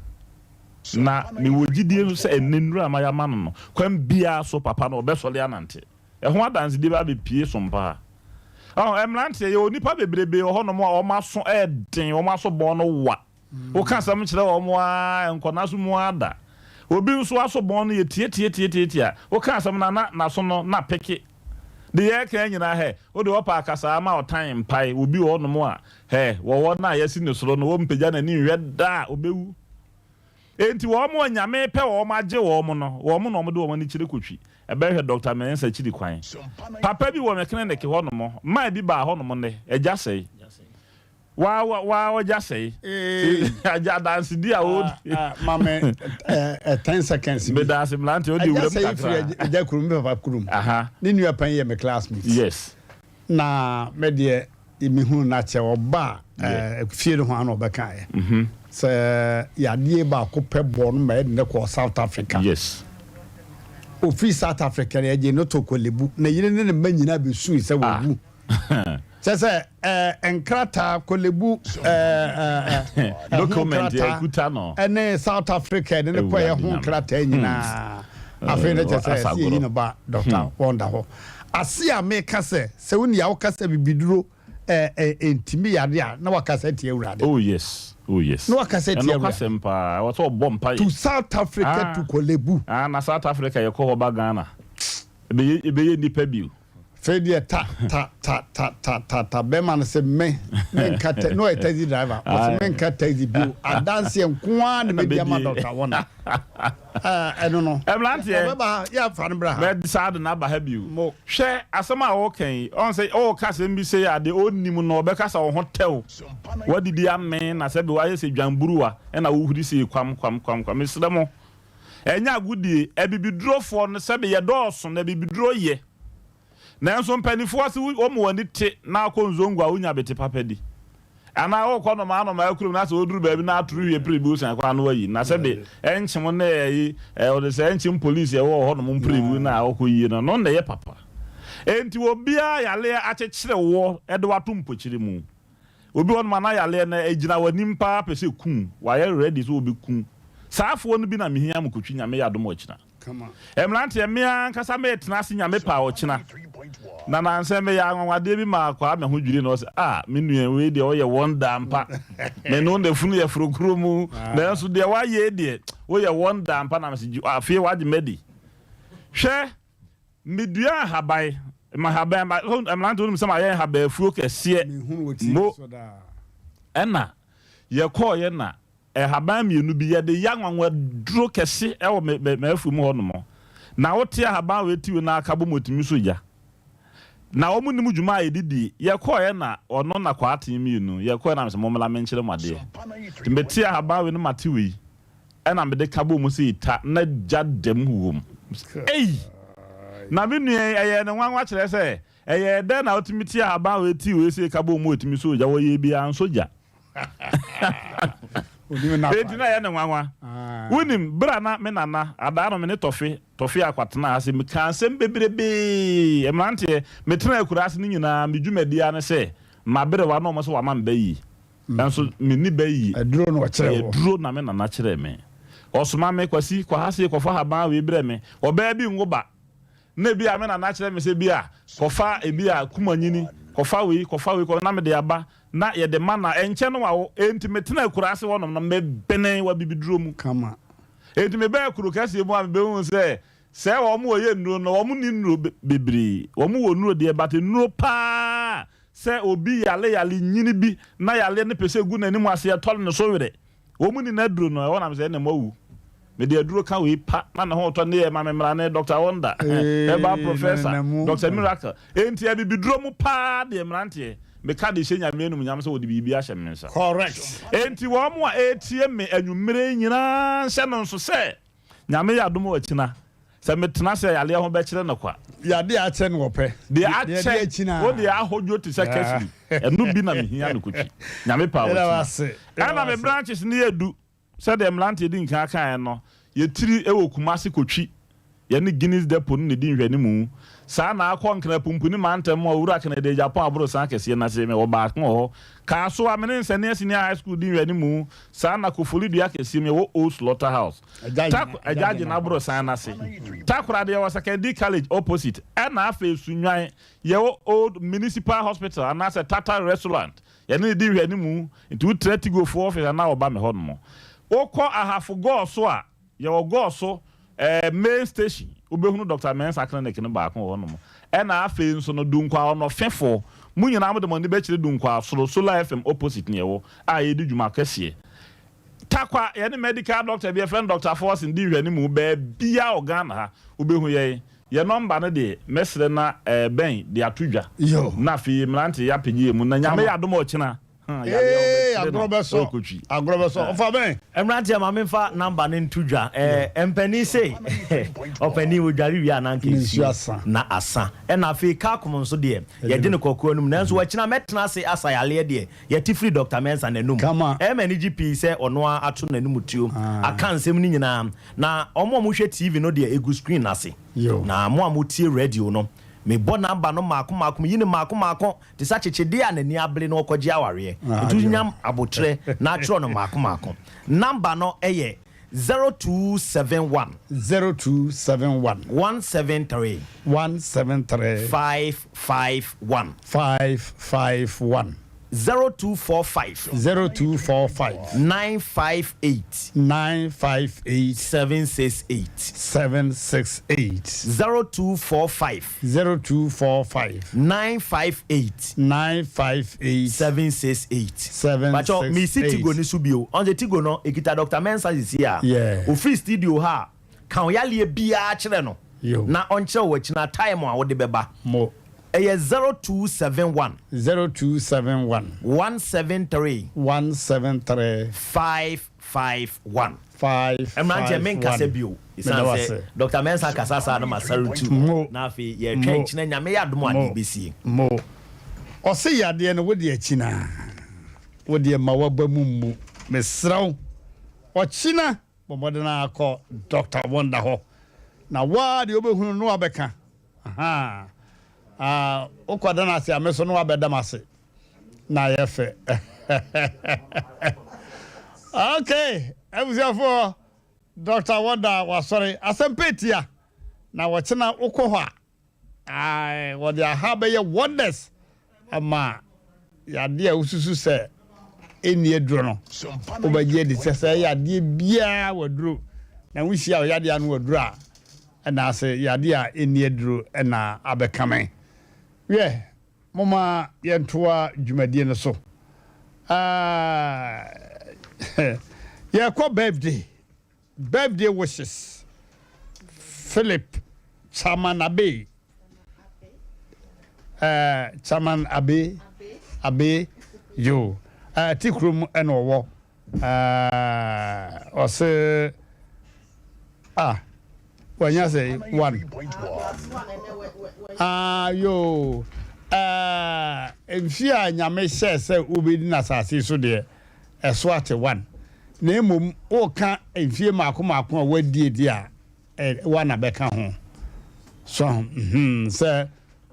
Na mewɔ gyidie nso sɛ ɛnɛ nnuro a mayɛ ama no no kwan biara so papa no ɔbɛsɔre anante. Ɛho adansedie bɛba abɛpue so mpa ha. Ɔho, mmeranteɛ, yɛwɔ nnipa bebrebe wɔ hɔnom a wɔn aso yɛ den, wɔn aso bɔn no wa. Woka asɛm kyerɛ wɔn ara, ɛnkɔ n'aso mu ara da. Obi nso aso bɔn no yɛ tiatiatiatiatia. Woka asɛm no a, na n'aso no, na peke. Deɛ yɛreka yi nyinaa, hɛ, wode ɔpa akasaa ma ɔtan mpae. Obi wɔ hɔnom a, hɛ, wɔwɔ no a yɛasi ne soro no, ɔmpagya n'ani nhwɛ da a, ɔbɛwu. Enti wɔn a Nyame pɛ wɔn agye wɔn no, wɔn na wɔde wɔn ani kyerɛ kotwi. Ɛbɛhwɛ Dɔkta Mensah akyiri kwan. Papa bi wɔ me clinic hɔ nom, man bi baa hɔ nom nnɛ, agya sɛe. Waa waa ɔgya sɛe. Agya adansedi a ɔredi. Ma me 10 seconds bi. Meda ase mmerante, wode Agya wuram sɛe kakra. firi agya kurom, me papa kurom. Ne nua panyin yɛ me classmate. Yes. Na me deɛ mehunu no akyɛ ɔba a fie no ho ano ɔbɛkaeɛ mhm. sɛ yadeɛ baako pɛ bɔɔ no ma yɛde no kɔɔ South Africa. Yes. Ofiri South Africa no yɛgye no to Korle-Bu na yere ne ne mma nyinaa bɛsui sɛ wɔwu. Ah. Kyɛ sɛ nkrataa Korle-Bu document yɛkuta no ɛne South Africa ne ne kɔɛ ho nkrataa nyinaa. Hmm. Afei no kyɛ sɛ ɛsɛ yɛyi no ba dɔkta hmm. wɔn da hɔ. Ase a meka sɛ, sɛ wo nea wokasa bibiduro ɛ ɛ ntumi yare a, na wakasa atia Awurade. Oh yes, oh yes. Na wakasa atia Awurade. Ɛnokwasɛm paa, ɛwɔ sɛ ɔbɔ mpaeɛ. To South Africa ah, to Korle Bu. Ah, na South Africa yɛkɔ hɔ ba Ghana. Ebɛyɛ ebɛyɛ nipa bio. Fei deɛ ta ta ta ta ta ta ta bɛrima no sɛ me menka ta na ɔyɛ taxi driver ɔsɛ menka taxi bio adanseɛ nko ara na mɛdi ama dɔkta wɔna ɛno no Mmeranteɛ, ɔbɛba ha yɛ afa no bra ha. Mɛ saa de no aba ha bio. Hwɛ asɛm a ɔreka yi, ɔn sɛ ɔreka asɛm bi sei a deɛ ɔnnim no ɔbɛka sɛ wo ho tɛw, woadidi amee na sɛbe woayɛ sɛ dwanburuwa ɛna wohuri sei kwam kwam kwam kwam. Mesrɛ mo, ɛnyɛ agodie. Abibidurofoɔ no sɛbe yɛdɔɔso na abibiduro yɛ. Nanso mpaninfoɔ se wo wɔn ani te na akɔ nzongo a wonya bete papa di. Anaa wokɔ nnomaa nnomaa kurom na sɛ woduru baabi na atoro hwie pere bi wosan kɔ ano ayi na sɛbe ɛnkyem ne ɛyi wɔde sɛ ɛnkyem police ɛwɔ hɔ nom mpere bi na ɔkɔ yie no no na ɛyɛ papa. Enti obiara yareɛ akyekyere woɔ ɛde wato mpokyere mu. Obi wɔ hɔ nom a na yareɛ no ɛgyina w'anim paa pɛ sɛ ɛku wo, wayɛ ready sɛ ɔbɛku wo. Saa foɔ no bi na mehia mo kotwi Nyame yɛ adom ɔkyena. Mmeranteɛ, me ara ankasa meretena ase Nyame pɛ a ɔkyena. Na nansɛ meyɛ anwanwadeɛ bi maa Kwame ho dwirii no, ɔse ah me nua wei deɛ woyɛ wonder ampa. Me ne wo na funu yɛ foro kuro mu, nanso deɛ woayɛ yi deɛ woyɛ wonder ampa. Na mese afei woagye madi. Hwɛ, medua nhaban, nhaban, mmeranteɛ wonim sɛ mayɛ nhaban afuo kɛseɛ mo, ɛna yɛkɔɔyɛ na Nhaban mmienu bi, yɛde yɛ anwanwaduro kɛse wɔ me me m'afuo mu hɔnom. Na wote ahaban wei ti wei na aka bom otumi sɔ gya. Na wɔn nim dwuma a yɛde di. Yɛkɔeɛ na ɔno na Kwaaten mmienu, yɛkɔeɛ na mese mommra menkyerɛ mo adeɛ. Nti mete ahaban wei na mate wei, ɛna mede ka bom sɛ ta na gya da mu wom. Mese ei! Na me nua yi, ɛyɛɛ no nwanwa kyerɛ sɛ, ɛyɛɛ dɛn na wotumi te ahaban wei ti wei sei ka bom mu otumi sɔ gya? Wɔyɛɛ bi ansɔ gya. Enti na ɛyɛ no nwanwa. Wonim, berɛ a na me nana, adaa no me ne Tɔfe, Tɔfe Akwa tenaa ase, mekaa nsɛm bebrebee. Mmeranteɛ, metenaa akuraase no nyinaa, me dwumadie ara ne sɛ, m'aberewa na wɔn sɛ wɔama me ba yie. Nanso menni ba yie. Aduro na ɔkyerɛɛ wo. Ɛyɛ duro na me nana kyerɛɛ me. Ɔsoma me, Kwasi, kɔ ha sei kɔfa haban wei brɛ me. Ɔbaa bi nwo ba. Na ebia me nana kyerɛ me sɛ ebia kɔfa ebia kumanyini, kɔfa wei, kɔfa wei, kɔ na mede aba na yɛde ma no a, ɛnkyɛ na wawo. Enti metena akuraase hɔnom no, mebenee wɔ abibiduro mu. Kama. Enti mebaa kuro kɛseɛ mu a mebɛhuu sɛ, sɛ wɔn wɔyɛ nnuro no, wɔn nni nnuro bebree. Wɔn wɔ nnuro deɛ, but nnuro paa sɛ obi yale yale nyini bi na yaleɛ no pɛ sɛ ɛgu n'anim ase, ɛtɔre ne so werɛ. Wɔn nni n'aduro no, ɛhɔ na mesɛ ɛnna moawu. Mede aduro ka wei pa na ne ho retɔ ne yɛ ma me mmara ne Doctor Wonder, Herbal Professor, Doctor Miracle. Enti abibiduro mu paa deɛ mmeranteɛ, meka de hyɛ Nyame animuonyam sɛ wɔde biribi ahyɛ me nsa. Correct. Enti wɔn a ɛretie me anwummere yi nyinaa nhyɛ no nso sɛ, Nyame yɛ adom a ɔkyina, sɛ metena ase a yareɛ ho bɛkyere no kwa. Yadeɛ a akyɛ no ɔpɛ. Deɛ akyɛ, wo deɛ ahodwo te sɛ Kesli, ɛno bi na mehia no kotwi. Nyame pɛ a ɔkyina. Ɛna me branches no yɛ du, sɛdeɛ mmeranteɛ di nkan kaeɛ no, yɛ tiri wɔ Kumasi Kotwi, yɛne Guinness Depot no na ɛdi nhwɛanimu. Saa na akɔ Nkran Pumpuni mantam mu a Owura Kennedy Agyapong aborosan kɛseɛ no ase, mewɔ baako wɔ hɔ. Kasoa, me ne Nsania Senior High School di nhwɛanimu. Saa na Koforidua kɛseɛ mu yɛwɔ Old Slaughter House. Tak, Agya Agyena aborosan no ase. Takoradi yɛwɔ Sekondi College opposite. Ɛna afei Sunnwan, yɛwɔ Old Municipal Hospital anaasɛ Tata Restaurant. Yɛne no di nhwɛanimu. Nti wotra Tigofoɔ office anaa wɔba me hɔ nom. Wokɔ Ahafo Gɔɔ so a, Yɛwɔ Gɔɔ eh, main station, wobɛhunu Doctor Mensah clinic no baako wɔ hɔnom. Ɛna afei nso no, Dunkwa Ɔnɔfefoɔ, mo nyinaa mode mo ani bɛkyerɛ Dunkwa soro, Solar FM opposite na yɛwɔ, a yɛredi dwuma kɛseɛ. Tarkwa, yɛne medical doctor bi, yɛfrɛ no Doctor Forson, di nhwɛanimu, baabiara wɔ Ghana ha, wobɛhu yɛn. Yɛn nɔmba no deɛ, mɛsrɛ na eh, bɛn de ato dwa. Na afei mmeranteɛ yɛapagye yɛn mu, na Nyame yɛ adom a ɔkyena, Ee, agorɔ bɛsɔ. Agorɔ bɛsɔ. Ɔfa bɛn? Mmeranteɛ ma memfa number no nto dwa. Ɛɛ mpanin se ɔpanin odware wie a na anka nsuo na asa. Ɛna afei Kakum nso deɛ yɛgye no kɔkɔɔ anum. Nanso wakyina mɛtena ase asa yareɛ deɛ yɛte firi Doctor Mensah n'anum. Ɛyɛ me anigye pii sɛ ɔno ara ato n'anum tuo aka nsɛm no nyinaa. Na wɔn a wɔhwɛ TV no deɛ ɛgu screen no ase. Na mo a motie radio no mebɔ number no mmaako mmaako meyi no mmaako mmaako. Te sɛ akyekyedeɛ a n'ani abere na ɔrekɔgye awareɛ. Nti wonya aboterɛ na atwerɛ no mmaako mmaako. Number no yɛ 0271. 0271. 173. 173. 551. 551. 0245. 0245. 958. 958. 768. 768. 0245. 0245. 958. 958. 768. 768. Pacho, me si Tigo ni so bio. On the Tigo no, ekita Dr. Mensah sisi a. Yeah. Ofiri studio ha, ka wo yaleɛ biara kyerɛ no. Yo. Na ɔnkyerɛ wo akyina time a wode bɛba. Mo. Ɛyɛ 0271. 0271. 173. 173. 551. 5 Mmeranteɛ 5 menkasa 1. bio Meda ɛsiane wo sɛ ase. Doctor Mensah kasa saa na masɔre tu Mo. na afei yɛretwɛn Mo. kyena Nyame yɛ adom a Mo. adeɛ bɛsie. Mo. Ɔse yadeɛ no wode akyina wodeɛ ma waba mu mmu mesrɛ wo ɔkyena bɔ mmɔden ara kɔ Doctor Wonder hɔ na woaa deɛ wobɛhunu no wabɛka ahaa ah wokɔda no ase a me so no wabɛda m'ase na ayɛ fɛ okay abusuafoɔ Doctor Wonder wasɔre asɛmpa etia na wɔkyena wokɔ hɔ a ae wɔde aha bɛyɛ wonders ama yadeɛ a wosusu sɛ ɛnni aduro no wobɛgye adi sɛ sɛ yadeɛ biara waduro na wohyia wo yadeɛ ano waduro a ɛna ase yadeɛ a ɛnni aduro ɛna abɛkame wiɛ Momma yɛntoa dwumadie no so. Yɛrekɔ birthday, birthday wishes. Philip Chairman Abe, uh, Chairman Abe, Abe, yo, uh, ti kurom ɛna ɔwɔ. Uh, ɔse, ah, Wanya sɛ one. Ah yoo eh, mfie a Nyame hyɛɛ sɛ wobɛdi no asase yi so deɛ, ɛso ate one. Na mmom woka mfie mmaako mmaako a woadie deɛ a, ɛ, woa na bɛka ho. So ahu? Mm-hmm. Sɛ,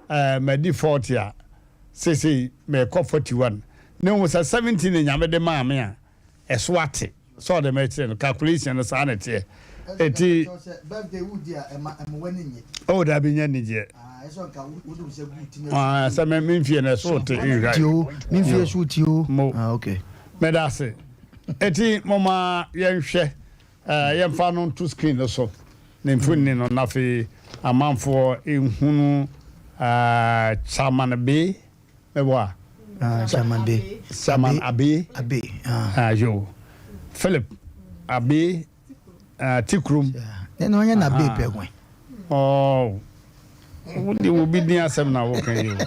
ɛɛ, madi 40 a, seesei merekɔ 41. Na mmom sɛ 70 na Nyame de maa me a, ɛso ate. Sɛ ɔde me kyerɛ no, calculation no saa na ɛteɛ. Eti. Oh, dabi nyɛ anigyeɛ. Ah, sɛ me me mfie no ɛso te nhwa. Tio, me mfie so tio. Mo. Ah, okay. Meda ase. Eti moma yɛnhwɛ eh, yɛmfa no nto screen no so ne mfoni no na afei amanfoɔ nhunu eh, Chairman Bee. Mɛbɔ a. Ah, Chairman Abe. Chairman Abe. Abe. Ah, ah yo. Philip Abe uh, Tikrum. Ne na ɔnyɛ na Abe pɛ kwan. Oh. Wode wo bi din asɛm na woka yi o.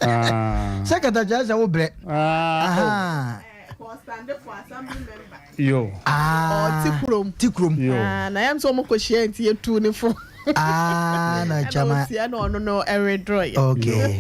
Ah. Sɛ kata kyerɛ sɛ wo brɛ. Ah. Oh. Yo. Ah. Ti kurom. Ti kurom. Yo. Ah, na yam sɛ ɔmo kɔ hyia nti yɛtu ne fo. Ah, na chama. Ɛna otia na ɔno no ɛredrɔ yɛ. Okay.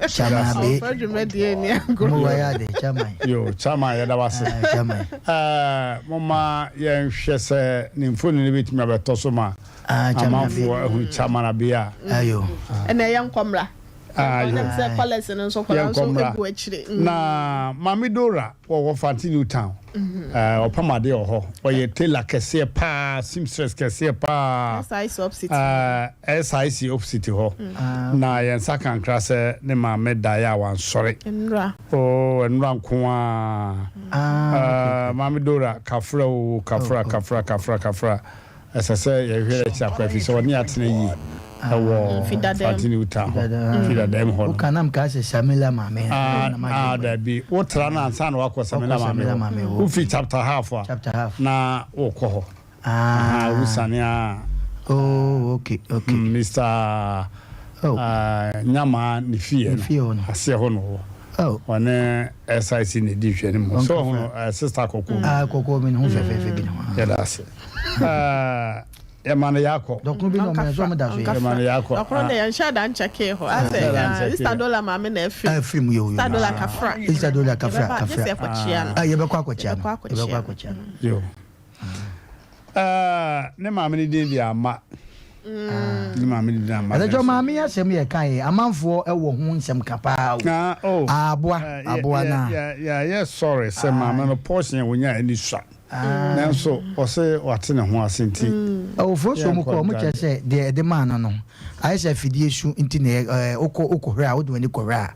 Chama be. Ɔfa dwumadie ni agorɔ. Mo waya de chama. Yo, chama yɛda wase. Ah, chama. Eh, moma yɛnhwɛ sɛ ne mfoni no bɛtumi abɛtɔ so ma ah, amanfoɔ ahu chama na be a. Ayo. Ɛna ɛyɛ nkɔmmra. Ah, yo. Sɛ kɔlɛs no nso kɔla nso egu akyire. Mm. Na Maame Dora wɔwɔ Fanti New Town. Mm-hmm. Eh, ɔpam adeɛ wɔ hɔ. Ɔyɛ tailor kɛseɛ paa, seamstress kɛseɛ paa. SIC opposite. Eh, SIC opposite hɔ. Mm. Ah, Na yɛn nsa kankra sɛ ne maame daeɛ a wansɔre. Nnura. Oh, nnura nko ara. Ah, eh, Maame Dora kafra o, kafra, oh, oh. kafra, kafra, kafra. Ɛsɛ sɛ yɛhwɛ n'akyi akɔ ɛfiri sɛ ɔne atena yie ɛwɔ Fante New Town hɔ, Fidadam hɔ no. Woka na mekaa sɛ Samila maame. Ah, ah, dabi. Wotra no ansa na wakɔ Samila maame hɔ. Wofi chapter half a, na wokɔ hɔ. Ah. Wosane a. Oh, okay, okay. Mr. Oh. Nyamaa ne fie no, aseɛ hɔ no wɔ. Oh. Ɔne SIC na ɛdi nhwɛ no mu. Sɛ ɔhono sister kɔkɔɔ bi. Ah, kɔkɔɔ bi ne ho fɛfɛɛfɛ bi ne ho. Yɛda ase. Yɛma no yɛakɔ. Dɔkono bi na ɔmo yɛ sɛ ɔmo da so yɛ. Yɛma no yɛakɔ. Dɔkono deɛ yɛnhyɛ da nkyɛkee hɔ. Asɛ Easter dollar maame na afiri. Afiri mu yɛ o. Easter dollar kafra. Easter dollar kafra kafra. Yɛbɛba gye sɛ yɛkɔkyea no. Yɛbɛkɔ akɔkyea no. Yɛbɛkɔ akɔkyea no. Yo. Ne maame ne din de Ama. Ne maame ne din Ama. Ɛsɛ maame yi asɛm yɛ ka yɛ amanfoɔ ɛwɔ ho nsɛm ka paa o. Ah, oh. Aboa aboa na. Yɛ yɛ sorry sɛ maame no portion a wonya ani sua. Nanso ɔsɛ wate ne ho ase nti. Awufoɔ so mu kɔ ɔmo kyerɛ sɛ deɛ ɛde maa no no ayɛ sɛ afidie su nti na ɛyɛ wokɔ wokɔhwɛ a wode w'ani kɔhwɛ a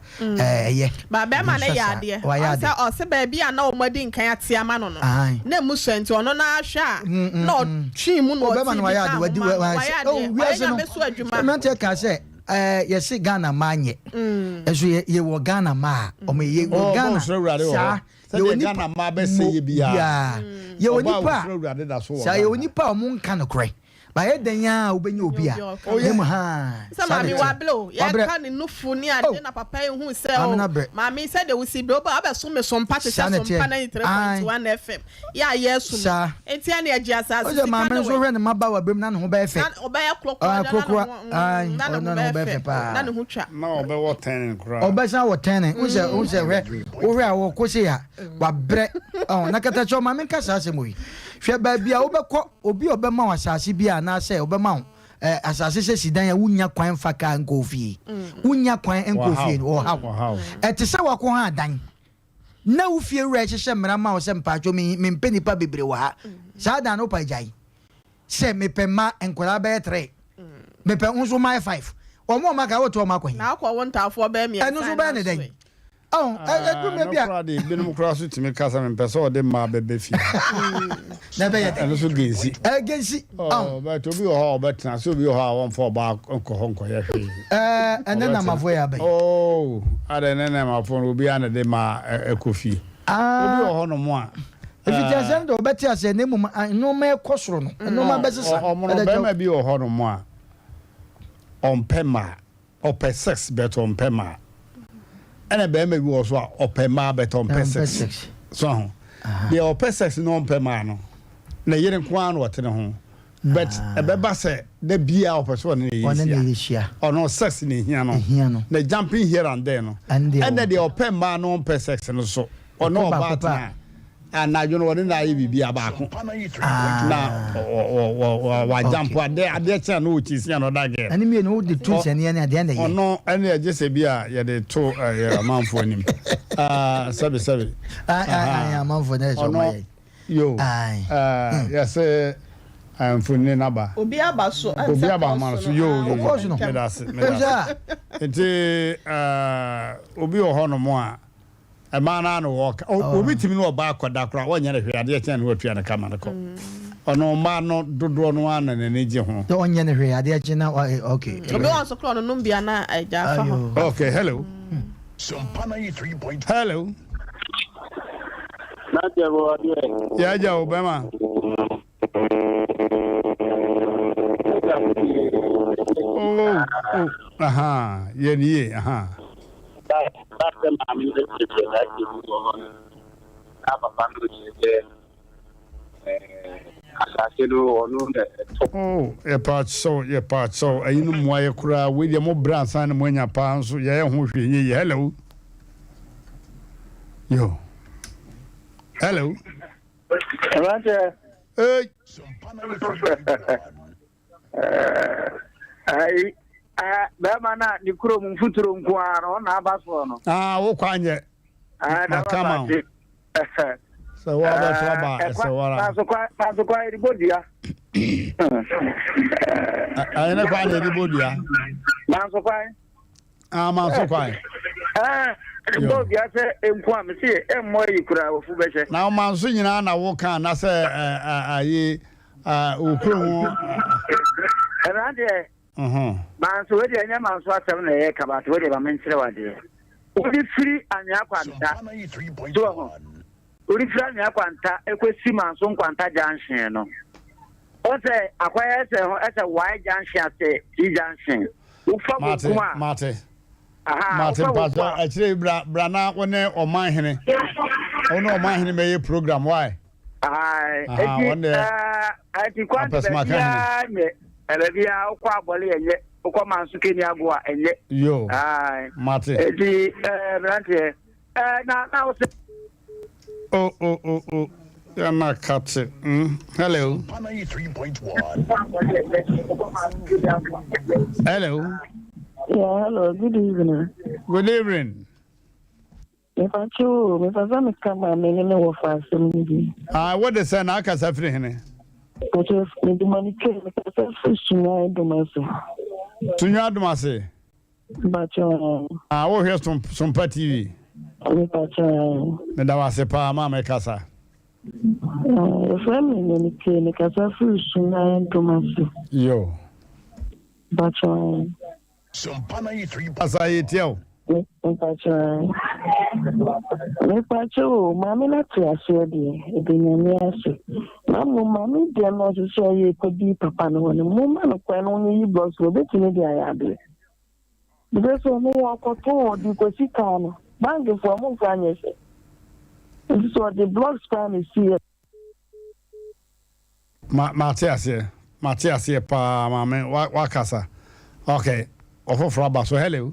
ɛyɛ. Ba bɛrima no yɛ adeɛ. Ɔsɛ ɔsɛ baabi a na wɔn adi nkan ate ama no no na emu sua nti ɔno na ahwɛ a na ɔtwe mu na ɔte bi ka ho ma no wayɛ adeɛ wayɛ nyame so adwuma. Mmeranteɛ kaa sɛ yɛse Ghana mmaa nyɛ nso yɛwɔ Ghana mmaa a wɔn yɛ wɔ Ghana saa yɛwɔ nipa mmaa bɛsɛ yɛ biara yɛwɔ nipa saa yɛwɔ nipa a wɔn nka nokorɛ. Bayɛ dɛn ara a wobɛnya obi a ne mu haa. Sɛ maame wabrɛ o, yɛka ne nufu ne ade na papa yi hu sɛ o, maame sɛdeɛ wosi brɛ o, abɛso me so mpa te sɛ so mpa 93.1 FM yɛ a yɛresom yi. Enti ɛne agye asase sika ne wei. Maame nso hwɛ ne mmabaawa berɛ mu na ne ho bɛyɛ fɛ. Na ɔbɛyɛ korokora na ne ho bɛyɛ fɛ na ne ho twa. Na ɔbɛwɔ tɛnen koraa. Ɔbɛsan wɔ tɛnen. Wo sɛ hwɛ wohwɛ a wɔkɔ sei a wabrɛ. Na katakyɛ maame nka saa asɛm wei. Hwɛ baabi a wobɛkɔ Obi a ɔbɛma wo asase bi anaasɛ ɔbɛma wo eh, asase sɛ si dan a wonnya kwan mfa kaa nkɔ wo fie. Wonnya kwan nkɔ wo fie no, ɔhaw. Ɛte sɛ wakɔha adan na wo fie wura hyehyɛ mmara ma wo sɛ mpaatwo me mempɛ nnipa bebree wɔ ha. Saa dan no wopa agyae. Sɛ mepɛ mma nkwadaa bɛyɛ tere. Mepɛ wo nso mmayɛ five. Wɔn a wɔaka woto wɔn akɔ he? Na akɔ wo ntaafoɔ bɛyɛ mmiɛnsa Ɛno nso wobɛyɛ ne dɛn? Oh, ɛduru mmerɛ bi a. No koraa de, ebinom koraa so tumi ka sɛ mempɛ sɛ ɔde mmaa bɛbɛ fie. Na ɛbɛyɛ dɛ. Ɛno so gensi. Ɛɛ gensi. Oh, but obi wɔ hɔ a ɔbɛtena sɛ obi wɔ hɔ a wɔmfa ɔbaa nkɔ hɔ nkɔyɛ hwee. Ɛɛ ɛnɛ namafo yɛ abɛn. Oh, adɛ ne namafo no obiara na de mmaa ɛkɔ fie. Ah. Obi wɔ hɔ nom a. Efiti aseɛ no deɛ ɔbɛte aseɛ na mmom nneɛma ɛkɔ soro no nneɛma bɛsesa. Ɔmo no bɛrima bi wɔ hɔ nom a ɔmpɛ mmaa. Ɔpɛ sex but ɔmpɛ mmaa. Ɛna bɛrima bi wɔ so a ɔpɛ mmaa but ɔmpɛ sex. So ho. Deɛ ɔpɛ sex na ɔmpɛ mmaa no, ne yere nko ara na ɔte ne ho. But ɛbɛba sɛ da biara ɔpɛ sɛ ɔne ne yere hyia. Ɔno sex na ehia no. Na jumping here and there no. Ɛna deɛ ɔpɛ mmaa na ɔmpɛ sex no so, ɔne ɔbaa tena a. Anadwo no wɔne no ayɛ biribi a baako na wagya mpo adeɛ adeɛ kyɛn no ɔkyi si another girl. Ɛne mmienu wode to nsɛnniɛ ne adeɛ na ɛyɛ. Ɔno ɛne ɛgye sɛ bi a yɛde to ɛyɛ amanfoɔ anim sɛbi sɛbi. Amanfoɔ na ɛsɛ ɔmo ayɛ. Yo yɛsɛ mfonini naba. Obi aba so. Obi aba ahoma no so yo yo yo medase medase nti obi wɔ hɔ nom a. Ɛmaa no ara na wɔka. Obi tumi ne ɔbaa kɔda koraa, wɔnyɛ no hwee, adeɛ kye a na watua no ka ma no kɔ. Ɔno mmaa no dodoɔ no ara na n'ani gye ho. Sɛ ɔnyɛ no hwee, adeɛ kye na wa okay. Obi wɔ nso koraa ɔnonom bi a na agya afa hɔ. Okay, hello. Hello. Yɛ agya o bɛma. Oh, oh, aha, yɛ ni yie, aha. Ba sɛ maame no bɛkyerɛkyerɛ saa adeɛ mu wɔ hɔ no, na papa no kyerɛ sɛ asase no ɔno na ɛtɔ. Oh, yɛpaakyɛw, yɛpaakyɛw, ayi no mmoa yɛ koraa, wei deɛ mo brɛ ansa na mo anya paa nso, yɛyɛ ho hwee nyɛ yie. Hello. Yo. Hello. Mmeranteɛ. Hey. Ayi, bɛrima no a ne kurom mfuturo nko ara no ɔna aba soɔ no. Ah, wo kwan nyɛ. Maka ma wo. Sɛ wo abɛto aba ɛsɛ wara. Manso kwan yɛde bɔ dua. Ɛyɛ ne kwan na yɛde bɔ dua. Manso kwan. Ah, manso kwan. Ah, bɔ dua sɛ nko a mese ɛmmɔ ayi koraa wafu bɛhyɛ. Na manso nyinaa na wo kan na sɛ ayi wo kuro ho. Ɛna deɛ. Manso wei deɛ ɛnyɛ manso asɛm na ɛyɛ kaba ate wei deɛ ma menkyerɛ wo adeɛ. Wode firi anwea kwanta so wɔ ho. Wode firi anwea kwanta ɛkɔsi manso nkwanta junction no. Wɔn sɛ akɔyɛ sɛ ho ɛsɛ Y junction ase T junction. Wofa bonkum a. Mate. Mate mpatsɔ akyire yi bra bra na wo ne ɔman hene. Wo ne ɔman hene bɛyɛ program why? Ayi eti ɛɛ kwan de baabiara nyɛ baabiara wokɔ abɔle ɛnyɛ wokɔ manso keni agoa ɛnyɛ. Yo. Mate. Eti ɛɛ mmeranteɛ ɛɛ na na wosɛ. Oh oh oh oh yana kate mm hello. Hello. Yeah, hello. Good evening. Good evening. Mepakyɛ o, mepɛ sɛ meka maame ne me wɔfa asɛm no bi. Ah, wo de sɛ na akasa firi hene? Mepakyɛ, mede m'ani twam, mekasa firi Sunyani Adomase. Sunyani Adomase? Mepakyɛ. Ah, wohwɛ Sompa TV? Mepakyɛ. Meda wo ase paa, maame kasa. Yɛfrɛ me Nanike, mekasa firi Sunyani Adomase. Yo. Mepakyɛ. Asa yɛtia o. Mepakyɛ mepakyɛ o maame no ate aseɛ deɛ ɛde nyame ase na mmom maame deɛ no ɔse sɛ ɔyɛ kɔdi papa no hɔ no momma no kwan no ɔnyiyi blɔks no ɔbɛtumi de ayɛ adeɛ because ɔno ɔkɔtɔn ɔde kɔsi kaa no bankfoɔ ɔmo mfa nyɛ hwɛ nti sɛ ɔde blɔks paa na ɛsi Ma mate aseɛ mate aseɛ paa maame wa wakasa ok ɔfoforɔ aba so hello.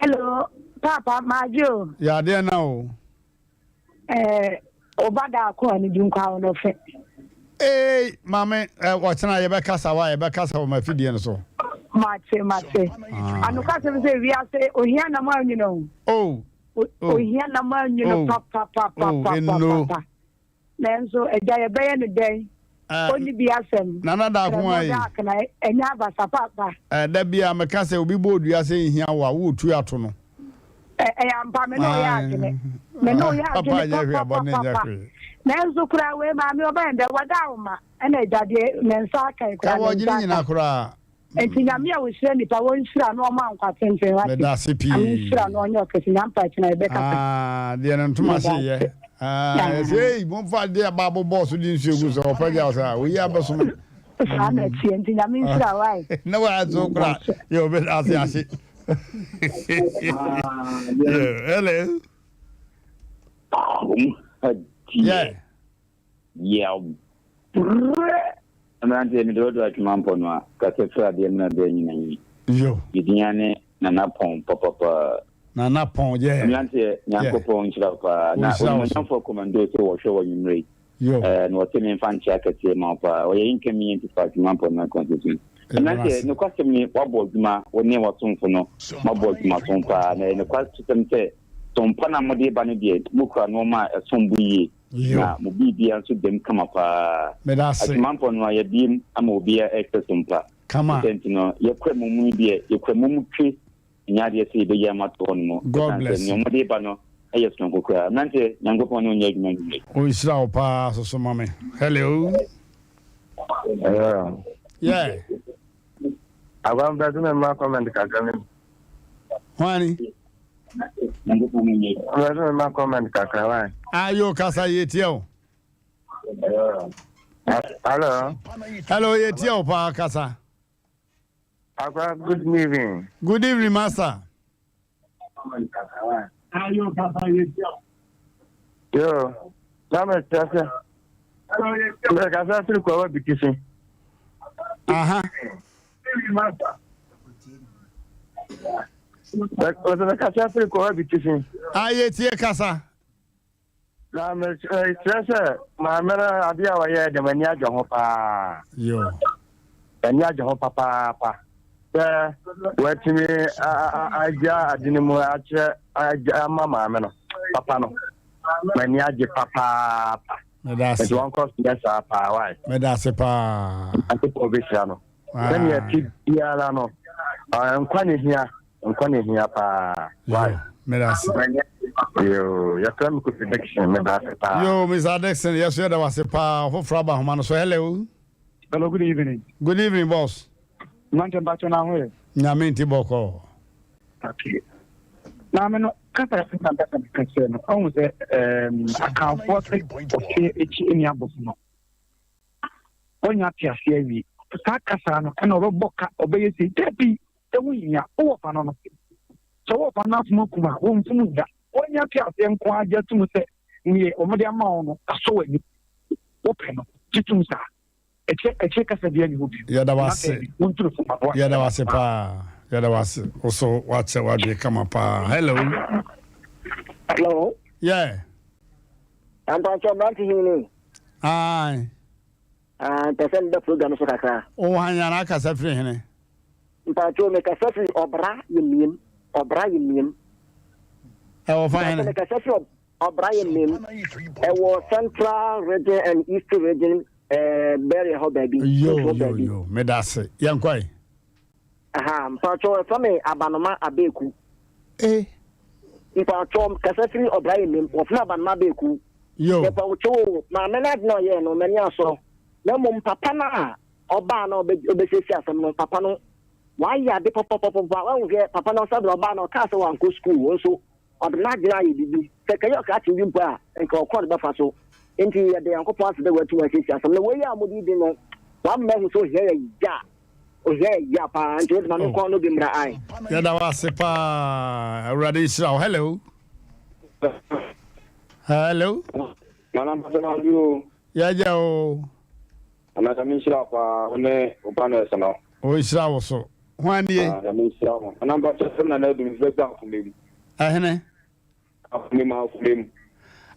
Hello paapa maadwe o. Yɛ adeɛ na o. Ɛɛ ɔba daako a ne di nkwa wo no fɛ. Ee maame ɛ ɔkyena yɛbɛkasa wa yɛbɛkasa wɔ mafidie no so. Mate mate. Ah. Anokwasɛm sɛ wiase ohia nam anwene o. Oh. Ohia nam anwene papapapapapa. Nanso agya yɛbɛyɛ no dɛn? Onni bi asɛm. Nana Daako ayi. Dark na ɛnyɛ abasa papa. Da bi a meka sɛ obi bɔ odua sɛ nhia wo a, woretu ato no. Ɛyɛ ampa, me ne wo yɛ adwene. Me ne wo yɛ adwene papapapapa. Nanso koraa wei maame ɔbɛn dɛ wɔda wo ma ɛna agya deɛ ne nsa aka yi koraa ne nsa aka. Koraa. Nti Nyame a ohyira nipa wɔnhyira no ɔma nkwa tenten wate. Medase pii. Nyame nhyira no ɔnyɛ ɔkɛse Nyampa akyina yɛbɛkasa. Ah, deɛ ne ntoma hye yɛ. Ah, ɛsɛ ei, momfa adeɛ aba abobɔ so de nsuo gu so ɔpɛ gya sɛ oyi abɛso me. Saa na ɛteɛ nti Nyame nhyira wae. Na wa so kora yɛ obi ase ahye. Yeah, hello. Yeah. Yɛabrɛ! Mmeranteɛ, mede wo do atwema mpɔnoa, kasa firi adeɛ mena berɛ nyina nyi. Yo. Me din ane Nana Pɔn papapa. Nana Pɔn, yeah. Mmeranteɛ, Nyankopɔn nhyira wo paa. Na Ɔnhyira wo so. Onimuonyamfoɔ Commando sɛ wɔhwɛ wɔ anwummerɛ yi. Yo. Eh, na wɔse memfa nkyea kɛseɛ ma wo paa. Ɔyɛ incoming MP for Atwima Mponua constituency. Yɛda no Mmeranteɛ, ase. nokwasɛm ni, woabɔ adwuma, wo ne w'asomfo no, moabɔ adwumason paa. Na ɛyɛ nokwasɛm sɛ, som pa no a mode ba no deɛ, mokura nnoɔma a ɛsom bo yie. Yo. Na mo biribiara nso dam kama paa. Meda ase. Atwima Mponua, yɛabiem ama obiara ɛrepɛ som pa. Kama. Sɛ nti no, yɛkura mo mu no deɛ, yɛkura mo mu twe Ɛnyɛ adeɛ sɛ yɛbɛyi ama ato hɔ nom God ɛsiane sɛ bless nea you. wɔde reba no yɛ sononko koraa. Mmeranteɛ, Nyankopɔn ne wo nyɛ adwuma anwummerɛ yi. Ɔnhyira wo paa soso ma me. Hello. Hello. Yeah. Agwa mpɛ sɛ mema comment kakra no. Hwani? Mpɛ sɛ mema comment kakra why? Ayo kasa yɛtie o. Hello. Hello yɛtie o paa kasa. Akwa, good evening. Good evening, master. Yo, na me kyerɛ sɛ mekasa firi kwawa bi ti so. Aha. Wɔsɛ mekasa firi kwawa bi ti so. Ayɛ tie kasa. Na mekyerɛ sɛ maame no adeɛ a ɔyɛɛ de m'ani agye ho paa. M'ani agye ho papaapa sɛ watumi agya ade no mu akyerɛ ama maame no papa no. M'ani agye papaapa. Nti wɔnkɔ so nyɛ saa paa wae. Meda ase paa. Nyankopɔn bɛhyira no. Sɛnea ɛte biara no, nkwa na ehia. Nkwa na ehia paa. Why? Meda ase. Yoo, yɛfrɛ me Kofi Dixon, meda ase paa. Yoo, Mr. Dixon, yɛso yɛda wo ase paa. Ɔfoforɔ aba ahoma no so. Hello. Hello, good evening. Good evening, boss. Mante mpacho na ho yɛ. Nyame nti bɔkɔ. Okay. Maame no kasa na mpɛ sɛ meka kyerɛ no. Ɔhu sɛ akanfoɔ sɛ ɔtwe akyi ne abɔfo no. Ɔnya te aseɛ awie. Saa kasa no ɛna ɔbɛbɔ ka ɔbɛyɛ sei. Dabi. Ɛho nhia. Wo wɔfa no no, sɛ wo wɔfa no afom akum a, womfom nnya. Woanya te aseɛ nko ara gye atom sɛ neɛ wɔde ama wo no asɔ w'ani. Wopɛ no, gye tom saa. Ɛkyɛ akyire kasa biara nni hɔ bio. Yɛda wo Na ase. daabi, wontu no fo ma boa. Yɛda wo ase paa. Yɛda wo ase. Wo so woakyɛ w'adwene kama paa. Hello. Hello. Yeah. Ampakyɛ mmerante hene. Aye. Ah, mpɛ sɛ meba program so kakra. Wo hwan yana akasa firi hene? Mpakyɛw mekasa firi ɔbra yemiem. Ɔbra yemiem. Ɛwɔ fa hene? Mekasa firi ɔbra yemiem. Ɛwɔ Central Region and East Region eh, bɛrɛ hɔ baabi. Yo yo yo, meda ase. Yɛnkɔe. Aha, mpakyɛw ɛfrɛ me Abanoma Abeeku. Eh. Mpakyɛw kasa firi ɔbra yemiem. Wɔfrɛ me Abanoma Abeeku. Yo. Mepawokyɛw o, maame no ade na ɔyɛɛ no, m'ani asɔ. Na mmom papa no a ɔbaa na ɔbɛsiesie asɛm no, papa no, wayɛ ade papapapapa. Wahu hwɛ, papa no sɛ berɛ ɔbaa no, ɔkaa sɛ wankɔ sukuu, nso ɔde n'adwene ayɛ biribi. Sɛ kɛyɛ ɔkrakye bi mpo a, nka ɔkɔ no bɛfa so. Nti yɛda Nyankopɔn ase dɛ watumi asiesie asɛm no. Wei a mode di no, wama mahu sɛ ohia yɛ ya. Ohia yɛ ya paa. Nti wode ma me nkɔn no bi mmra ae. Yɛda wo ase paa. Awurade nhyira wo. Hello. Hello. Nana mpasɛ na ɔdi o. Yɛgya o. Nana nyame nhyira wo paa wo ne wo panels no. O nhyira wo so. Hwan nie? Ah, nyame nhyira mo. Nana mpasɛ sɛm nana adu mefrɛ sɛ afoma mu. Ɛhene? Afoma mu afoma mu.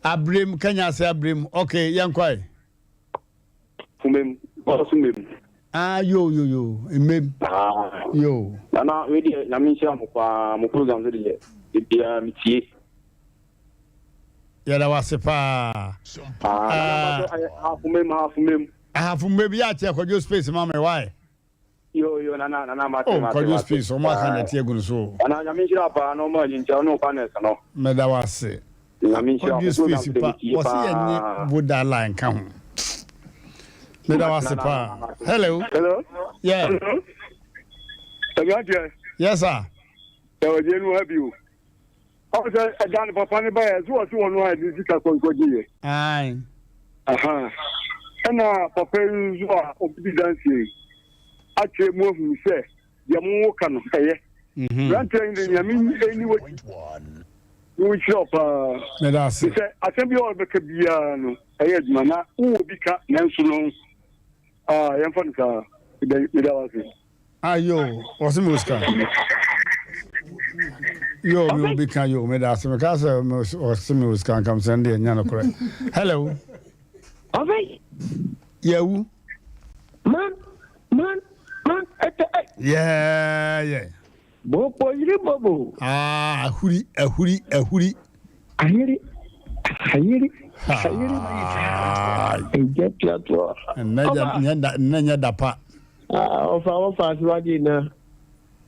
Abrem Kenya ase abrem. Okay, yɛnkɔe. Fumem, ɔso mem. Ah, yo yo yo, mmem. Ah. Yo. Nana, wei deɛ nyame nhyira mo paa, mo program so deɛ, ebiara metie. Yɛda wase paa. Ah, nana, ahafo mem, ahafo mem. Ahafo mem, yɛ akyɛ kwadwo space ma me, why? Yo yo nana nana mate Oh mate kwadwo mate space ɔmo aka nɛte agu no so o. Nana nyame nhyira paa na ɔmo anyi nkyɛ ɔne wo partners no. Meda wo ase. Nyame nhyira Kwadwo mo program space de pa me tie wɔse paa. yɛnye voda line ka ho. Meda wo ase paa. Hello. Hello. Yeah. Hello. Ɛmranteɛ. Yes sir. Ɛwɔ deɛ nu ha bi o. Ɔn sɛ ɛda no papa no baeɛ so ɔse ɔno a ɛde sika kɔnkɔgye yɛ. Ae. Aha. Ɛna papa yi nso a ɔbɛdi danseɛ yi akyerɛ mu ahunu sɛ deɛ mo ka no ɛyɛ. Mmeranteɛ yi de Nyame ɛni w'akyi na ɔnhyira wo paa. Meda ase. Sɛ asɛm bi a ɔbɛka biara no ɛyɛ adwuma na wowɔ bi ka nanso no ah yɛmfa no saa. Meda wo ase. Ayo, wɔse mewɔ sika. Yo, mi obi ka yo, meda ase. Meka sɛ ɔse me wɔ sika nkam sɛ ndeɛ nya nokorɛ. Hello. Ɔfɛ. Yawu. Man, man, man, ɛtɛ ɛ. Yeah, yeah. Bobo yiri bobo. Ah, ahuri, ahuri, ahuri. Ahiri, ahiri, ahiri. Ɛgya tuatoa. Nnɛ nyɛ da pa. Ɔfa ɔfa asiwadi na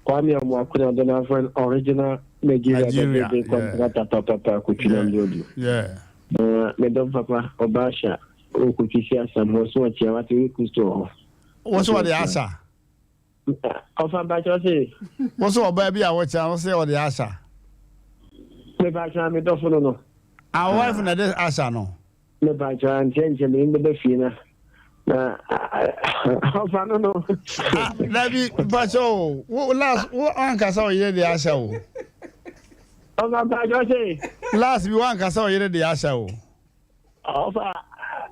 Kwame Amoako na ɔde n'afɔ original Nigeria Nigeria dɛdɛdɛ kɔntrata papapa kotwi na mbrɛdu. Yeah. Na me dɔm papa ɔba ahyɛ okotwi si asam hɔ so ɔkyea wate wo Kristo wɔ hɔ. Wo so ɔde asa. Ɔfa mpakyɛ ɔse. Wo so ɔbaa bi a wɔkyea wo se ɔde asa. Me pakyɛ me dɔfo no no. Our wife na de asa no. Me pakyɛ nkyɛ nkyɛ me bɛbɛ fie na na ɔfa no no. Ah, dabi mpakyɛ o wo last wo ankasa ɔyere de ahyɛ o. Ɔfa mpakyɛ ɔse. Last bi wo ankasa ɔyere de ahyɛ o. Ɔfa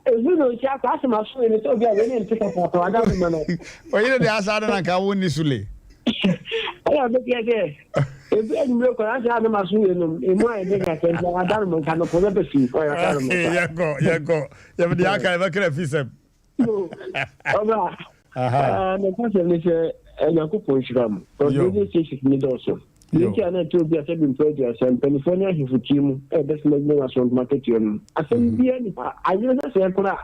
ezu na osi akɔ asɛm aso ne sɛ obi a wei ne nte pɔpɔpɔ ada mo ma no. Ɔyere de ahyɛ ade na nka wo ni sule. Ɛyɛ ɔbɛteɛ sɛ ebi anwummerɛ kɔ asɛ ade ma so yɛ nom emu ayɛ de kakra nti ada no nka no kɔ bɛbɛ fi ɔyɛ ada no nka. Yɛkɔ yɛkɔ yɛbɛde de aka yɛbɛkra fi sɛm. Ɔba ne kasɛm ne sɛ Nyankopɔn nhyira mo. Radio stations ni dɔɔso. Deɛ nti a na ɛte obi a sɛbi mpɛ aduasa mpanimfoɔ ne ahemfo tie mu ɛbɛsoma gyina wɔ asɔntoma akatua no mu. Asɛm biara ni hɔ a ayere sɛ sɛɛ koraa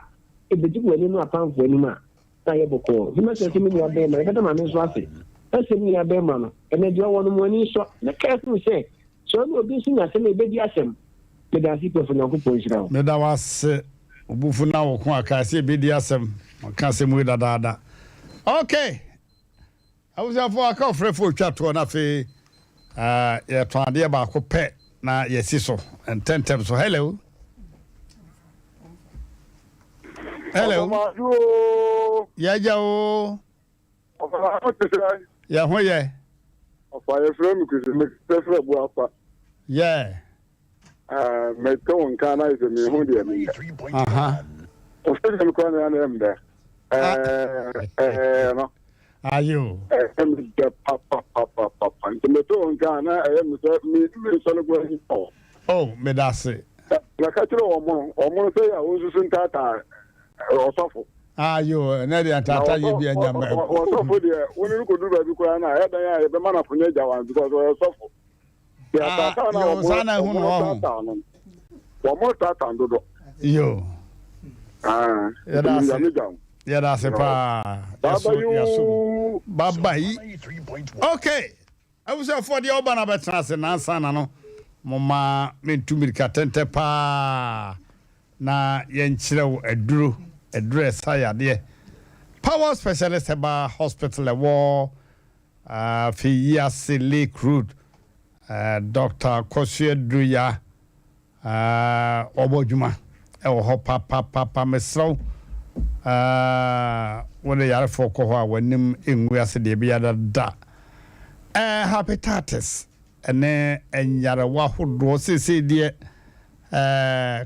a ɛbɛdi wɔ anim ne apamfoɔ anim a na ayɛ bɔkɔɔ. Nti mɛsrɛ sɛ me nua bɛrima yɛbɛda maame nso ase na sɛ me nua bɛrima no ɛnɛ deɛ ɔwɔ no mo ani nsɔ na kae hunu sɛ sɛ ɔne obi nso nya asɛm a ɛbɛdi asɛm. Meda ase Prɔfo Nyankopɔn nhyira wo. Meda wo ase obufu na wo ko a kae sɛ yɛbɛdi asɛm. Maka asɛm wei dadaada. Okay. Abusuafoɔ aka ɔfrɛfoɔ retwa toɔ na afei yɛtɔn adeɛ baako pɛ na yɛsi so ntɛntɛm so. Hello. Hello. Yɛagya o. Yɛ ho yɛ. Ɔfa yɛfrɛ me Kwesi mekasa firi Abuafa. Yɛ. Ah, mete wo nka na ayɛ sɛ mehu deɛ meyɛ. Ɔsɛ deɛ mekora no ana ɛmdɛ. Ɛɛ no. Ayo. Ɛyɛ me dɛ papapapapa. Nti mete wo nka na ɛyɛ me sɛ me nsɔre kora yi ɔ. Oh, meda ase. Na ka kyerɛ wɔn no, wɔn no sɛ yɛ a wɔnsusu ntaataa ɔsɔfo. Ayo, ɛnɛ deɛ ntaataa yɛ bi anya mɛ. Ɔsɔfo deɛ, wɔn no kɔduru baabi koraa no a, ɛyɛ dan a yɛbɛma no afonya agya wɔn because ɔyɛ sɔfo. Ah, yo, saa na ehu no ɔho. Wɔn taataa dodo. Yo. Ah, yɛda ase. Yɛda ase paa. Yaso yaso. Baba yi. Okay. Abusuafoɔ deɛ ɔba na bɛtena ase nansa na no. Mo ma mentu mirika tɛntɛ paa na yɛnkyerɛ wo aduro aduro ɛsa yadeɛ. Power Specialist Herbal Hospital ɛwɔ Afei Lake Road, Dɔkta Kɔso Aduroya, ɔbɔ adwuma wɔ hɔ papapapa. Mesrɛ wo, wo de yarefoɔ kɔ hɔ a w'anim ngu ase deɛ biara da. Hepatitis ne nyarewa ahodoɔ seesei deɛ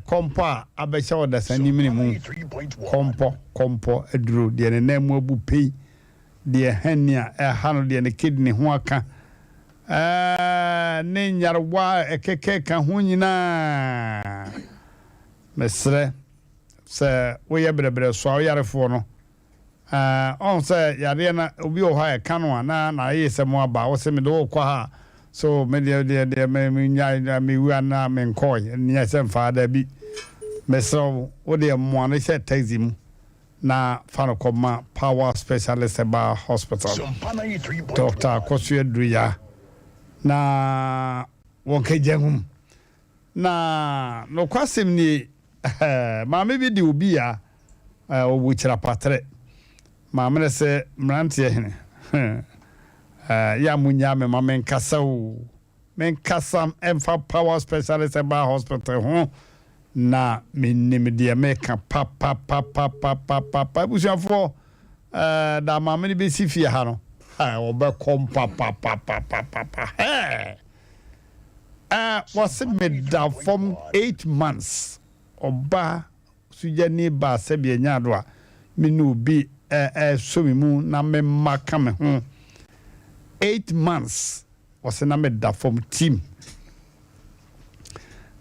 kɔmpɔ a abɛhyɛ ɔdasani mene mu, kɔmpɔ, kɔmpɔ aduro deɛ ne nan mu abu pei. deɛ hernia ɛha no, deɛ ne kidney ho aka, ne nyarewa a ɛkekeka ho nyinaa. Mesrɛ sɛ woyɛ brɛbrɛ soa wo yarefoɔ no. Ɔhu sɛ yareɛ no obi wɔ hɔ a ɛka no a na n'ayeyesɛm aba, wo se mede wo rekɔ ha a, so me deɛ deɛ deɛ me menya mewu anaa menkɔe, nea ɛsɛ mfaa, daabi. Mesrɛ wo, wo deɛ mmoa no hyɛ taxi mu. na fa no kɔma Power Specialist Herbal Hospital, Dɔkta Akosua Aduya, na wɔnkɛgya nwum. Na nokwasɛm nie, maame bi de obi a ɔwɔ Kyirapatrɛ, maame no sɛ mmeranteɛ hene, yɛ a monyaa me ma menkasa o, Menkasa mfa Power Specialist Herbal Hospital ho na menim deɛ meka papapapapapapa. Abusuafoɔ, eh, da maame no bɛsi fie ha no, eh, ɔbɛkɔm papapapapapa. Hɛɛ! Eh, wɔse meda fam 8 months, ɔba sugyani baa sɛdeɛ nyaado a me ne obi ɛresɔ me mu na me mma ka me ho 8 months. Ɔse na meda fam tim.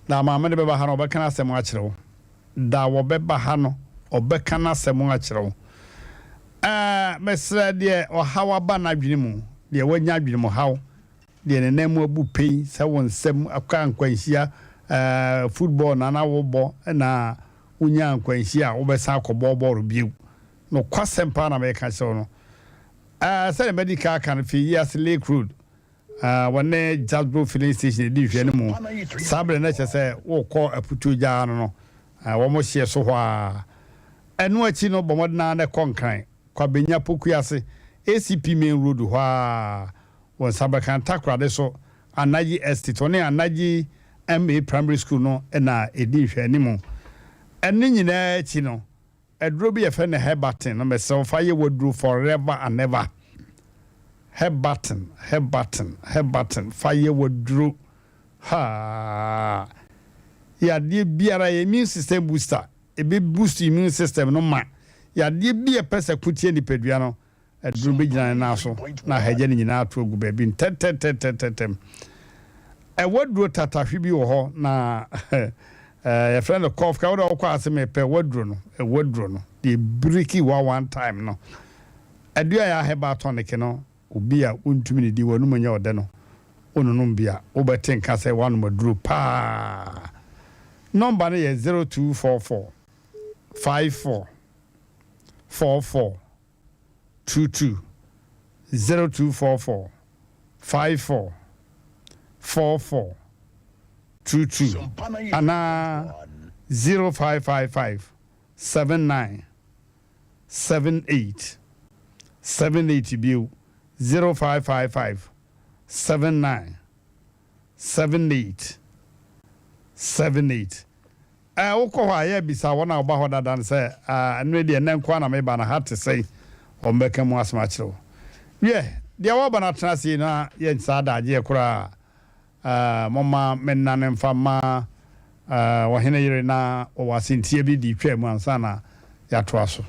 Na maame no bɛba ha no ɔbɛka n'asɛm akyerɛ wo. Da wɔbɛba ha no ɔbɛka n'asɛm akyerɛ wo. Ɛɛ mesrɛ deɛ ɔhaw aba n'adwene mu, deɛ wanya adwene mu haw, deɛ ne nan mu abu pɛn sɛ wo nsam akɔ ankwanhyia, ɛɛ football na na wobɔ na wonyaa nkwanhyia a wobɛsan akɔbɔ bɔɔlo bio. Nokwasɛm paa na meka kyerɛ wo no. Ɛɛ sɛdeɛ madi kan aka no, firi yi ase Lake Road, ɛɛ wɔne Jasbro filling station edi nhwɛne mu. Saa berɛ no na kyerɛ sɛ wokɔ Aputuo gyaa no no, ɛɛ wɔn hyeɛ so hɔ ara. Ɛno akyi no, bɔ mmɔden ara na kɔ Nkran, Kwabenya Pokuase, ACP Main Road hɔ ara, wo nsa bɛka Takoradi so Anaji Estate, wɔne Anaji MA Primary School no na ɛdi nhwɛanimu. Ɛno nyinaa akyi no, Aduro bi yɛfrɛ no Herbatin no mesrɛ wo fa yɛ w'aduro forever and ever. Herbatin, Herbatin, Herbatin fa yɛ w'aduro haa. Yadeɛ biara yɛ immune system booster, ɛbɛ boost immune system no ma yadeɛ bi a ɛpɛ sɛ ko tia nipadua no Aduru bɛgyina ne nan so na ahagya ne nyinaa ato agu baabi ntɛntɛntɛntɛntɛm. Ɛwɔ aduro tatahwe bi wɔ hɔ na yɛfrɛ no cough ka wode wokɔ ase mepɛ waduro no ɛwɔ aduro no deɛ biriki wa one time no adua yɛ herbal tonic no obi a wontumi ne di w'anum nyɛ ɔdɛ no wononom bi a wobɛte nka sɛ woanom aduro paa. Nɔmba no yɛ 0244 54 44 22 0244 54 44 22 anaa 0555 79 78 78 bio 0555 79 78 78. Ɛɛ, wokɔ hɔ a, yɛ bisa wɔn a wɔba hɔ dada no sɛ, Ah, ɛno deɛ, nnɛ nko ara na meba no, ha te sɛn? Wɔbɛka mu asɛm akyerɛ wo. Wiɛ, deɛ wɔreba no atena ase yi na yɛn saa adagyeɛ koraa. Ɛɛ, momma mennane mfa mma ɛɛ, ɔhene yere na wɔwɔ asɛntia bi de retwa mu ansa na yɛatoa so.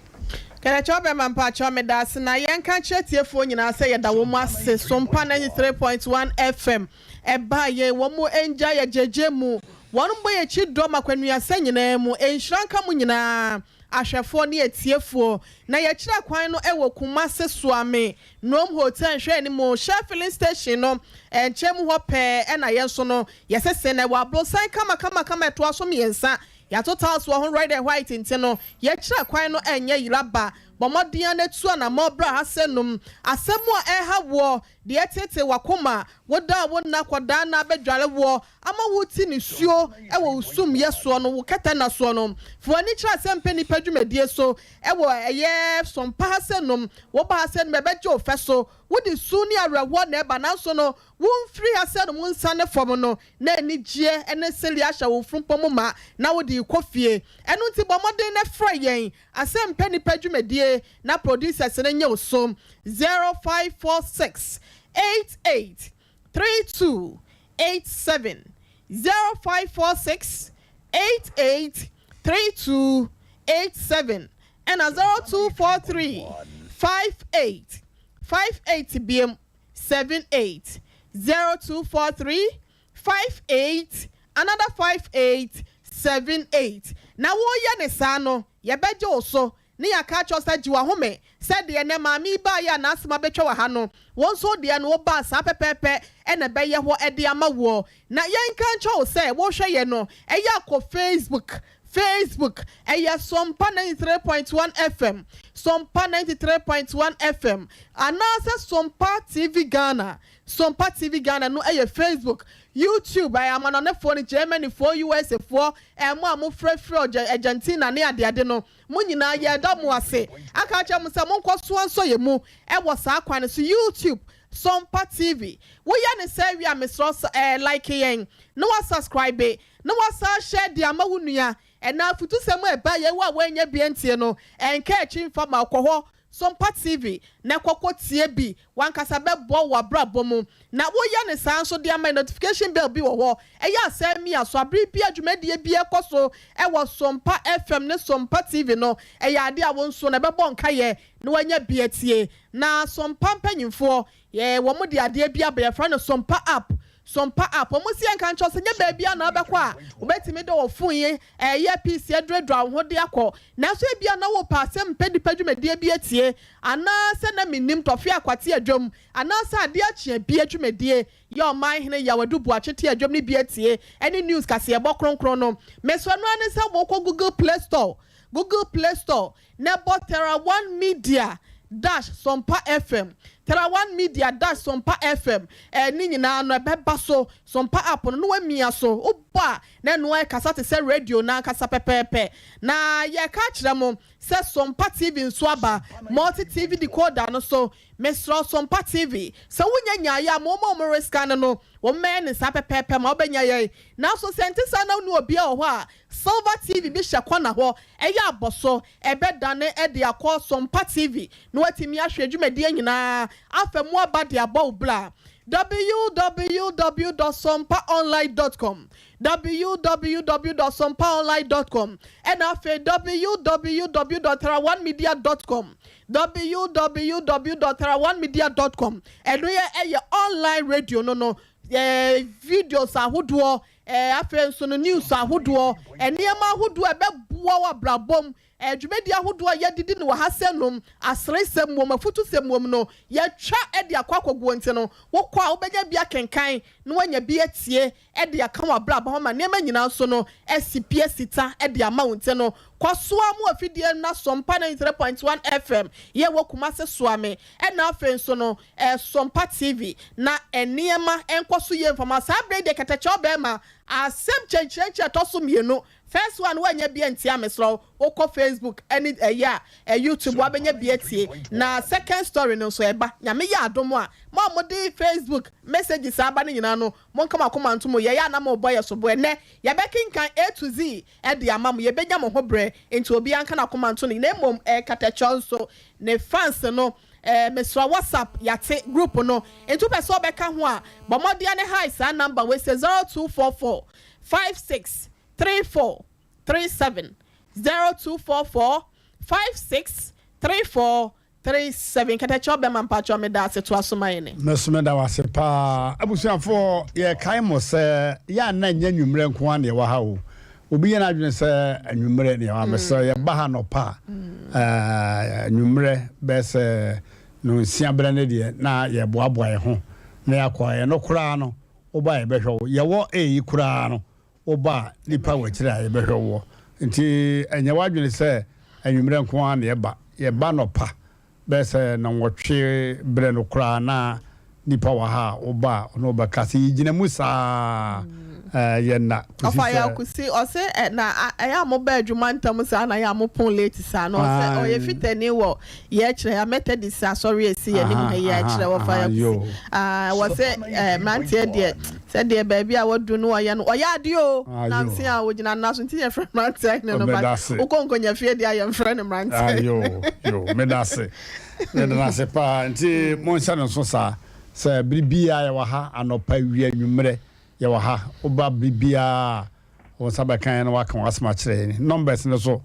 Kɛnɛkyɛw bɛma mpakyɛw medaase na yɛnka nkyerɛ atiefoɔ nyinaa sɛ yɛda wɔn ase Sompa 93.1 FM Ɛbaa yɛn, wɔn ngya yɛ gyegye mu, wɔn bɔ yɛn akyi dɔm akwanuasa nyinaa mu, nhyira nka mo nyinaa, ahwɛfoɔ ne atiefoɔ. Na yɛkyerɛ kwan no wɔ Kumase Suame Nom Hotel nhwɛanimu, Shell Filling Station no nkyɛn mu hɔ pɛɛ na yɛn nso no yɛsese na ɛwɔ aborosan kama kama kama ɛtoa so mmiɛnsa, yɛato tiles wɔ ho red and white nti no yɛkyerɛ kwan no ɛnyɛ yera ba. Bɔ mmɔden ara na tu anamɔn bra ha sɛ nom asɛm a ɛreha woɔ Deɛ ɛteetee w'akoma, wo da a wo nna kɔdaa na abɛdware woɔ ama worete nisuo wɔ wo sumyɛ soɔ no, wo kɛtɛ nna soɔ no. Fa w'ani kyerɛ asɛmpɛ nnipa dwumadie so wɔ ɛyɛ Sompa ha sɛ nom, woba ha sɛ nom ɛbɛgye wo fɛ so. Wode su ne awerɛhoɔ na ɛba nanso no womfiri ha sɛ nom nsiane fam no na anigyeɛ ne sereɛ ahyɛ wo mfrumpɔ mu ma na wode rekɔ fie. Ɛno nti bɔ mmɔden na frɛ yɛn Asɛmpɛ nnipa dwumadie na producers no nye wo so 0546 88 32 87 0546 88 32 87 ɛna 0243 58 58 biom 78 0243 58 another 58 78 na woreyɛ no saa no yɛbɛgye wo so ne yɛaka akyerɛ wo sɛ gye w'ahome sɛ deɛ nnɛ maame yi baeɛ a n'asɛm abɛtwa wɔ ha no wo nso wo deɛ no wobaa saa pɛpɛɛpɛ na ɛbɛyɛ hɔ de ama woɔ na yɛnka nkyerɛ wo sɛ wohwɛ yɛ no ɛyɛ a kɔ Facebook Facebook ɛyɛ Sompa 93.1 FM Sompa 93.1 FM anaasɛ Sompa TV Ghana Sompa TV Ghana no yɛ Facebook, YouTube, ɛyɛ amanɔnefoɔ no, Germanyfoɔ, USA foɔ, ɛɛ mo a mo frɛfrɛ ɔgya Argentina ne adeade no, mo nyinaa yɛda mo ase aka akyerɛ mo sɛ monkɔ so nsɔ yɛn mu wɔ saa kwan no so, YouTube, Sompa TV. Woyɛ no saa wie a mesrɛ wo sɛ ɛɛ like yɛn na wa subscribe na wasan share de ama wo nua. Ɛnɛ afutusɛm a ɛbaeɛ wo a woannya bi antie no, ɛnka akyi mfa ma wo, kɔ hɔ. Sompa TV na kɔ kɔ tie bi W'ankasa bɛboa wo w'abrabɔ mu. Na woyɛ no saa nso de ama yɛn notification bell bi wɔ hɔ. Ɛyɛ a sɛ mia so a bere biara dwumadie bi rekɔ so wɔ Sompa FM ne Sompa TV no, ɛyɛ adeɛ a wo nso no ɛbɛbɔ nkaeɛ na woanya bi atie. Na Sompa mpanyinfoɔ, yɛ wɔn de adeɛ bi aba yɛfrɛ no Sompa app. Sompa app, wɔn se yɛnka nkyerɛ wo sɛ nyɛ baabiara na wobɛkɔ a wobɛtumi de wo phone yi ɛyɛ PC aduradura wo ho de akɔ. Nanso ebia na worepɛ asɛm mpɛ nnipa dwumadie bi atie, anaasɛ na mennim, Tɔfe Akwate Adwam, anaasɛ Adeɛ Akye Abie dwumadie, yɛ Ɔman Hene Yaw Adu Boakye Te Adwam no bi atie, ɛne News Kaseɛbɔ Kronkron no. Mesrɛ no ara ne sɛ wokɔ Google Play Store, Google Play Store, na bɔ Terra One Media dash Sompa FM, Terra One Media dash Sompa FM, ɛɛ ne nyinaa no ɛbɛba so, Sompa app no na wamia so, wobɔ a na ɛno ɛkasa te sɛ radio no ankasa pɛpɛɛpɛ. Na yɛreka akyerɛ mo sɛ Sompa TV nso aba, Multi TV decoder no so, mesrɛ wo Sompa TV, sɛ wonya nyaeɛ a ma wɔn a wɔrescan no wɔmmɛyɛ no saa pɛpɛɛpɛ ma wobɛnya yɛn. Nanso sɛ ɛnte saa na wonni obiara wɔ hɔ a, Silver TV bi hyɛ kɔna hɔ, ɛyɛ abɔso, ɛbɛdane de akɔ Sompa TV na woatumi ahwɛ dwumadie nyinaa afa mu aba de abɔ wo bra. Www dot sompaonline dot com www dot sompaonline dot com ɛna afei www dot taraonemedia dot com www dot taraonemedia dot com ɛno yɛ ɛyɛ online radio no no ɛɛ videos ahodoɔ Ɛɛ, afei nso no, news ahodoɔ, nneɛma ahodoɔ a ɛbɛboa wo abrabɔ mu, ɛɛ, dwumadie ahodoɔ a yɛdidi no wɔ ha sɛ nom, aseresɛm wom, afutusɛm wom no, yɛatwa de akɔ akɔguo nti no, wokɔ a wobɛnya bi akenkan na woanya bi atie de aka w'abrabɔ ho ama nneɛma nyinaa nso no asi pi asi ta de ama wo nti no, kɔ so ara mu afidie no na Sompa 93.1 FM yɛ wɔ Kumase soa me ɛna afei nso no Sompa TV na nneɛma nkɔ so yie mfama. Saa berɛ yi deɛ kɛtɛkyɛw bɛɛma asɛm kyɛnkyerɛnkyerɛ ɛtɔ so mmienu. First one woannya bi antie a mesrɛ wo wokɔ Facebook ɛne ɛyɛ a YouTube woabɛnya bi atie. Na second story no nso ɛba. Nyame yɛ adom a mo a mode Facebook messages aba no nyinaa no monka mo akoma nto mu. Yɛyɛ a na mobɔ yɛ sobo. Ɛnnɛ yɛbɛkenkan A to Z de ama mo. Yɛbɛnya mo ho berɛ nti obiara nka n'akoma nto no na mmom kɛtɛkyɛw nso ne fans no Eh mesrɛ WhatsApp yate group no nti wopɛ sɛ wobɛka ho a bɔ mmɔden ne hi saa number wei sɛ 0244 56 34 37 0244 56 34 37 Kɛtɛkyɛw bɛma mpakyɛw meda ase toa so ma yɛne. Me nso meda wo ase paa. Abusuafoɔ, yɛrekae mo sɛ yɛ a na ɛnyɛ anwummerɛ nko ara na yɛwɔ ha o. Obi yɛ n'adwene sɛ anwummerɛ ne yɛwɔ mesrɛ yɛba ha nɔpa a anwummerɛ bɛyɛ sɛ nonsia berɛ no deɛ na yɛboaboa yɛn ho na yɛakɔ ɛno koraa no woba a yɛbɛhwɛ wo yɛwɔ eyi koraa no woba a nipa wɔ akyire a yɛbɛhwɛ woɔ nti ɛnyɛ w'adwene sɛ anwummerɛ nko ara na yɛba yɛba nɔpa Bɛyɛ sɛ nnɔnwɔtwe berɛ no koraa na nnipa wɔ ha a woba a ɔne wo bɛka sɛ yɛgyina mu saa yɛ nna kɔsi Ɔfa sɛ. Yaw Kusi ɔse ɛ na ɛyɛ a moba adwuma ntɛm saa na ɛyɛ a mopon late saa no ɔsɛ ɔyɛ fitani wɔ yɛ kyerɛ ya Methodist asɔre a ɛsi yɛ anim ha yi a ɛkyerɛ wɔfa Yaw Kusi ah wɔse ɛ mmeranteɛ deɛ Sɛdeɛ baabi a wadu no ɔyɛ no ɔyɛ adeɛ o nanse a ɔgyina nna so nti yɛfrɛ mmeranteɛ hene no but wokɔ nkonyafie deɛ a yɛmfrɛ no mmeranteɛ. Yo yo medase meda no ase paa nti monhyɛ no nso saa sɛ bere biara yɛwɔ ha anɔpa awia anwummerɛ yɛwɔ ha woba bere biara wo nsa bɛka yɛn na waka w'asɛm akyerɛ yɛn numbers no so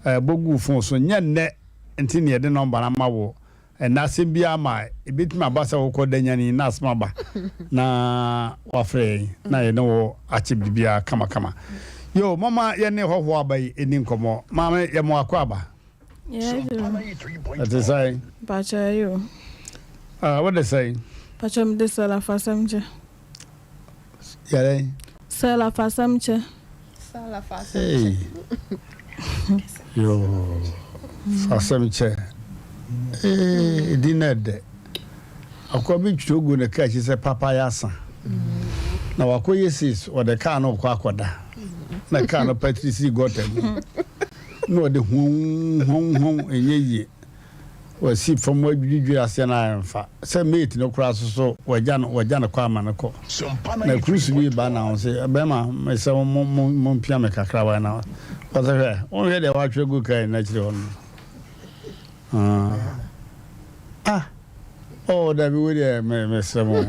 bɔ gu wo phone so nyɛ nnɛ nti na yɛde number no ama wo Ɛnnɛ asɛm biara ma ebetumi aba sɛ wokɔ Danyani na asɛm aba na wafrɛ yɛn na yɛne wo akyɛ biribiara kamakama. Yo, mama yɛne hɔhoɔ aba yi ɛni nkɔmmɔ. Maame, yɛ mo akɔ aba. Ɛte sɛn? Mpakyɛ ɛyɛ o. Ah, wode sɛn? Mpakyɛ mede Sɛla Fasɛm kyɛ. Yɛrɛ? Sɛla Fasɛm kyɛ. Hey. Yoo. Fasɛm kyɛ. Ee, edin no ɛdɛ. Akoa bi twerɛ gu ne kaa akyi sɛ papa yɛ asa. Na wakɔyɛ sis, ɔde kaa no rekɔ akɔda. Na kaa no patiri sii gɔta mu. Na ɔde hwɔn hwɔn hwɔn ɛnyɛ yie. Wasi fam adwiridwiri aseɛ no a ɛmfa. Sɛ mate no koraa so so wagya no wagya no kɔ ama no kɔ. Na cruise bi reba na ɔse bɛrima mesrɛ mo mo mo mompia me kakra wai na ɔse hwɛ wonhwɛ deɛ wɔatwerɛ gu kaa yi n'akyiri hɔ no. Ah. Oh dabi wei deɛ me mesrɛ mo.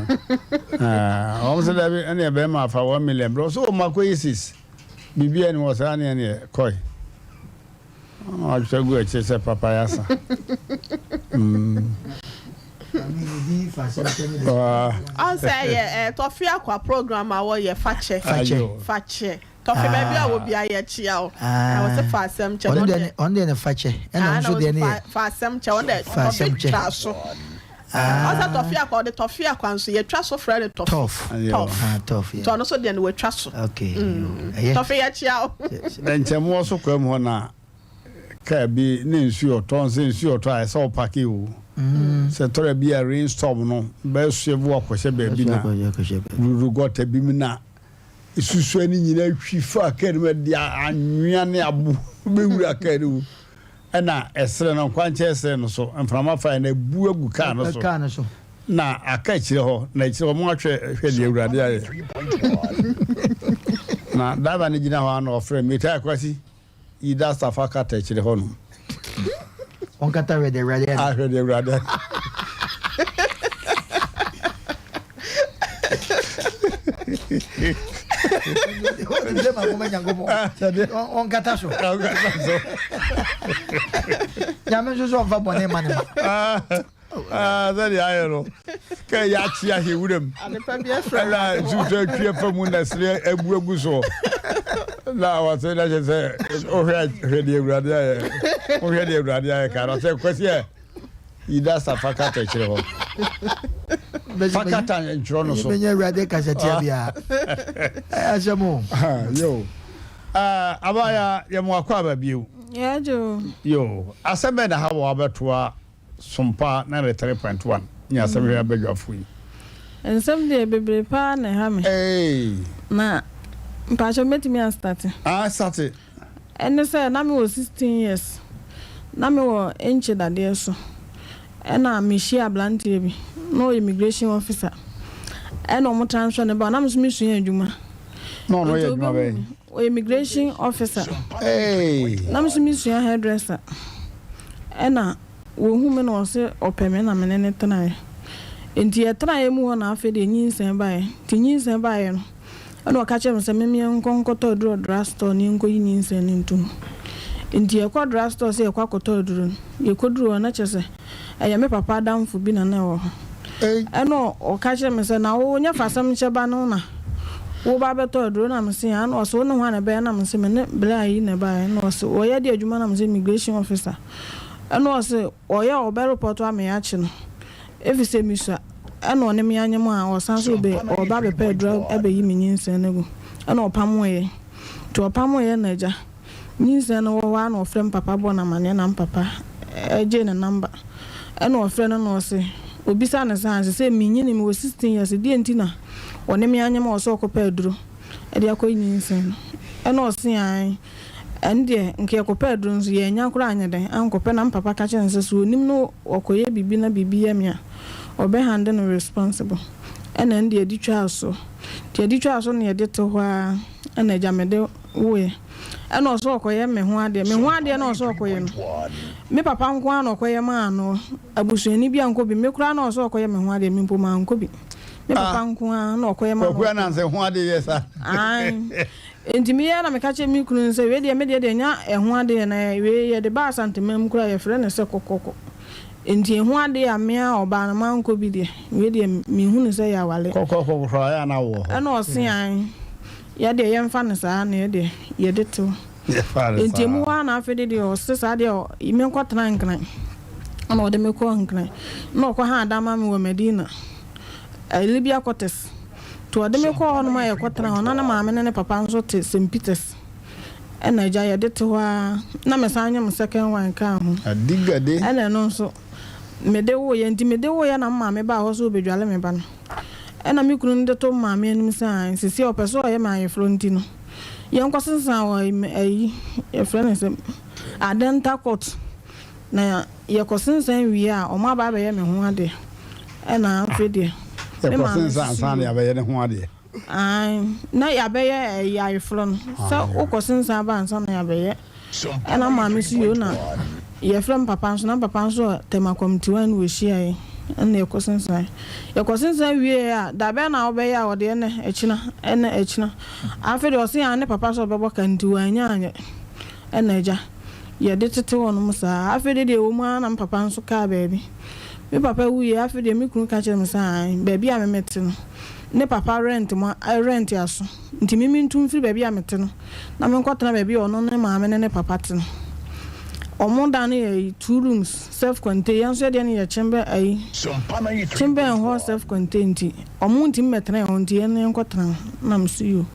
Ah, wɔn sɛ dabi ɛneɛ bɛrima afa 1 million brɛ so wɔn akɔ yi sis. Biribi ɛni wɔ saa neɛ neɛ kɔe. Ɔtwa gu akyire sɛ papa yasa. Mm. Ɔn sɛ ɛyɛ Tɔfe Akwa program a wɔyɛ fakyɛ. Fakyɛ. Fakyɛ. Tɔfe baabi a wɔ bia yɛ kyia wo. Na wɔse fa asɛm kyɛ. Ɔno deɛ ɔno deɛ ne fakyɛ. Ɛna ɔno nso deɛ ne yɛ. Fa asɛm kyɛ ɔno deɛ tɔfe twa so. Ɔsɛ tɔfe akwa ɔde tɔfe akwa nso yɛtwa so frɛ no tɔfe. Tɔf. Tɔf. Nti ɔno nso deɛ no watwa so. Okay. Ɛyɛ. Tɔfe yɛ kyia wo. Nkyɛnmoɔ so kwa mu hɔ na kaa bi ne nsuo ɔtɔ nsɛ nsuo ɔtɔ a ɛsɛ ɔpake o. Sɛ tɔrɔ bi a rain storm no bɛsoɛ bu akɔhyɛ baabi na ruru gɔta bi mu na Nsusuɛ no nyinaa hwi faa kaa no mu, ɛde anwea ne abo bɛwura kaa no mu. Ɛna ɛserɛ no, nkwankyɛn serɛ no so, mframa faeɛ na abu agu kaa no so. Kaa no so. Na aka akyire hɔ, na akyire hɔ moahwɛ hwɛ deɛ Awurade ayɛ. Na driver no gyina hɔ a na ɔfrɛ me, Metaa Kwasi. Yi dasta fa kata akyire hɔ nom. Ɔnkata hwɛ deɛ Awurade ayɛ. Ahwɛ deɛ Awurade ayɛ. Ɔnkata so. Ɔnkata so. Nyame nso so ɔmfa bɔne ma ne ma. Ah, sɛdeɛ ayɛ no kɛ yɛakye ahɛ wuram ɛna nsusu atwi afa mu na sere abu agu soɔ na wɔsɛ na kyɛ sɛ wohwɛ hwɛ deɛ awurade ayɛ wohwɛ deɛ awurade ayɛ ka no sɛ kwasi ɛ yida sa fa kata kyerɛ hɔ fa kata ntwerɛ no so bɛnya awurade kasatia biara asɛm o yo abaya yɛmo akɔ aba bio yo asɛm bɛn na ha wɔ abɛtoa Sompa 93.1 ne asɛm hwɛ abadwafo yi. Nsɛm deɛ bebree paa na ɛha me. Eeii. Na mpakyɛw mɛtumi a starte? Ah starte. Ɛne sɛ na me wɔ 16 years na me wɔ Enche dadeɛ so ɛna me hyia abranteɛ bi na ɔyɛ immigration officer ɛna ɔmo transfer no ba na me nso me sua adwuma. Na ɔno yɛ adwuma bɛn? Ɔyɛ immigration officer. Hey. Na me nso mesua hairdresser. Ɛna wɔhu me na ɔse ɔpɛ me na me ne no tenaeɛ. Nti yɛtenaeɛ mu hɔ na afei deɛ nyinsɛn baeɛ. Nti nyinsɛn baeɛ no, ɛna ɔka kyerɛɛ me sɛ me menkɔ nkɔtɔ aduro wɔ drug store na yɛnkɔyi nyinsɛn no nto mu. Nti yɛkɔ drug store sɛ yɛkɔ akɔtɔ aduro no, yɛkɔduruu hɔ no na kyerɛ sɛ Ɛyɛ me papa adamfo bi na na ɛwɔ hɔ. Ɛna ɔka kyerɛɛ me sɛ, Na wo nyɛ fasɛm nkyɛ ba no na woreba abɛtɔ aduro? Na mese, Aane. Ɛna ɔse, Wo ne hwan na ɛbaeɛ? Ɛna mese, Me ne braa yi na ɛbaeɛ. Ɛna ɔse, Ɔyɛ deɛ adwuma? Na mese, Immigration officer. Ɛna ɔse, Ɔyɛ a ɔbɛ report ama yɛakye no efisɛ misua. Ɛna ɔne me anyem a ɔsan so ɔbɛ ɔreba abɛpɛ aduro abɛyi me nyinsɛn no agu. Ɛna ɔpamoeɛ. Nti ɔpamoeɛ na agya. Nyinsɛn no wɔ hɔ ara na ɔfrɛ me papa bɔ no amaneɛ na me papa gyee ne number ɛna ɔfrɛ no na ɔse obisa no sɛ anse sɛ menyini mewɔ 16 years deɛ nti na ɔne me anyem a ɔsɛ ɔkɔpɛ aduro de akɔyi nyinsɛn no ɛna ɔse ae ɛno deɛ nka yɛkɔpɛ aduro nso yɛannya koraa anyɛ dɛn ankɔpɛ na me papa ka kyerɛ no sɛ sɛ ɔnim no ɔkɔyɛ biribi na biribi yɛ me a ɔbɛ hande no responsible ɛna ɛno deɛ yɛde twaa so nti yɛde twaa so na yɛde te hɔ ara ɛna agya mede woeɛ. Ɛna ɔsɛ ɔkɔyɛ me ho adeɛ. Me ho adeɛ na ɔsɛ ɔkɔyɛ no, me papa nko ara na ɔkɔyɛ maa no. Abusuani bi ankɔ bi. Me koraa na ɔsɛ ɔkɔyɛ me ho adeɛ, me mpo mankɔ bi. Me papa nko ara na ɔkɔyɛ maa no. Kwaku Ananse ho adeɛ yɛ saa. Ae. Enti meyɛɛ na meka kyerɛɛ me kunu no sɛ, wei deɛ me deɛ deɛ nya ɛho adeɛ na wei yɛde ba Asanteman mu koraa yɛfrɛ no sɛ kɔkɔkɔ. Enti ɛho adeɛ a me ara ɔbaa no mankɔ bi deɛ, wei deɛ menhu no sɛ yɛ aware. Kɔkɔkɔ koraa ɛyɛ a na wowɔ hɔ. Ɛna ɔse ae. Yɛ deɛ yɛmfa no saa na yɛ deɛ yɛde tew. Enti emu hɔ ara na afei de deɛ ɔse saa deɛ menkɔtena Nkran. Ɛna ɔde me kɔɔ Nkran. Na ɔkɔ haa dan ma me wɔ Medina, Libya quarters. Nti ɔde me kɔɔ hɔnom a yɛkɔtena hɔ. Na ne maame ne ne papa nso te St. Peters. Ɛna agya yɛde te hɔ ara na mesan nyem second one kaa ho. Ɛna ɛno nso. Mede woeɛ nti mede woeɛ na me maame baa hɔ sɛ ɔbɛdwale me ba no. Ɛna me kunu no de too me maame anim sɛ aane seesei ɔpɛ sɛ ɔyɛ me ayeforɔ nti no yɛnkɔsesa wɔ ayi yɛfrɛ no sɛ Adenta court na yɛkɔsensan wie a wɔn aba abɛyɛ me ho adeɛ. Ɛna afei deɛ me maame Yɛkɔsensan ansa na yɛabɛyɛ ne ho adeɛ? Aane na yɛabɛyɛ ayi ayeforɔ no sɛ wokɔsensan ba ansa na yɛabɛyɛ. Ɛna maame nso yoo na yɛfrɛ me papa nso na me papa nso wɔ Tema Committee one na wɔhyiaeɛ. Ɛna yɛkɔsensan. Yɛkɔsensan wieeɛ a, da bɛn na wobɛyɛ a ɔde ɛnnɛ, ɛkyena, ɛnnɛ, ɛkyena. Afei deɛ ɔse aa ne papa sɛ ɔbɛbɔ ka nti wannya anyɛ. Ɛna agya, yɛde tete hɔnom saa. Afei deɛ deɛ ɛwɔ mu ara na me papa nso kaa baabi. Me papa wuiɛ, afei deɛ me kunu ka kyerɛɛ me sɛ ae, baabi a me mete no, ne papa rent mo rent aso nti me mentu mfiri baabi a mete no na menkɔtena baabi a ɔno ne maame ne ne papa te no. Wɔn dan no yɛ ayi, two rooms, self contained, yɛn nso yɛn deɛ no yɛ chamber ayi, chamber and hall self contained nti wɔn ntumi mmɛtena yɛn hɔ nti yɛn yɛnkɔtena hɔ. Na me so yoo,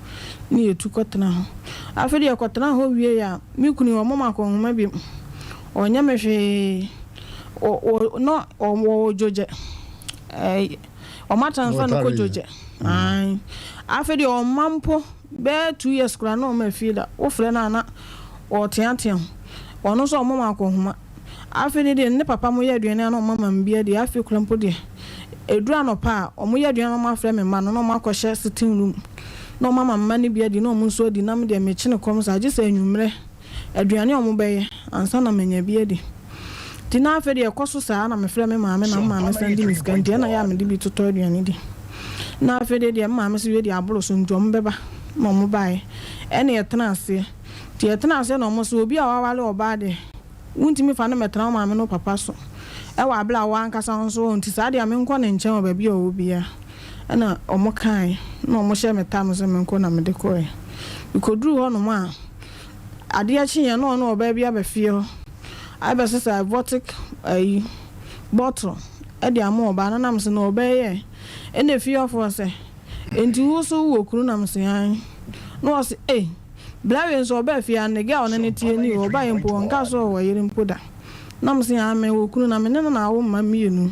ne yɛtu kɔtena hɔ. Afei deɛ yɛkɔtenaa hɔ wieeɛ a, me kunu yi ɔmmɔ me akɔnhoma bio, ɔnyɛ me hwee, wɔ wɔ na ɔwɔ dwogyɛ ɛɛ wɔn atransfer no kɔ dwogyɛ ae afei deɛ ɔmma mpo bɛyɛ 2 years koraa na ɔmma fie da wofrɛ no a na ɔreteatea ho ɔno nso ɔmmɔ me akɔnhoma afei ne deɛ ne papa mo yɛ aduane a na ɔma ma me bi adi afei koraa mpo deɛ ɛduru anɔpa a wɔn yɛ aduane na wɔn afrɛ me mma no na wɔn akɔhyɛ sitting room na wɔn ama me mma no bi adi na wɔn nso adi na me deɛ mekyene kɔm saa gye sɛ anwummerɛ aduane a wɔbɛyɛ ansa na manya bi adi. Nti na afei deɛ ɛkɔ so saa na mefrɛ me maame na me maame san di me sika nti ɛna ɛyɛ a mede bi totɔ aduane di. Na afei deɛ deɛ me maame se wei deɛ aboro so nti wɔbɛba na wɔbaeɛ ɛna yɛtena aseɛ. Nti yɛtena aseɛ na wɔn se obi a waware ɔbaa deɛ wontumi fa no mmɛtena wo maame ne wo papa so ɛwɔ abere a wo ankasa wo nso wɔ nti saa deɛ menkɔ ne nkyɛn wɔ baabi a ɔwɔ biara. Ɛna wɔkaeɛ na wɔhyɛɛ me tam sɛ menkɔ na mede kɔeɛ. Mekɔduruu hɔnom a Adeɛ kyeeɛ na ɔne ɔbaa bi aba fie hɔ abɛsesa vortic ayi bottle de ama ɔbaa no na mese na ɔbaa yi ɛ? Ɛna fie hɔfoɔ sɛ enti wo nso wowɔ kunu na mese aane na ɔse ei bra wei nso ɔbaa fie ha ne girl a ɔne no teɛ ni o ɔbaeɛ mpo ɔnkaa sɛ ɔwɔ yere mpo da na mese aane mewɔ kunu na me ne no na awo mma mmienu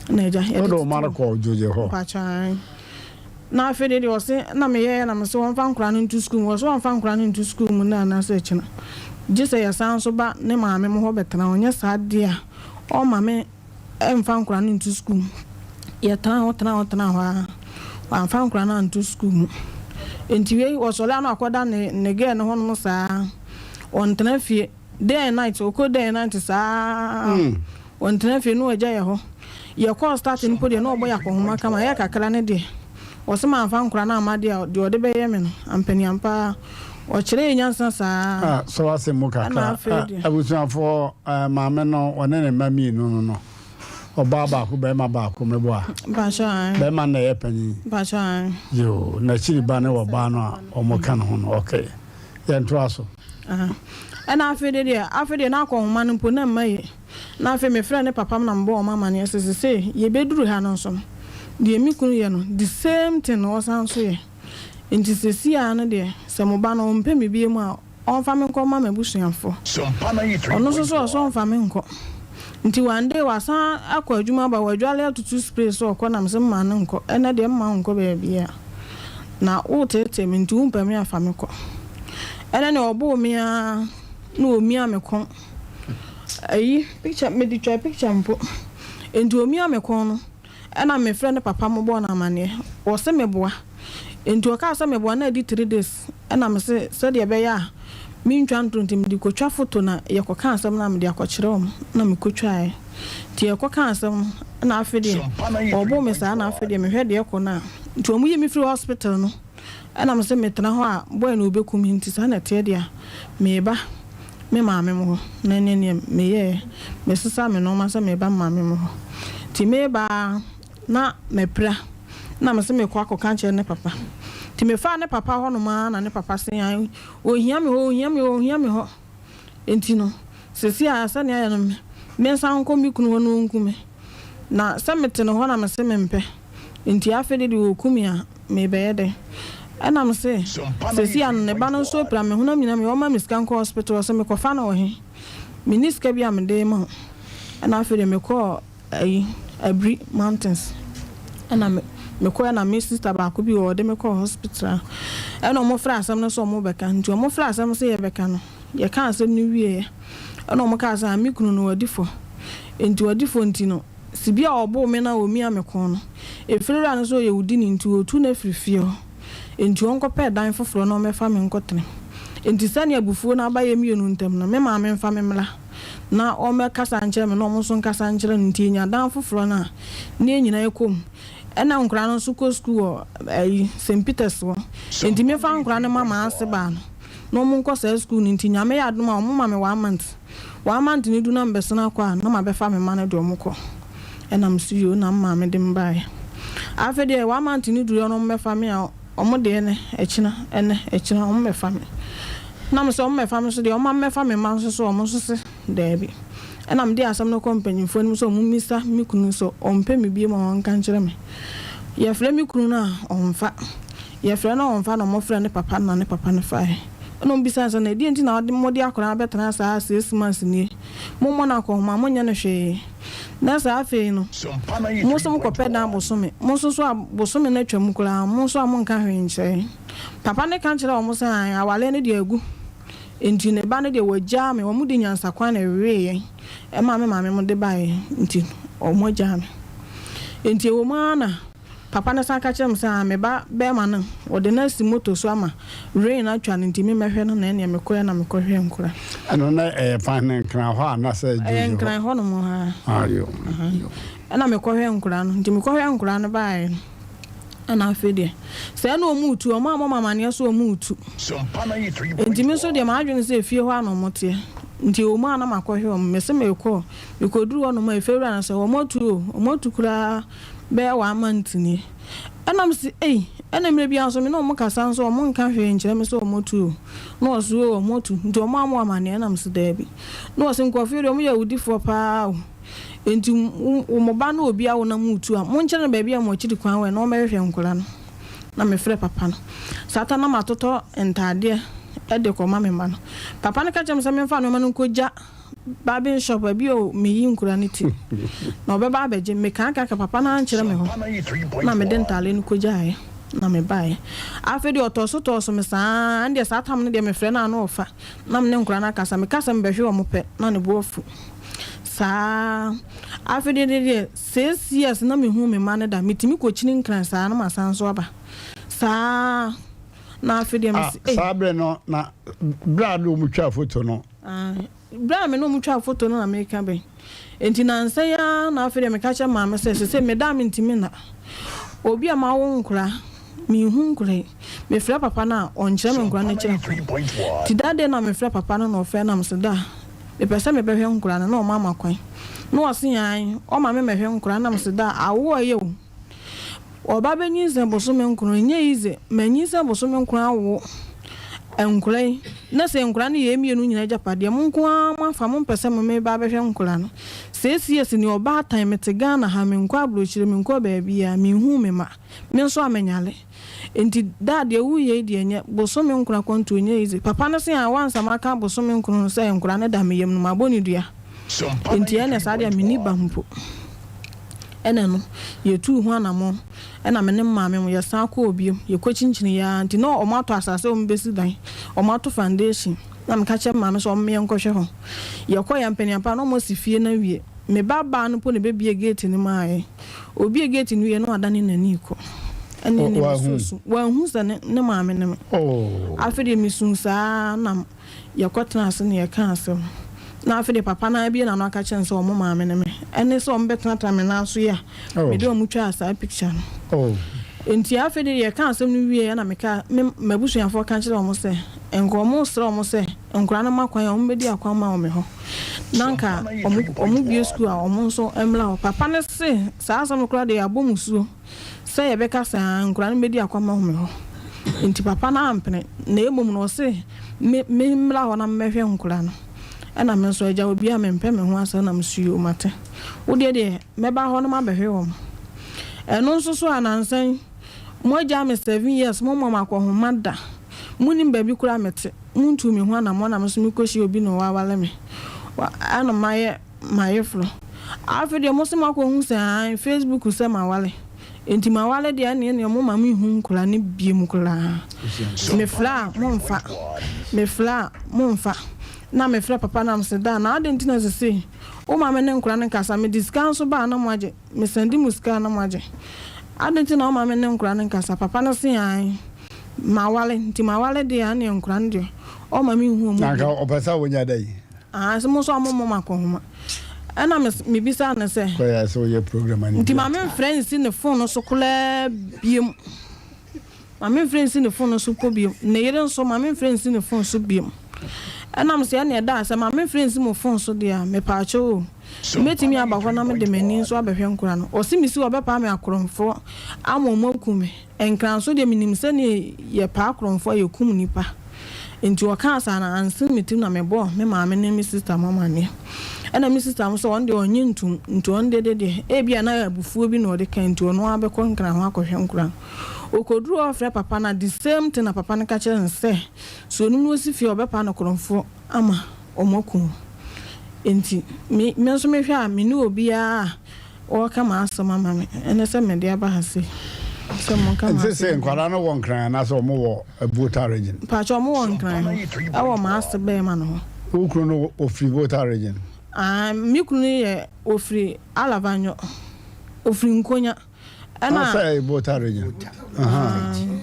na agya yɛde Wode wo mma no tete kɔɔ Gyogye hɔ? Mpakyɛ aane. Na afei deɛ ɔse na meyɛeɛ na mese wɔmfa nkwadaa no nto sukuu mu, ɔse wɔmfa nkwadaa no nto sukuu mu nnɛ anaasɛ akyina, gye sɛ yɛsan nso ba ne maame mo hɔ bɛtena hɔ, nyɛ saa deɛ a ɔmma me mfa nkwadaa no nto sukuu mu. Yɛtenaa hɔ tenaa hɔ tenaa hɔ ara, wamfa nkwadaa no anto sukuu mu. Nti wei ɔsɔre a na wakɔda ne ne girl no hɔnom saa, ɔntena fie. Day and night, ɔkɔ day and night saa ɔntena fie na wagya yɛ hɔ. Yɛkɔɔ starting mpo deɛ na ɔbɔ yɛ akɔnhoma kama, ɛyɛ kakra no deɛ ɔse mamfa nkora no amma deɛ a deɛ ɔde bɛyɛ me no ampaniampa ara ɔkyerɛ yɛ nyansa saa Ah, sɛ w'asɛm mu ɛna kakra. afei Ah, deɛ. abusuafoɔ, eh, maame no, ɔne ne mma mmienu no no, ɔbaa baako, barima baako, meboa? Mpakyɛw, ae. Barima no na ɛyɛ panin? Mpakyɛw, ae. Yoo, n'akyiri ba ne ɔbaa no a wɔka ne ho no, okay. Yɛntoa so. Aha. Ɛna afei de deɛ, afei deɛ na akɔnhoma no mpo na mma yie. Na afei mefrɛɛ ne papa na mebɔɔ wɔn amaneɛ sɛ sesei yɛbɛduru ha no nso no, deɛ me kunu yɛ no, the same thing na ɔsan nso yɛ. Nti sesei ara no deɛ, sɛ mo ba no ɔmpɛ me bio a, ɔmfa me nkɔ mma m'abusuafoɔ. Ɔno nso so ɔse ɔmfa me nkɔ. Nti one day wasan akɔ adwuma aba, wadwale atutu spray sɛ ɔkɔ na mese mma no nkɔ, ɛnnɛ deɛ mma wo nkɔ baabiara. Na woreteetee me nti wompɛ me a fa me kɔ. Ɛnɛ nea ɔboo me ara na omia me kɔn. Ayi picture mede twaa picture mpo. Nti omia me kɔn no ɛna mefrɛ ne papa mobɔɔ no amaneɛ. Ɔse meboa. Nti ɔkaa sɛ meboa na adi 3 days ɛna mese sɛdeɛ ɛbɛyɛ a mentwa ntoro nti mede kɔtwa photo na yɛkɔka asɛm no a mede akɔkyerɛ wɔn na mekɔtwaeɛ. Nti yɛkɔka asɛm no ɛna afei deɛ ɔboo me saa na afei deɛ mehwɛ deɛ ɛkɔ no a nti wɔn yi me firi hospital no ɛna mese metena hɔ a boy no ɔbɛku me nti saa na ɛteɛ deɛ a meba me maame mo hɔ na ɛneɛ neɛ meyɛɛ mesesa me nnoɔma sɛ meba me maame mo hɔ nti meba a na mapira na mese mekɔ akɔka akyerɛ ne papa nti mefaa ne papa hɔ nom ara na ne papa se ae ɔhia me hɔ ɔhia me hɔ ɔhia me hɔ nti no sɛsi a sɛnea ayɛ no mensan nkɔ me kunu hɔ na ɔnku me na sɛ mete ne hɔ na mese mempɛ nti afei de deɛ ɔku me a merebɛyɛ dɛn ɛna mese sɛsi a no ne ba no nso apira me honam nyinaa me ɔma me sika nkɔ hospital ɔse mekɔfa no wɔ he menni sika bi a mede ma wo ɛna afei deɛ mekɔɔ ayi Abiri mountains ɛna me mekɔɛ na me sister baako bi wɔ ɔde me kɔɔ hospital a ɛna ɔmo frɛ asɛm no sɛ ɔmo bɛka nti ɔmo frɛ asɛm sɛ yɛbɛka no yɛka asɛm no wieɛ ɛna ɔmo kaa sɛ ah me kunu no wadi fɔ nti wadi fɔ nti no sibi a ɔboo me na ɔmia me kɔn no efiri wura no sɛ ɔyɛ wudini nti ɔtu no afiri fie hɔ nti ɔnkɔpɛ dan foforɔ na ɔmɛfa me nkɔtena nti sɛnea abufuo no aba yɛ mmienu ntam no me maame mfa me mmra. na ɔmmɛkasa nkyerɛ me na ɔmo nso nkasa nkyerɛ no nti yɛnya dan foforɔ no a na yɛn nyinaa yɛkɔ mu. Ɛna nkwadaa no nso kɔ sukuu wɔ ayi St. Peters hɔ nti mefa nkwadaa no ma m'ase baa no na ɔmo nkɔ saa sukuu no nti Nyame yɛ adom a ɔmo ma me one month one month no du na mebɛsene akɔ a na mabɛfa me mma no de ɔmo kɔ ɛna mese yoo na me maame de me baeɛ afei deɛ one month no duruiɛ na ɔmo bɛfa me a ɔmo de ɛnɛ ɛkyena ɛnɛ ɛkyena ɔmo bɛfa me na mese ɔmo bɛfa me nso deɛ ɔmo ma mɛfa me mma nso so ɔmo nso se Daabi. Ɛnna mede asɛm no kɔɔ mpanyimfoɔ anim sɛ wɔmmisa me kunu sɛ ɔmpɛ me bio ma ɔnka nkyerɛ me. Yɛfrɛ me kunu no a, ɔmfa. Yɛfrɛ no a ɔmfa na wɔfrɛɛ ne papa no na ne papa no faeɛ. Ɛnna wɔbisaa no sɛ, Na ɛdeɛn nti na mode akwadaa no abɛtena saa 6 months nie? Mommɔ no akɔnhoma, monyɛ no hwee. Na sɛ afei no, mo nso mokɔpɛ dan bosome, mo nso so a bosome no atwam koraa, mo nso a monka hwee nkyerɛ yɛn. Papa no ka kyerɛɛ wɔn sɛ, Aane, awareɛ no deɛ agu. Enti ne ba no deɛ wagyaa me, wɔn de nyansakwan na ɛwewee yɛn ɛmaa me maame mo de baeɛ nti wɔn agyaa me. Enti ɛwɔ mu ara na papa no san ka kyerɛɛ me sɛ ah me ba bɛɛma no wɔde no asi moto so ama rain atwa no nti me mmɛhwɛ no na ɛneɛ mekɔɛ na mekɔhwɛɛ nkora. Ɛno na ɛyɛ fan no Nkran hɔ anasɛ Dwoodwoo hɔ? Ɛyɛ Nkran hɔ nom ha. Ah yoo yoo. Ɛna mekɔhwɛɛ nkora no, nti mekɔhwɛɛ nkora no baeɛ no. Ɛna afei deɛ, sɛɛ na wɔn retu, wɔn ammɔ me amaneɛ sɛ wɔn retu. Enti me nso deɛ m'adwene sɛ efie hɔ ara na wɔteɛ. Nti ɛwɔ mu a na makɔhwɛ wɔn. Mese merekɔ, mekɔduruu hɔnom a, efiewura no sɛ, wɔn atu o, wɔn atu koraa bɛyɛ one month nie. Ɛna mese ei, ɛna mmerɛ biara nso me ne wɔn kasa nso wɔn nka hwee nkyerɛ me sɛ wɔn atu o. Na wɔse oo wɔn atu, nti wɔn ammɔ wo amaneɛ? Ɛna mese daabi. Na wɔse nkurɔfoɔ yi deɛ wɔyɛ awudifoɔ paa o. Enti wo mo ba ne obi a wonam retu a, monkyerɛ no baabi a mo akyiri kwan wɔ na ɔmmɛhwehwɛ nkwadaa no. Na mefrɛ papa no. Saa ta na matotɔ ntaadeɛ de kɔma me mma no. Papa no ka kyerɛɛ me sɛ memfa nneɛma no nkɔgya barbing shop baabi a meyi nkwadaa no ti na ɔbɛba abɛgye. Mekaakaaka papa no ankyerɛ me hɔ na mede ntaadeɛ no kɔgyaeɛ na mebaeɛ. Afei deɛ ɔtɔɔ so tɔɔ so me saa ara, ɛndeɛ saa tam no deɛ mefrɛ no a na ɔfa na me ne nkwadaa no akasa. Meka sɛ mebɛhwe wɔn pɛ na ne bo afu. Saa. Afei deɛ deɛ deɛ six years na mehu me mma no da metumi kɔkyini nkran saa na masan nso aba saa na afei deɛ mese ei. Saa berɛ no na berɛ a ne wɔn twaa foto no. Berɛ a me ne wɔn twaa foto no na meka bɛn nti nansa yi ara na afei deɛ meka kyerɛ maame sɛ sese meda a mentumi nna obi a mawo nkora menhu nkora yi mefrɛ papa no a ɔnkyerɛ me nkora no akyiri kwan nti that day na mefrɛ papa no na ɔfrɛ na mese da Mepɛ sɛ mebɛhwɛ nkoraa no na ɔma ma kwan. Na ɔse aane, ɔma me mɛhwɛ nkoraa na mese daa awo ɔyɛ o. Ɔba bɛnyinsɛn bosome nkron, ɛnyɛ easy, manyinsɛn bosome nkron awo nkoraa yi, na sɛ nkoraa no yɛ yɛn mmienu nyinaa agyapadeɛ, mo nko ara moafa, mompɛ sɛ mo meba abɛhwɛ nkoraa no. Seesei yɛse nea ɔbaatan, mete Ghana ha, menkɔ abrokyire, menkɔ baabiara, menhuu me mma, me nso a menyare. Enti daa deɛ wo yɛ yi deɛ nyɛ bosome nkron akwantuo nyɛ easy papa no se aa wansa maka bosome nkron no sɛ nkora no da me yam no mabɔ no dua enti ɛnɛ saa deɛ menni ba mpo ɛna no yɛtuu ho anamɔn ɛna me ne maame mo yɛsan kɔɔ biom yɛkɔ kyinkyini yɛ aa nti na ɔmo atɔ asase a ɔmo bɛsi dan ɔmo ato foundation na meka kyerɛ maame sɛ ɔmo yɛnkɔhwɛ hɔ yɛkɔ yɛ ampaniampa na ɔmo asi fie no awie me ba baa no mpo na ɛbɛbie gate no maa yɛn. Obue gate no wie no wadane n'ani rekɔ. Ɛne ne Wanhu? mesusu. Wanhu sɛ ne ne maame ne me. Oh. Afei deɛ mesu saa na yɛkɔtena ase na yɛka asɛm. Na afei deɛ papa no ara abue n'ano aka kyerɛ no sɛ wɔn maame ne me. Ɛne sɛ wɔbɛtenatena me nan so yi a Oh. mede wɔn twaa saa picture no. Oh. Nti afei deɛ yɛka asɛm no wieeɛ na meka me m'abusuafoɔ ka kyerɛɛ wɔn sɛ nka wɔresrɛ wɔn sɛ Nkwadaa no ma kwan a, wɔbɛdi akwanma wɔ me hɔ. Na anka wɔbue sukuu a, wɔn nso mmra hɔ. Papa no se, saa asɛm no koraa deɛ yɛabɔ musuo sɛ yɛbɛka sɛ aa nkwadaa no bɛdi akwanma wɔ me hɔ. Nti papa no ampene, na mmom no ɔse me memmra hɔ na memmɛhwɛ nkwadaa no. Ɛna me nso agya obiara mempɛ me ho asɛm na mese yoo mate. Wo deɛ deɛ mɛba hɔ na mabɛhwɛ wɔn. Ɛno nso so a nansa yi moagyaa me seven years mommɔ me akɔnhoma da. Monnim baabi koraa a mete. Montuu me ho anammɔn na me nso mekɔhyia obi na waware me. Ɛna mayɛ m'ayeforɔ. Afei deɛ mose moakɔhu sɛ aane, Facebook sɛ maware. Enti maware deɛ ɛneɛ neɛ moma menhu nkwadaa no biom koraa. Mefrɛ a momfa, mefrɛ a momfa. Na mefrɛ papa na mese daa na adɛn nti na sesei woma me ne nkwadaa no nkasa? Mede sika nso ba a na moagye, mesɛnde mo sika a na moagye. Adɛn nti na woma me ne nkwadaa no nkasa? Papa no se aane. Maware, nti maware deɛ a ɛneɛ nkwadaa no deɛ ɔmma menhu wɔn Na anka bio. ɔpɛ sɛ wonya dɛn? Ahaa sɛ mo nso a mommɔ mo akɔnhoma. Ɛna me mebisaa no sɛ. Kɔyɛ sɛ woyɛ program ani Nti ma memfrɛ nsi ne phone no so koraa biom. Ma memfrɛ nsi ne phone no so mpo biom. Ne yere nso, ma memfrɛ nsi ne phone so biom. Ɛna mese ɛneɛ daa sɛ ma memfrɛ nsi mo phone so deɛ a, mepaakyɛw o, mɛtumi aba hɔ na mede m'ani nso abɛhwɛ nkora no. Ɔse mesi hɔ ɔbɛpaa me akorɔmfoɔ ama ɔmo aku me. Nkran nso deɛ menim sɛdeɛ yɛpaa akorɔmfoɔ a yɛkum nnipa. Nti ɔkaa saa no, ansen me tirim na mebɔɔ me maame ne me sista mo amaneɛ. Ɛna me sista mo sɛ ɔno deɛ ɔnnye ntom, nti ɔno deɛ deɛ ebia na abufuo bi na ɔde kae nti ɔno ara bɛkɔ Nkran hɔ akɔhwɛ nkora no. Ɔkɔduruu hɔ ɔfrɛ papa no a, the same thing na papa no ka kyerɛɛ no sɛ, sɛ ɔnim na ɔsi fie a ɔbɛpaa no korɔmfoɔ ama wɔaku no. Nti me me nso mehwɛ a menni obiara a Wɔreka m'asɛm ama me, ɛne sɛ mede aba ha sei sɛ monka Nti m'asɛm sɛ ma me. nkwadaa no wɔ Nkran anaasɛ wɔn wɔ Volta region? Mpakyɛ wɔn wɔ Nkran hɔ, ɛwɔ m'ase bɛɛma no hɔ. Wo kunu no ɔfiri Volta region? Aane, me kunu no yɛ ɔfiri Alavanyo, ɔfiri Nkonya, ɛna. Ah, sɛ ɛyɛ Volta region. Aane.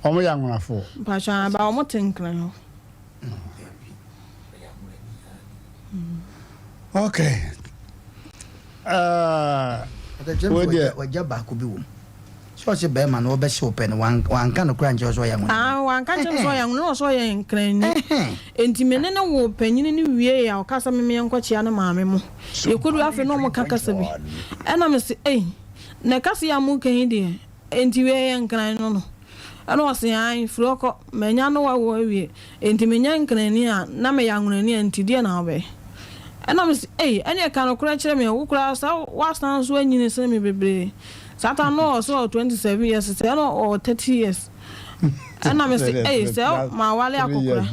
Wɔn yɛ Anwonafoɔ? Mpakyɛ aane, but wɔn te Nkran hɔ. Okay. Uh, wagya baako bi wom sɛ ɔsɛ bɛrima no wɔbɛhyɛ wo pɛ no wanka no kora nkyerɛ sɛ ɔyɛ nwona ah, wanka kyerɛ sɛ ɔyɛ nwona na ɔsɛ ɔyɛ nkranni enti me ne ne wo panyini no wie a ɔka sɛ memeɛ nkɔkyea ne maame mo yɛkɔdu afei na ɔmo ka kasa bi ɛna me se ei na kasa yi a moka yi deɛ enti wei yɛ nkran no no Ɛna ɔse, Aane, firi hɔ kɔ, manya ne wo awo awie, enti menyɛ nkranni a, na meyɛ anwonani a, enti deɛn na wobɛyɛ? Ɛna mese, Ei, ɛneɛ ka nokorɛ kyerɛ me, wo koraa sɛ woasan nso anyini sene me bebree. Saa time no na ɔwɔ sɛ ɔwɔ 27 years, sɛɛ na ɔwɔ 30 years. Ɛna mese, Ei, sɛ mawale akɔkora.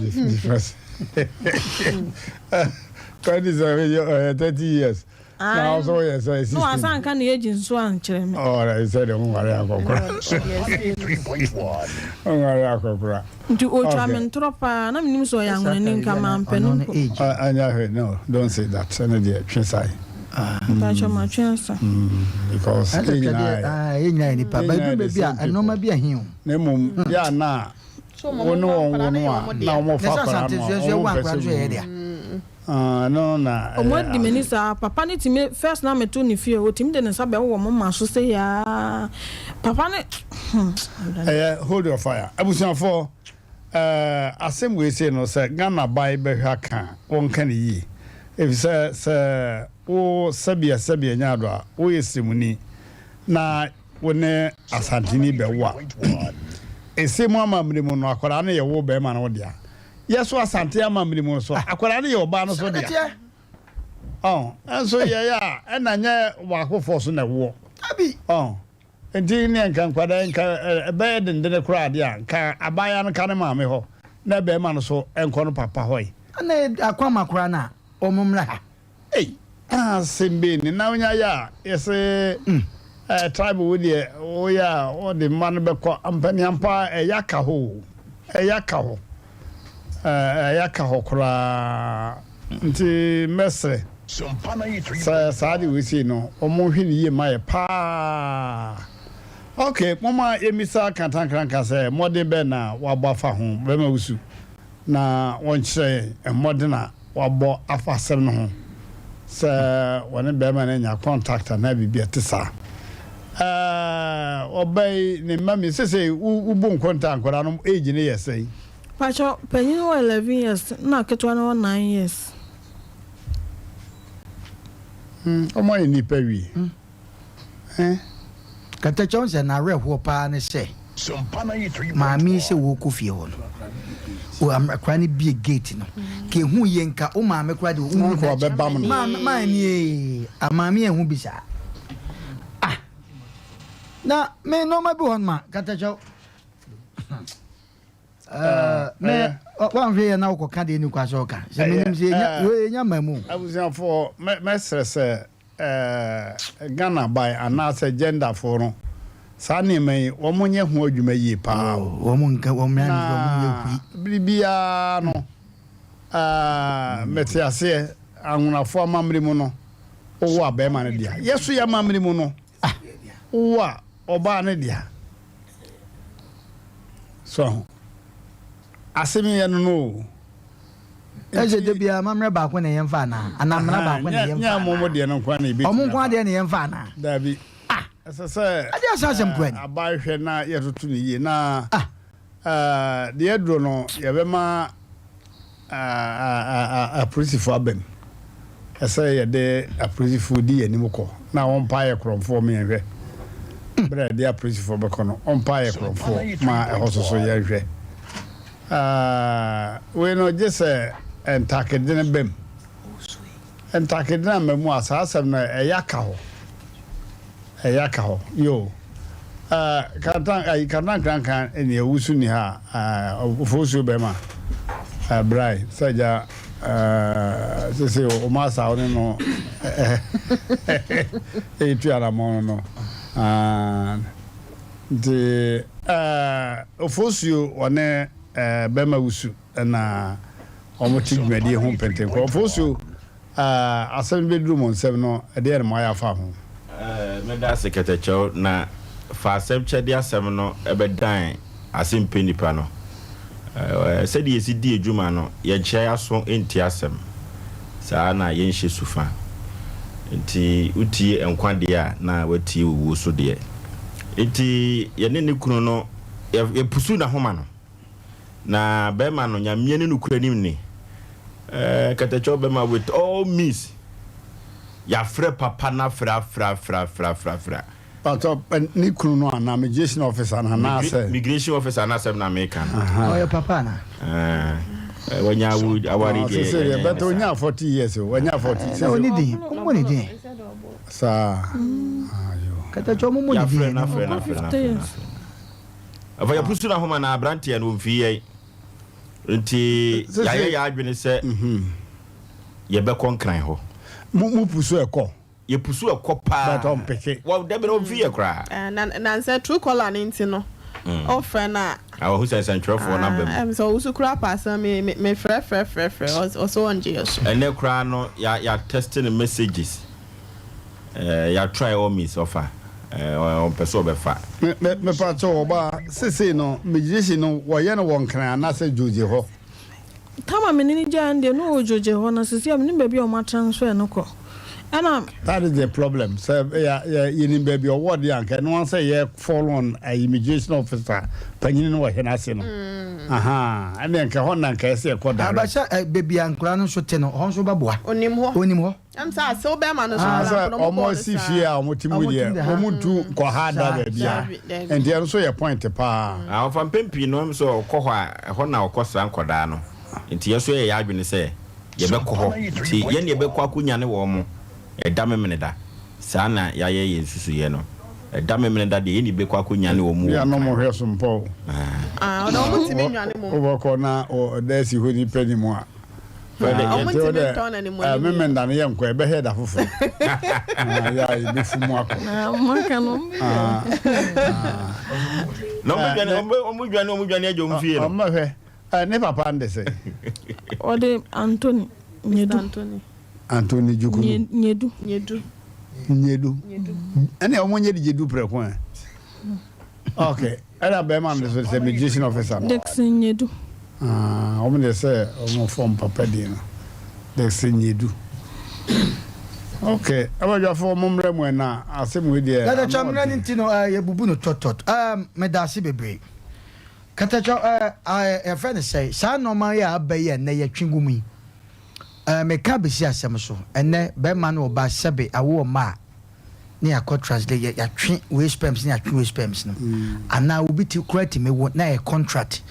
27 years, 30 years. Na wo nso woyɛ sɛ 16. Na wansan anka ne age nso ankyerɛ me. Ɔɔ sɛ deɛ wonware akɔkora. Wonware akɔkora. Nti otwa me ntorɔ paa na menim sɛ ɔyɛ anwonani nka mampɛ no mpo. Anya hwɛ no don't say that ɛno deɛ twe sae. Mpakyɛ matwe asa. Because yɛn nyinaa yɛn nyinaa yɛ nipa ba edu baabi a nneɛma bi ahi o. Na mmom yɛ a na wo ne wɔn wo no a na wɔn fa akwadaa no a wɔn mpɛ sɛ wɔn. Ah, ɛno na Ɔmo ɛyɛ adi m'ani saa. Papa no tumi, first na meto ne fie, otumi de ne nsa bɛwowɔ mo mma so sei aa. Papa no, hmm, Awurade. Ɛyɛ hold your fire. Abusuafoɔ, eh, asɛm wei sei no sɛ Ghana ban bɛhwɛ aka a, wɔnka no yie. Efisɛ sɛ wo sɛbea sɛbea nya ado a, woyɛ sremuni na wo ne Asanteni bɛwo a, ese mo amammerɛ mu no akwadaa no yɛ wo barima no wo dea. Yɛ so Asante amammerɛ mu nso akwadaa no yɛ ɔbaa no so dea. Ɔn, nso yɛyɛ a ɛna nyɛ waakofoɔ so na ɛwoɔ. Ɔn, nti neɛ nka nkwadaa yi nka ɛbɛyɛ dendene koraa deɛ a, nka abaayewa no ka ne maame hɔ na bɛrima no so nkɔ no papa hɔ yi. Ɛna akwama koraa no a, wɔn mmra ha. Ei asɛm bɛn ni na wonya yɛ a yɛse eh, tribe wo deɛ woyɛ a wɔde mma no bɛkɔ ampaniampa ɛyɛ aka hɔ o ɛyɛ aka hɔ ɛyɛ aka hɔ koraa nti mɛsrɛ sɛ saa de wei sei no wɔn hwɛ ne yie ma yɛ paa ok moma yɛmmisa kantankranka sɛ mmɔden bɛn na wabɔ afa ho bɛma wusu na wɔnkyerɛ yɛn mmɔden a wɔabɔ afa asɛm no ho, sɛ wɔne barima no anya contact anaa biribi a ɛte saa. Ɛɛ, ɔbaa yi, ne mma mmienu, seesei wobu nkontaa nkwadaa no age no yɛ sɛn? Pakyɛ, panyin no wɔ 11 years, ɛna ketewa no wɔ 9 years. Hmm, wɔayɛ nnipa wie. Eh. Katakyɛ wohu sɛ n'awerɛhoɔ paa ne sɛ maame yi sɛ wɔrekɔ fie hɔ no akwadaa no bie gate no ka ehu yie nka wo maame koraa de wohu n'akyi maame maa nie maame yɛn ho bi saa ah na me nneɛma bi hɔ no ma katakyɛ mɛ wanhwɛ yɛ na wokɔka deɛ ni kwa sɛ ɔka sɛ menim sɛ yɛnya ma mu abusuafoɔ mɛsrɛ sɛ Ghana aban anaasɛ gender foɔ no saa nneɛma yi wɔn nyɛ ho adwuma yie paa o. Wɔn nka wɔn nyɛ wɔn nyɛ hui. Na biribiara no ɛɛ mete aseɛ anwonafoɔ amammerɛ mu no wowo a bɛrima no dea yɛ so yɛ amammerɛ mu no wowo a ɔbaa no dea so ho asɛm yɛ no no o. Ɛsɛ da biara amammerɛ baako na yɛmfa anaa? Anaa mmara baako na yɛmfa anaa? Nyɛ wɔn deɛ no nko ara na yɛbɛtumi afa. Wɔn nko ara deɛ na yɛmfa anaa? Daabi. Ah! Ɛsɛ sɛ Ɛdeɛ asa asɛm kura ni. aban hwɛ na yɛtoto no yie na deɛ aduro no yɛbɛma apolisifoɔ aba mu. Ɛsɛ yɛde apolisifoɔ di yɛn anim kɔ na wɔmpa yɛ korɔmfoɔ ma yɛnhwɛ. Berɛ a yɛde apolisifoɔ bɛkɔ no, wɔmpa yɛ korɔmfoɔ ma ɛhɔ soso yɛnhwɛ. Ah, wei no gye sɛ ntakedene ba mu. Ntakedene amma mu a, saa asɛm no ɛyɛ aka hɔ. Ɛyɛ aka hɔ. Yo. Ah, kantan, ayi, kantan krankan ɛni owusu ni ha. Ah, ofosuo bɛma. Ah, brai, sɛ gya, ah, sese ɔmo asa wo ne no ɛtu anamɔn no. Ah, Nti eh, Ofosuo ɔne eh, Bɛma Wusu na wɔn te dwumadie ho mpentenkɔ. Ofosuo, eh, asɛm yi bɛduru mo nsam no, ɛdeɛn na moayɛ afa ho? Eh, meda ase Kɛtɛkyɛw, na fa asɛm kyɛde asɛm no bɛdan ase mpɛ nipa no. Eh, sɛdeɛ yɛsi di adwuma no, yɛnkyea yɛaso ntie asɛm, saa ara na yɛnhyɛ su fa. Nti wotie nkwa deɛ a, na woatie owuo so deɛ. Nti yɛne ne kunu no, yɛ, yɛpusuu n'ahoma no. Na bɛrima no, Nyame ne nokorɛ nim ni, eh, kɛtɛkyɛw bɛrima with all means, yɛafrɛ papa no afrɛ afrɛ afrɛ afrɛ afrɛ afrɛ. Pato ne kunu no anaa migration officer no anaa sɛ. Migration officer no asɛm na meka no. Ɔyɛ papa ana. Ɛɛ wanya awo awari deɛ. Sese deɛ bɛtɛ onya 40 years o wanya 40. Sɛ oni din ɔmo ne din. Saa. Katakyɛ ɔmo mo ne din. Yafrɛ no afrɛ no afrɛ no afrɛ no. Afa yɛpusu na homa na aberanteɛ no ɔmfii yɛn. Nti yɛayɛ yɛn adwene sɛ yɛbɛkɔ nkran hɔ. Mo pusu ɛkɔ. Yɛpusu ɛkɔ paa. But ɔmpeke. Wɔ dabi na ɔmfi yɛ koraa. Eh, na nansɛ true caller no nti no, ɔfrɛ no a. Ah, wahu sɛ nsɛntwerɛfoɔ no aba mu. Ah, ɛm sɛ ɔwusu koraa pa asɛm me me me frɛ frɛ frɛ frɛ ɔsɛ ɔngye yɛ so. Ɛnɛ koraa no ya ya test no messages. Eh, ya try all means ɔfa. Eh, ɔmpɛ sɛ ɔbɛfa. Me me me pa kyɛw ɔbaa sesei no migration no wɔyɛ no wɔ nkran anasɛ dwodze hɔ. Tam a me ne no gyae no deɛ na ɔwɔ Dwogye hɔ na seesei a menim baabi a wɔn atransfer no kɔ. Ɛna. That is the problem sɛ yɛ yɛ yɛnim baabi a ɔwɔ deɛ anka ɛno ara sɛ yɛ fall on immigration officer panyini no wɔhwɛ n'ase no ahaa ɛnna nka ɛhɔ na nka ɛsɛ yɛkɔ direct. Abahyɛ ɛ baabi a nkwadaa no nso te no hɔ nso bɛboa. Onim hɔ. Onim hɔ. Ɛm sɛ asew bɛrima no so Ah, koraa sɛ mpo no ɔmo ɔmo bɔɔ no asi saa. fie a ɔmo te mu Ɔmo deɛ te mu deɛ, ha. ɔmo ntu nkɔ ha da Saa, baabi a saa. Dabi, dabi. nti ɛno nso yɛ point paa. Ah, ɔfa mpɛn pii no ɛm sɛ ɔkɔ hɔ a ɛhɔ na ɔkɔ sra nkɔdaa no nti yɛn nso yɛyɛ yɛn adwene sɛ yɛbɛkɔ hɔ nti yɛn na yɛbɛkɔ akɔnyane wɔn mo ɛda Memeneda saa na yɛayɛ yɛn nsusuiɛ no ɛda Memeneda deɛ yɛn na yɛbɛkɔ akɔnyane wɔn mo Bi wɔ a na Nkran. ɔmo hwɛ so mpa o. Ah, ɔno ɔmo ntumi nnwane mom. Wobɛkɔ na ɔda asi hɔ nipa ni mu a. Ɔmo ntumi ntɔn animuonyam. Memenda no yɛnkɔ ɛbɛhɛ da foforɔ yɛ a yɛbɛfu mu akɔ. Maka no Na ɔmo dwane ɔmo dwane ɔmo dwane agya ɔmo fie no. Ɔmo hwɛ ne papa nde sɛ. Ɔde Anthony Nyedu. Anthony Jukunu. Nyedu. Nyedu. Nyedu. Ɛnna ɔmo nyɛ de gyedu prɛko ɛ. Okay. Ɛna bɛrima no nso sɛ immigration officer no. Dickson Nyedu. Ah, wɔn deɛ sɛ wɔn fɔm papa din no. Dickson Nyedu. Okay, abadwafo wɔn mmerɛ mu ɛna asɛm wei deɛ. Katakyɛ mmerɛ no nti no eh, yɛbubu no tɔtɔt. Eh, meda ase bebree. Katakyɛ eh, eh, yɛfrɛ no sɛ saa nneɛma yi a aba yi a ɛnnɛ yɛtwe gu mu yi. Eh, meka bɛsi asɛm so. Ɛnnɛ bɛrima ne ɔbaa sɛbe awo ɔma a ne yɛakɔ translate yɛ yɛatwe wei sperms ne yɛatwe wei sperms no anaa obi ti koraa tumi wo na yɛ contract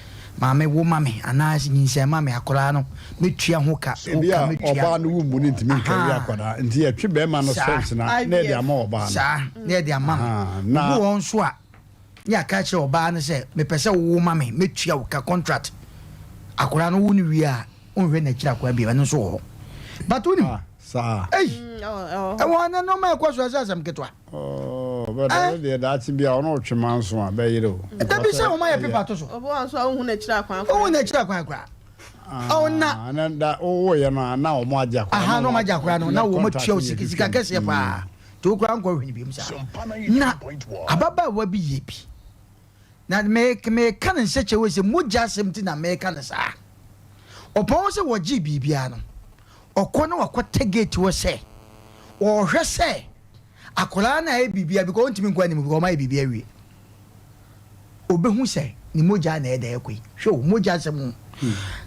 maame wo ma me anaa nyinsɛn ma me akwadaa no metua ho ka wo Ebi ka a metua ɔbaa no wo mmu no ntumi nkari Ahaa. akwadaa nti yɛtwe bɛrima no Saa. sperms na na yɛde ama ɔbaa no. Saa na yɛde ama no. Ahaa, na Obi wɔ hɔ nso a ne yɛaka akyerɛ ɔbaa no sɛ mepɛ sɛ wowo ma me metua wo ka contract akwadaa no wo no wie a wonhwɛ n'akyiri akwadaa bio ɛno nso wɔ hɔ but wonim Ah. Saa. Ei! Ɛwɔ hɔ na nneɛma ɛkɔ so ɛsɛ asɛm ketewa. Oh, but ɛno deɛ daakye bi a ɔno ɔtwe manso a bɛyere o. Dabi sɛ wɔn ayɛ pepa to so. Obi wɔ nso a wohu n'akyiri akwan koraa. Wohu n'akyiri akwan koraa. Ɔwɔ na. Na da wowɔ yɛ no a na wɔn agye akora. Aha na wɔn agye akora no na wɔn atua sika sika kɛseɛ paa. Nti wo koraa nkɔ hwɛ ne biom saa. Na ababaawa bi yɛ bi. Na me meka no nhyɛkyɛ wei sɛ mogya asɛm nti na meka no saa. Ɔpɔn sɛ wɔgyee biribiara no, ɔkɔ na wakɔtɛ gate hɔ sɛ ɔrehwɛ sɛ akwadaa no ayɛ biribiara because ɔntumi nkɔ anim because ɔmayɛ biribi awie. Ɔbɛhu sɛ ne mogya na ɛda ɛkɔ yi. Hwɛ o, mogya asɛm o.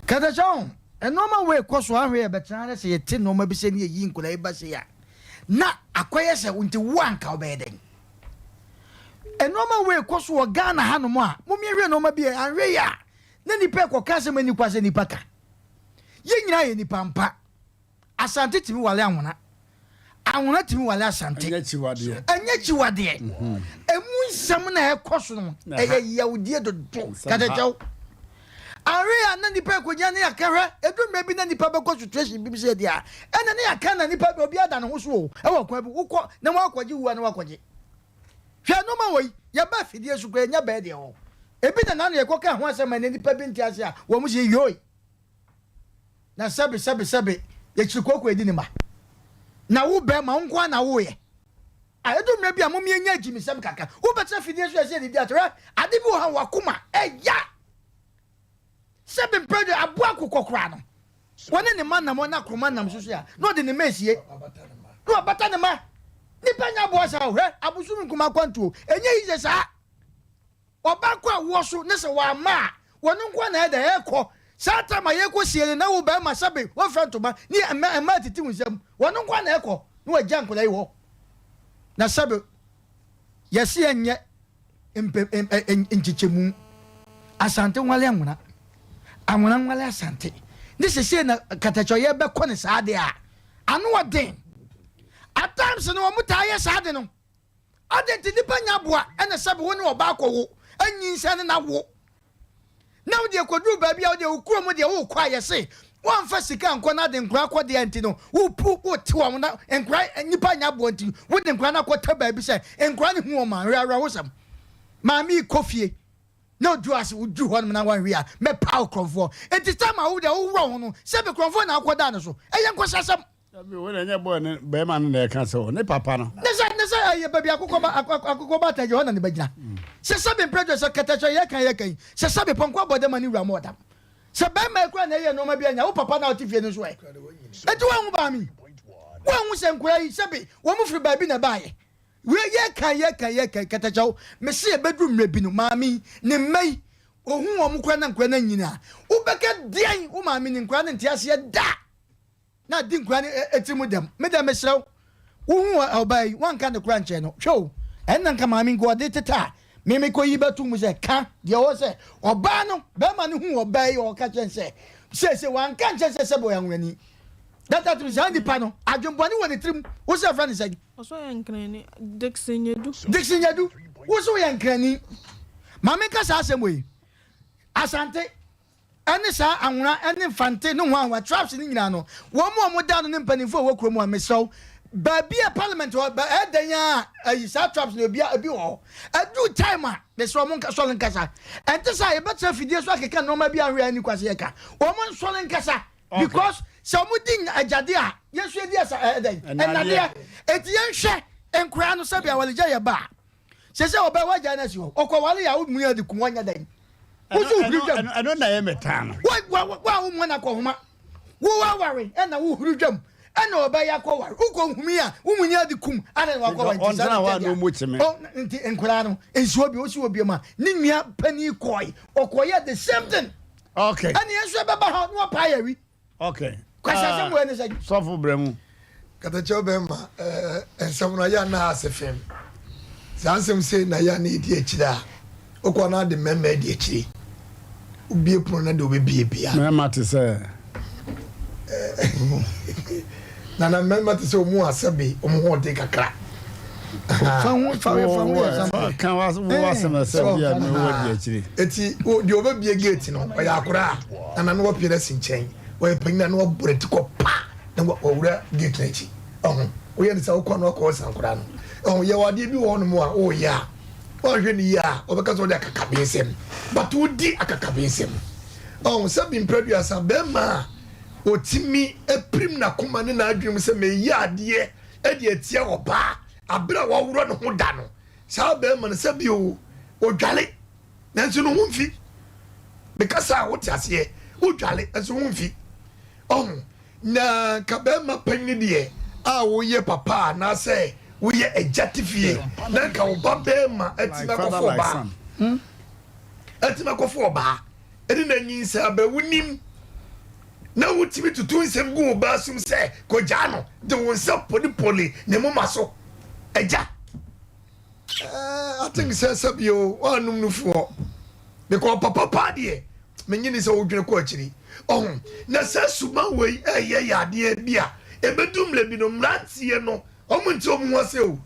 Katakyɛ o, nneɛma wei kɔ so ahwɛ yɛbɛtena na sɛ yɛte nneɛma bi sɛ ne yɛyi nkwadaa yi ba sei a, na akɔyɛ sɛ nti wo anka wobɛyɛ dɛn? Nneɛma wei kɔ so wɔ Ghana hanom a, mommyɛhwɛ nneɛma bi a anhwɛ yi a na nipa ɛkɔka asɛm ani kwa sɛ nipa ka. Yɛn nyinaa yɛ nipa mpa. Asante tumi wale Anwona. Anwona tumi wale Asante. Ɛnyɛ kyiwadeɛ. Ɛnyɛ kyiwadeɛ. Mhm. Emu nsɛm na ɛkɔ so no, ɛyɛ yawdie dodo. Katakyɛw. Awe a na nipa ɛkɔgyina ne yɛaka hwɛ, ɛdu mmerɛ bi na nipa bɛkɔ situation bi sɛ deɛ a, ɛna ne yɛaka na nipa obi ada ne ho so o, ɛwɔ kwan bi, wokɔ na wakɔgye wu a na wakɔgye. Hwɛ nnoɔma wɔ yi, yɛba afidie so koraa yɛnya bɛɛ deɛ wɔ. Ebi na nano yɛkɔka ho asɛm a ɛnɛ nipa bi nte ase a, wɔn se yoi. Na sɛbe sɛbe sɛbe yɛkyiri kooko edi ne ma. Na wo bɛɛma wo nko ara na woyɛ. A edu mmerɛ bi a mom yɛnya agyimisɛm kakra. Wobɛtena fidie so ɛsɛ yɛdidi ate hwɛ ade bi wɔ ha wakoma ɛya. Sɛbe mpɛ de aboa akokɔ koraa no wɔne ne ma nam ɔne akoroma nam so so a na ɔde ne ma esie. Na wabata ne ma. Nipa nya aboa saa o hwɛ abosom nkuma akwantuo ɛnyɛ yize saa. Ɔba kɔ awoɔ so ne sɛ wamma a, wɔno nkoa na ɛdɛ ɛkɔ. Saa time a yɛkɔ sie no na wo barima sɛbe wafira ntoma ne mma mma atiti wo nsam. Wɔno nkoa na ɛkɔ na wagya nkwadaa yi hɔ. Na sɛbe yɛse yɛnyɛ mpe nkyekyɛmu. Asante nwale anwona, anwona nwale asante. Ne sesei na katakyɛ yɛbɛkɔ ne saa deɛ a, ano ɔden. At times no wɔn taa yɛ saa de no. Adɛn nti nnipa nya aboa ɛna sɛbe wo ne ɔbaa kɔ wo anyinsɛn ne na wo na wo deɛ kɔduru baabi a wo deɛ wo kuro mu deɛ wo kɔ a yɛse woamfa sika ankɔ na ade nkora kɔ deɛ nti no wo pu wo te wɔn na nkora nnipa nya aboa nti wo de nkora no akɔta baabi sɛ nkora ne hu wɔn ma hwɛ awerɛhosɛm maame yi kɔ fie na odu ase wodu hɔ nom na wanhwe a mɛpa wo korɔmfoɔ nti sɛ ma wo deɛ woworɔ ho no sɛbe korɔmfoɔ na akɔda no so ɛyɛ nkɔhyɛsɛm. Dabi, wo na ɛnyɛ bɔɔ ne bɛrima no na ɛka sɛ o, ne papa no. Ne sɛ, ne sɛ ɛyɛ baabi akokɔ ba, akokɔ ba atagye hɔ na ne ba gyina. Sɛ sɛbe mprɛ dɔ sɛ kɛtɛsɛ yɛ kan yɛ kan yi, sɛ sɛbe pɔnkɔ abɔ dam a ne wura mmɔ dam. Sɛ bɛrima yi koraa na ɛyɛ nnoɔma bi anya, wo papa no a ɔte fie no nso ɛ? Enti woanhu maame yi? Woanhu sɛ nkoraa yi sɛbe wɔn firi baabi na ɛbaeɛ? Wei yɛ kan yɛ kan yɛ kan kɛtɛkyɛw, mese ɛbɛduru mmerɛ bi no maame yi, ne mma yi, ɔhu wɔn koraa na nkoraa no anyini a, wobɛka deɛn? Wo maame ni, nkoraa no nte aseɛ da! Na di nkura no tiri mu dɛm. Me deɛ mesrɛ wo, wohu ɔbaa yi, woanka ne kora nkyerɛ no. Hwɛ o, ɛnna nka maame nka ɔde tete a, me mekɔyi bɛto mu sɛ, ka deɛ ɔwɔ sɛ ɔbaa no, bɛrima no hu ɔbaa yi, ɔka kyerɛ no sɛ, seesei wanka nkyerɛ sɛ sɛbe ɔyɛ anwonani. Data tumi saa nipa no, adwembɔne wɔ ne tirim. Wo sɛ frɛ no sɛn? Ɔsɛ ɔyɛ nkrani. Dickson Nyedu. Dickson Nyedu, wo sɛ woyɛ nkrani. Maame nka saa asɛm wei. Asante. Ɛne saa Anwona ne Mfante ne hwan hwan tribes no nyinaa no, wɔn a wɔda ano ne mpanimfoɔ a ɛwɔ kurom a, mesrɛ wo, baabi a parliament hɔ, bɛ, ɛyɛ dɛn ara a, ayi saa tribes no, ebi, ebi wɔ hɔ. Ɛduru time a, mesrɛ wo, monka, sɔre nkasa. Ɛnte saa a, yɛbɛtena afidie so akeka nneɛma bi a ahwɛ a ɛnni kwa sɛ yɛka. Wɔn nsɔre nkasa. Because sɛ wɔn di agyade a, yɛn nso yɛdi asa, ɛyɛ dɛn? Ɛnadeɛ. Enti yɛnhwɛ nkoraa no sɛdeɛ awaregyaeɛ yɛ ba a. Sɛ sɛ ɔbɛ wagya no asi hɔ ɔkɔ wale yɛ a wo mua de kum ɔnyɛ dɛn wo so huri dwam. Ɛno na ɛyɛ me tan no. Wa wa wa wo mua na kɔ homa wo wa ware ɛna wo huri dwam ɛna ɔbɛ yɛ akɔ ware wo kɔ humi a wo munya de kum ana na wakɔ ware nti saa na tɛdeɛ ɔ nti nkoraa no nsi obi osi obi ma ne nua panin kɔe ɔkɔ yɛ the same thing. Okay. Ɛna yɛn nso ɛbɛba ha na wapa ayɛ wi. Okay. Kwasi asɛm wei ne sɛ. Sɔfo brɛ mu. Katakyɛw bɛrima ɛɛ nsɛm no ayɛ a na ase fem. Saa nsɛm sei na ayɛ a na edi akyire a wokɔ na ade mmarima adi akyire. Wobie pono na deɛ wobɛbie bia. Mmarima te sɛ. Nana mmarima te sɛ wɔn asɛbe wɔn ho ɔden kakra. Fa ho fa ho fa ho yɛ sample. Ka wa wo asɛm ɛsɛ bi a me wɔ di akyire. Eti deɛ ɔbɛbie gate no ɔyɛ akora a nana no wapie no asi nkyɛn ɔyɛ panyin a na wabɔ ne ti kɔ pa na wawura gate no akyi ɔho woyɛ no sɛ wokɔ no akɔ ɔsan koraa no ɔho yɛwɔ adeɛ bi wɔ hɔnom a woyɛ a woanhwɛ no yie a wɔbɛka sɛ wode akakabensɛm but wodi akakabensɛm ɔho sɛ bi mprɛduasa bɛrima a ɔtumi apirim n'akoma ne n'adwene mu sɛ meyɛ adeɛ de atia ɔbaa abere a waworɔ ne ho da no, saa barima no sɛ bio odwale nanso ne ho mfi. Mekasa a wote aseɛ. Wodwale nso wo mfi. Ɔho, na nka bɛrima panyin deɛ a woyɛ papa anaasɛ woyɛ agya te fie na nka wo ba bɛrima atumi akɔfo ɔbaa. Atumi akɔfo ɔbaa ɛne na nyinsɛn abɛ wonim na wotumi tutu nsɛm gu wo ba asom sɛ kɔgyaa no de wo nsa polipoli ne moma so. Agya. Eh, I think sɛ sɛ bio woanom nufoɔ because papa paa deɛ menye ni sɛ wodwene kɔ akyiri ɔho na sɛ suban wei ɛyɛ yɛ adeɛ bi a ɛbɛdu mmerɛ bi no mmeranteɛ no ɔmo nti ɔmo ho ase o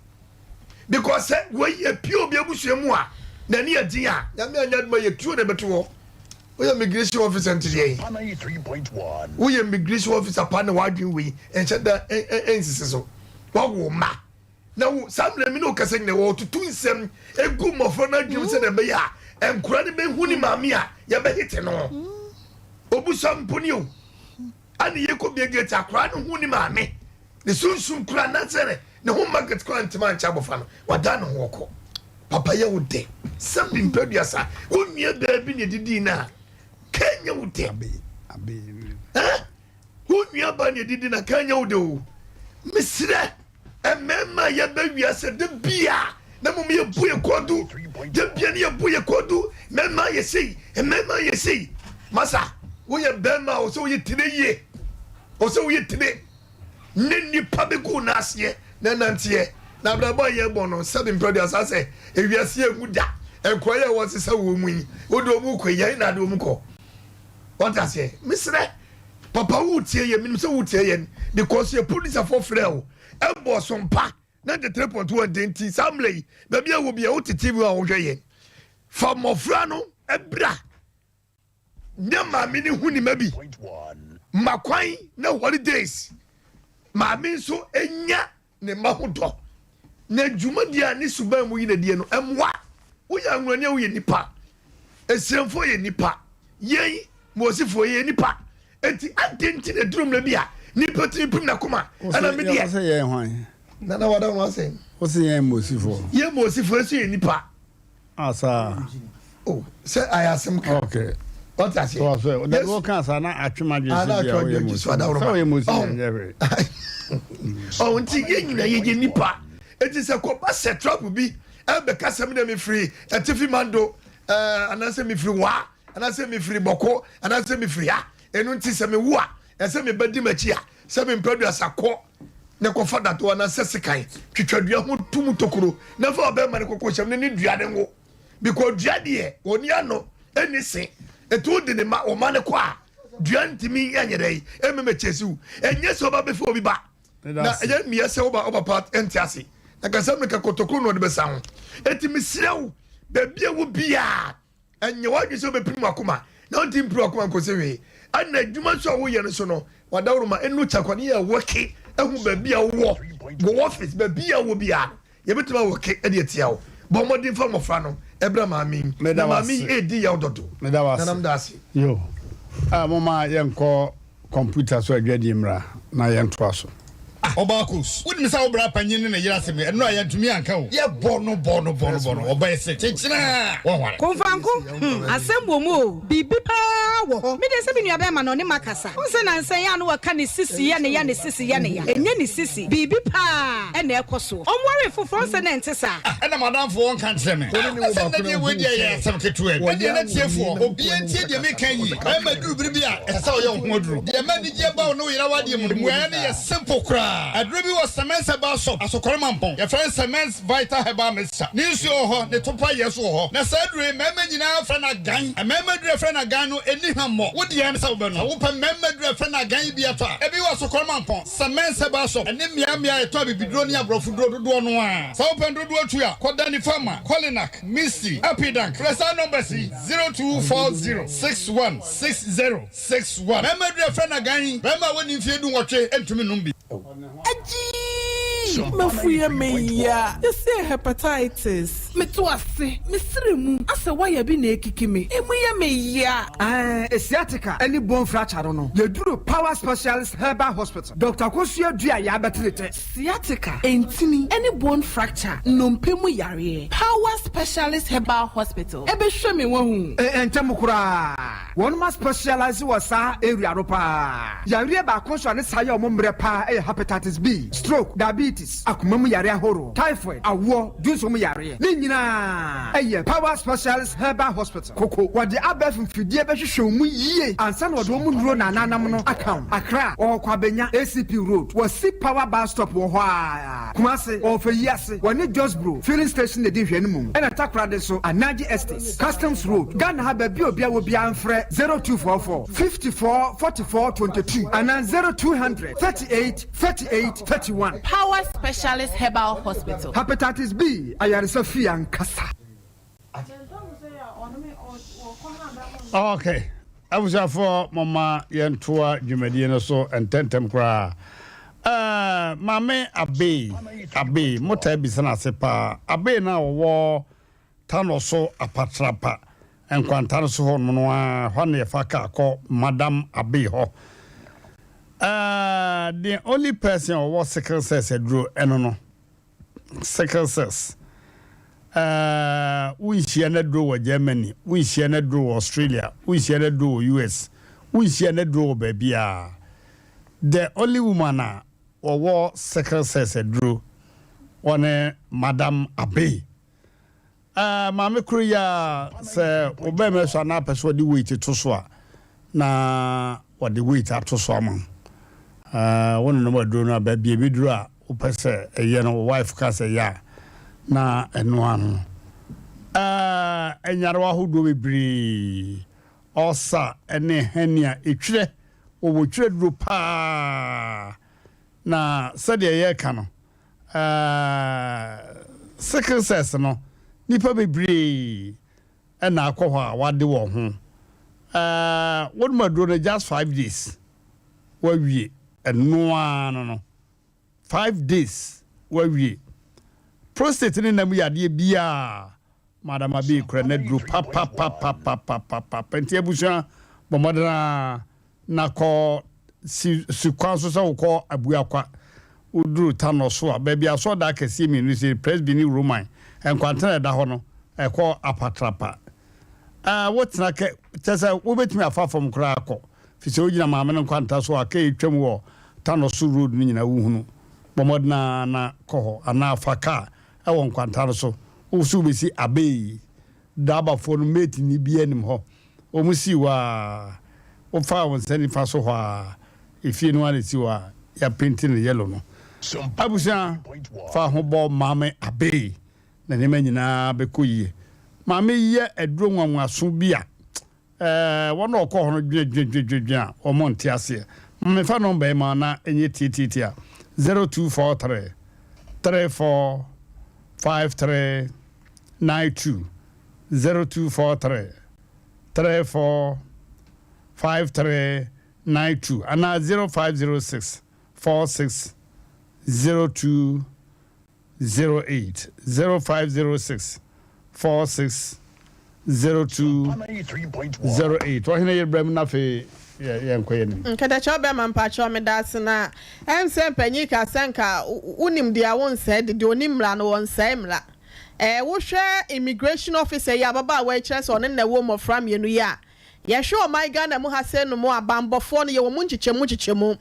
because sɛ wei ɛpie obi abusua mu a n'ani ɛden a nyame anyɛ adoma yɛ tuo na ɛbɛto hɔ woyɛ immigration officer nti deɛ woyɛ immigration officer pa na wadwene wei ɛnhyɛ da ɛnsisi so wawo mma Na wo, saa mmerɛ me ne wo kasa nyina, wɔtoto nsɛm gu mmɔfra no adwenem sɛdeɛ ɛbɛyɛ a nkora no bɛhu ne maame a yɛbɛhete no. Obusa mpo ni o, ane yɛkɔ bia gate akora no hu ne maame, ne sunsum kora anaasɛ ne ho market kora ntoma ankyɛ abɔfra no, wada ne ho ɔkɔ. Papa yɛ wo dɛ, sɛbi mpɛ aduasa, wo nua baabi na ɛdidii no a, kɛnyɛ wo dɛ. Eh? Wo nua ba na ɛdidi na kɛnyɛ wo dɛ o. Mesrɛ. Mmarima a yɛba wiase da bia na mmom yɛbu yɛ kɔdu da bia ne yɛbu yɛ kɔdu mmarima yɛ sei mmarima yɛ sei masa woyɛ bɛrima a ɔsɛ woyɛ tire yie ɔsɛ woyɛ tire ne nipa bɛgu n'aseɛ na nanteɛ na abrabɔ a yɛbɔ no sɛbi mpɛ de asa sɛ ewiase egu da nkwa yɛ wɔ sesa wɔ mu yi wode wɔn kɔ yɛn na ade wɔn kɔ wɔte aseɛ mesrɛ Papa wo tie yɛn menim sɛ wo tie yɛn because yɛ producer fo frɛ wo ɛbɔ so mpa 93.1 den nti saa mmerɛ yi baabi a wɔ bia wote TV a wohwɛ yɛn fa mmɔfra no ɛbra ne maame ne hu ne ma bi ma kwan na holidays maame nso nya ne mma ho dɔ, na dwumadi a ne suban mu yi na die no mmoa. Woyɛ anwurani a woyɛ nipa. Esiamfoɔ yɛ nipa. Yɛn Mosifoɔ yɛyɛ nipa. Enti adɛn nti na ɛduru mmerɛ bi a nipa tumi pim n'akoma? Ɛna me deɛ. Wose yɛn hwan? Nana wada ho asɛm. Wose yɛn Mosifoɔ. Yɛn Mosifoɔ nso yɛ nipa. Ah saa. Oh sɛ ayɛ asɛm ka. Okay. Wate aseɛ. So aso ɛ. Dabi wɔka saa na atwe ma dwen sɛ bia woyɛ Mosi. Sɛ woyɛ Mosi yɛ nyɛ hwee. Ɔho nti yɛn nyinaa yɛyɛ nipa. Eti sɛ kɔba sɛ trap bi ɛbɛka sɛ me deɛ mefiri Atifi Mando ɛɛ anaasɛ mefiri Waa anaasɛ mefiri Bɔko anaasɛ mefiri ha ɛno nti sɛ mewu a ɛsɛ meba di m'akyi a sɛ me mpɛ aduasa kɔ na kɔfa dadoa anaasɛ sekan twitwa dua ho tu mu tokuro na fa ɔbɛrima no kɔkɔ hyɛm ne ne dua no ngo because dua deɛ ɔni ano ɛni se ɛti wode ne ma ɔma no kɔ a dua ntumi ɛnyɛ dɛ ɛmɛmɛ kyɛsi wo ɛnyɛ sɛ ɔba bɛfi obi ba na ɛyɛ mmea sɛ woba ɔba pa ɛnte ase na kasɛm no ka kotokuro na ɔde bɛsa ho ɛti mesrɛ wo baabi a wo biaa Ɛnyɛ w'adwene sɛ wobɛpirim w'akoma na wontumi mpirim w'akoma nkɔsi hwee. Ɛna adwuma nso a woyɛ no so no, w'adaworoma ɛnu kyakwa ne yɛ wɔke ahu baabi a wowɔ wɔ office baabi a wowɔ biara no yɛbɛtumi awɔke de atia wo. Bɔ mmɔden fa mmɔfra no ɛbra maame yi na maame yi ɛredi yaw dɔdo. Nanam da ase. Yo, ah, momma yɛnkɔ Kɔmputa so adwadie mmra na yɛntoa so. Ah Ɔbaa Kos, wonim sɛ wo bra panyin ne ne yere asɛm yi, ɛno a yɛantumi anka o. Yɛbɔ no bɔ no bɔ no bɔ no, ɔbaa yi se kyenkyenaa wɔnware. Komfanko, hmm, asɛm wɔ mu o, biribi paa wɔ hɔ. Me deɛ sɛ me nuabɛrima no, ɔne makasa. Wohu sɛ nansa yi a na wɔka ne sisi yɛ ne ya, ne sisi yɛ ne ya. Ɛnyɛ ne sisi, biribi paa na ɛrekɔ soɔ. Ɔnwaree foforɔ, wohu sɛ na ɛnte saa. Ah, ɛna m'adamfo ɔnka nkyerɛ me. Ah, na sɛ nnɛ deɛ wei deɛ ɛyɛ asɛm ketewa bi. Ɛnneɛ na tiefoɔ, obiara ntie deɛ mereka yi. Ɛma ɛduru bere bi a, ɛsɛ sɛ woyɛ wo ho aduru. Deɛ ɛma anigyeɛ ba wo ne wo yere awadeɛ mu no, mmuaeɛ no yɛ simple koraa. Aduro bi wɔ Semens Herbal Shop, Asokore Mampong. Yɛfrɛ no Semens Vital Herbal Mixture. Ne nsuo wɔ hɔ, ne topa yɛ nso wɔ hɔ. Na saa aduro yi, mmarima nyinaa frɛ no agan. Mmarima aduro a yɛfrɛ no agan no, ɛnni hwammɔ. Wo deɛ ne sɛ wobɛnom. Sɛ wopɛ mmarima aduro a yɛfrɛ no agan yi bi atɔ a, ebi wɔ Asokore Mampong, Semens Herbal Shop, ɛne mmeammea a yɛtɔn abibiduro ne aborɔfoduro dodoɔ no ara. Sɛ wopɛ no dodoɔ tu a, kɔ Danny Pharma, Kolinak, Misty, Apidank. Frɛ saa numbers yi, 0240 61 60 61. Mmarima aduru a yɛfrɛ no agan yi, barima a wadi mfeɛ dunwɔtwe ntumi nnom bi. Agyii! M'afu yɛ me ya. Yɛsɛ hepatitis. Meto ase, me srɛ mu asɛ wire bi na ekiki me. Emu yɛ me ya. Ɛɛ sciatica ne bone fracture no no, yɛduru Power Specialist Herbal Hospital, Doctor Akosua Duah yɛabɛtere tɛ. Sciatica, ntini, ne bone fracture, nnompe mu yareɛ, Power Specialist Herbal Hospital bɛhwɛ me wahu. Ntɛm koraa. Wɔnom a specialise wɔ saa area no paa. Yareɛ baako nso a ne saa yɛ wɔn mmerɛ paa yɛ Hepatitis B, stroke, diabetes, akoma mu yareɛ ahoroɔ, typhoid, awoɔ, dwonsɔ mu yareɛ. Ne nyinaa yɛ Power Specialist Herbal Hospital, Koko. Wɔde abɛɛfo mfidie bɛhwehwɛ wo mu yie ansa na wɔde wɔn nnuro na ananam no aka wo. Accra, wɔwɔ Kwabenya, ACP Road, wɔ si Power Bus Stop wɔ hɔ ara. Kumasi, wɔwɔ Feyiase, wɔne Josbro Filling Station na ɛdi nhwɛanimu. Ɛna Takoradi nso, Anaji Estates, Customs Road, Ghana ha baabi a obiara wɔ biara mfrɛ 0244 54 44 22 anaa 0200 38 38 31. Power Specialist Herbal Hospital. Hepatitis B ayaresa fie ankasa. Ok, abusuafoɔ momma yɛntoa dwumadie no so ntɛntɛm koraa. Uh, Maame Abei, Abei, motaa bisa no ase paa. Abei no a wɔwɔ Tano so Apatrapa nkwanta no so hɔ nom no ara, hɔ na yɛfa kaa kɔ Madam Abei hɔ. Uh, the only person a ɔwɔ sickle cells aduro ɛno no. Sickle cells. Uh, wonhyia no aduro wɔ Germany, wonhyia no aduro wɔ Australia, wonhyia no aduro wɔ US, wonhyia no aduro wɔ baabiara. The only woman a wɔwɔ sickle cells aduro wɔne Madam Abbey. Ɛɛ, maame koro yi ara, sɛ wo barima sua na apɛ sɛ ɔde weight to so a, na wɔde weight ato so ama wo. Ɛɛ, wononom aduro no a, baabi a ɛbɛduru a wopɛ sɛ ɛyɛ no, wo wife ka sɛ yɛ a, na ɛno ano no. Ɛɛ, nyarewa ahodoɔ bebree, ulcer ne hernia, etwerɛ, wɔwɔ twerɛ duro paa. Na sɛdeɛ yɛreka no, Sickle cells no, nnipa bebree na akɔ hɔ a wɔade wɔn ho. Wonom aduro no just 5 days, woawie. Ɛno ara no no, 5 days woawie. Prostate ne nam yadeɛ biara, Madam Abbey kura n'aduro papapapapapapa. Nti abusua, bɔ mmɔden ara na kɔ si si kwan so sɛ wokɔ Abuakwa. Woduru Tanɔ so a, baabi a asɔrdan akɛseɛ mmienu si, Presby ne Roman, nkwantene a ɛda hɔ no, ɛkɔ Apatrapa. Ɛɛ, wotena kɛ, kyerɛ sɛ wobɛtumi afa fam koraa akɔ, firi sɛ wogyina Maame no nkwanta so a, kɛ ɛtwam wɔ Tanɔ so road no nyinaa wohunu. Bɔ mmɔden ara na kɔ hɔ, anaa fa kaa wɔ nkwanta no so. Wo so wobɛsi Abei, Drabafoɔ no mate ni biara nnim hɔ. Wɔn sii hɔ ara, wofaa wo nsa nifa so hɔ ara, efie no ara na esi hɔ a yɛapenti no yellow no. Abusua, fa ho bɔ Maame Abey na nneɛma nyinaa bɛkɔ yie. Maame yi yɛ aduro nwanwaso bi a ɛɛ wɔn a wɔkɔ hɔ no dwene dwene a wɔn nte aseɛ. Ma memfa nɔmba yi ma wo na ɛnyɛ tiatiatia, 0243 34 53 92. 0243 34 5392 anaa 0506 46 0208, 0506 46 0208. Ɔhene yere bra mu na afei yɛnkɔ yɛn anim. Nkatakyɛw bɛma mpakyɛw medaase na ɛm sɛ mpanyin ka sɛ nka wonim deɛ wonsɛe de deɛ onim mmara no wɔnsɛe mmara. Eh, wohwɛ immigration officer yi ababaawa yi kyerɛ sɛ ɔne na ɛwɔ mmɔfra mmienu yi a, yɛhwɛ ɔman Ghana mu ha sei nom a, banbɔfoɔ no yɛwɔ mu nkyekyɛmu nkyekyɛmu.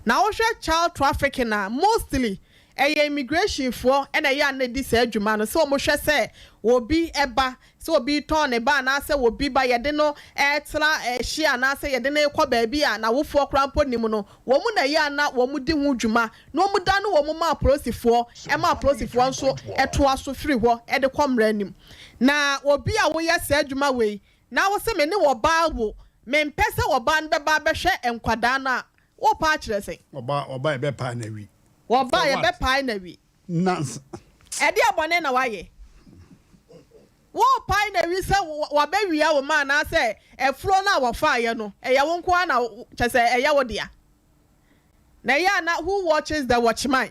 Na wohwɛ child trafficking a, mostly ɛyɛ immigration foɔ na ɛyɛ a na ɛdi saa adwuma no, sɛ wɔhwɛ sɛ obi ba, sɛ obi retɔn ne ba anaasɛ obi ba yɛde no retra hye anaasɛ yɛde no rekɔ baabi a n'awofoɔ koraa mpo nnim no, wɔn na ɛyɛ a na wɔdi ho dwuma na wɔdane wɔn ma apolisifoɔ ma apolisifoɔ nso toa so firi hɔ de kɔ mmara anim. Na obi a woyɛ saa adwuma wei na wose me ne ɔbaa wo, mempɛ sɛ ɔbaa no bɛba abɛhwɛ nkwadaa no a, worepɛ akyerɛ sɛn? Ɔbaa ɔbaa yɛbɛpae no awi. Ɔbaa For what? yɛbɛpae no awi. Nonsense. Ɛdeɛ bɔne na wayɛ? Worepae no awi sɛ wabɛwia wo mma anaasɛ afuro no a wɔfaeɛ no, ɛyɛ wo nko ara na kyerɛ sɛ ɛyɛ wo dea? Na ɛyɛ a na who watches the watchman?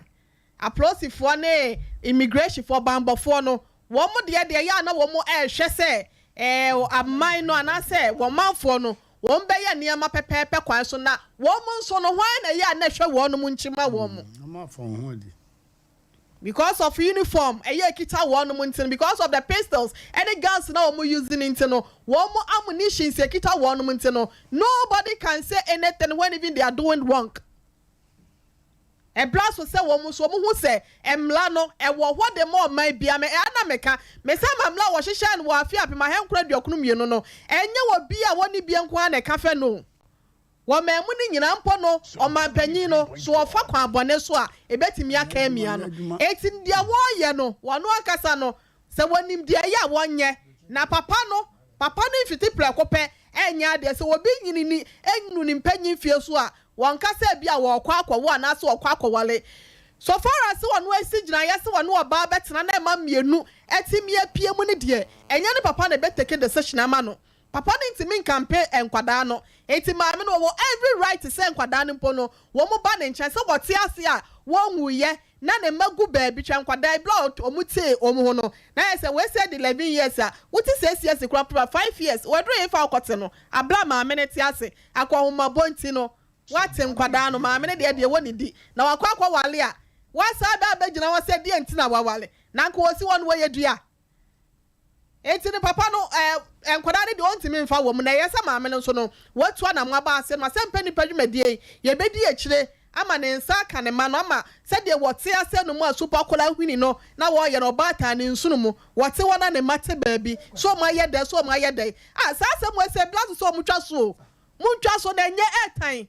Apolisifoɔ ne immigrationfoɔ, banbɔfoɔ no, wɔn deɛ deɛ ɛyɛ a na wɔn rehwɛ sɛ ɛɛ aman no anaasɛ wɔn manfoɔ no wɔn bɛyɛ nneɛma pɛpɛɛpɛ kwan so na wɔn nso no hwan na ɛyɛ a na ɛhwɛ wɔn nkyima wɔn. Wɔn afa wɔn ho adi. Because of uniform ɛyɛ ɛkita wɔnom nti no, because of the pistols ɛne guns na wɔn use no nti no, wɔn ammunitions ɛkita wɔnom nti no, nobody can say anything when even they are doing wrong. Ɛbra so sɛ wɔn nso wɔn hu sɛ mmra no ɛwɔ hɔ de ma ɔman biara. Me ɛa na meka, me sɛ ma mmra a wɔhyehyɛɛ no wɔ afe 1992 no, ɛnyɛ wɔ bi a wɔnni bie nko ara na ɛka fɛ no. Wɔ man mu no nyinaa mpo no, ɔmanpanyin no, so ɔfa kwan bɔne so a, ebetumi aka amia no. Enti deɛ wɔreyɛ no, wɔn ankasa no, sɛ wɔnim deɛ ɛyɛ a wɔnyɛ. Na papa no, papa no mfiti prɛko pɛ nyɛ adeɛ. Sɛ obi nyini ne nnuru ne mpanyin mfie so a, wɔnka sɛ ebia wɔrekɔ akɔwo anaasɛ wɔrekɔ akɔware. So far as sɛ ɔno asi gyinaeɛ sɛ ɔne ɔbaa bɛtena na mma mmienu atumi apue mu no deɛ, ɛnyɛ ne papa na ɛbɛtake decision ama no. Papa no ntumi nkampe nkwadaa no, enti maame no ɔwɔ every right sɛ nkwadaa no mpo no wɔn ba ne nkyɛn sɛ wɔte ase a wɔnwuiɛ na ne mma gu baabi hwɛ nkwadaa yi berɛ a wɔn tee wɔn ho no na ayɛ sɛ wei sɛ de 11 years a wote six years koraa mpo a five years wɔaduru hefa wokɔte no aberɛ a maame no te ase akɔnhomabɔ nti no wate nkwadaa no maame no deɛ deɛ wɔ ne di na wakɔ akɔwale a wasan aba abɛgyina hɔ sɛ deɛ nti na wawale na anka wɔsi hɔ no wɔyɛ dua. Enti no papa no eh, nkwadaa no deɛ ɔntumi mfa wɔn mu, na ɛyɛ sɛ maame no nso no, watu anamo aba ase no, asɛmpɛ nnipa dwumadie yi, yɛbɛdi akyire ama ne nsa aka ne mma no, ama sɛdeɛ wɔte ase no mu a supakwadaa hwini no na wɔreyɛ no, ɔbaatan ne nsono mu, wɔte hɔ na ne mma te baabi, sɛ wɔn ayɛ dɛn, sɛ wɔn ayɛ dɛn. Ah, saa asɛm wei sɛ ɛbla so sɛ wɔtwa so o, montwa so na ɛnyɛ ɛɛtan.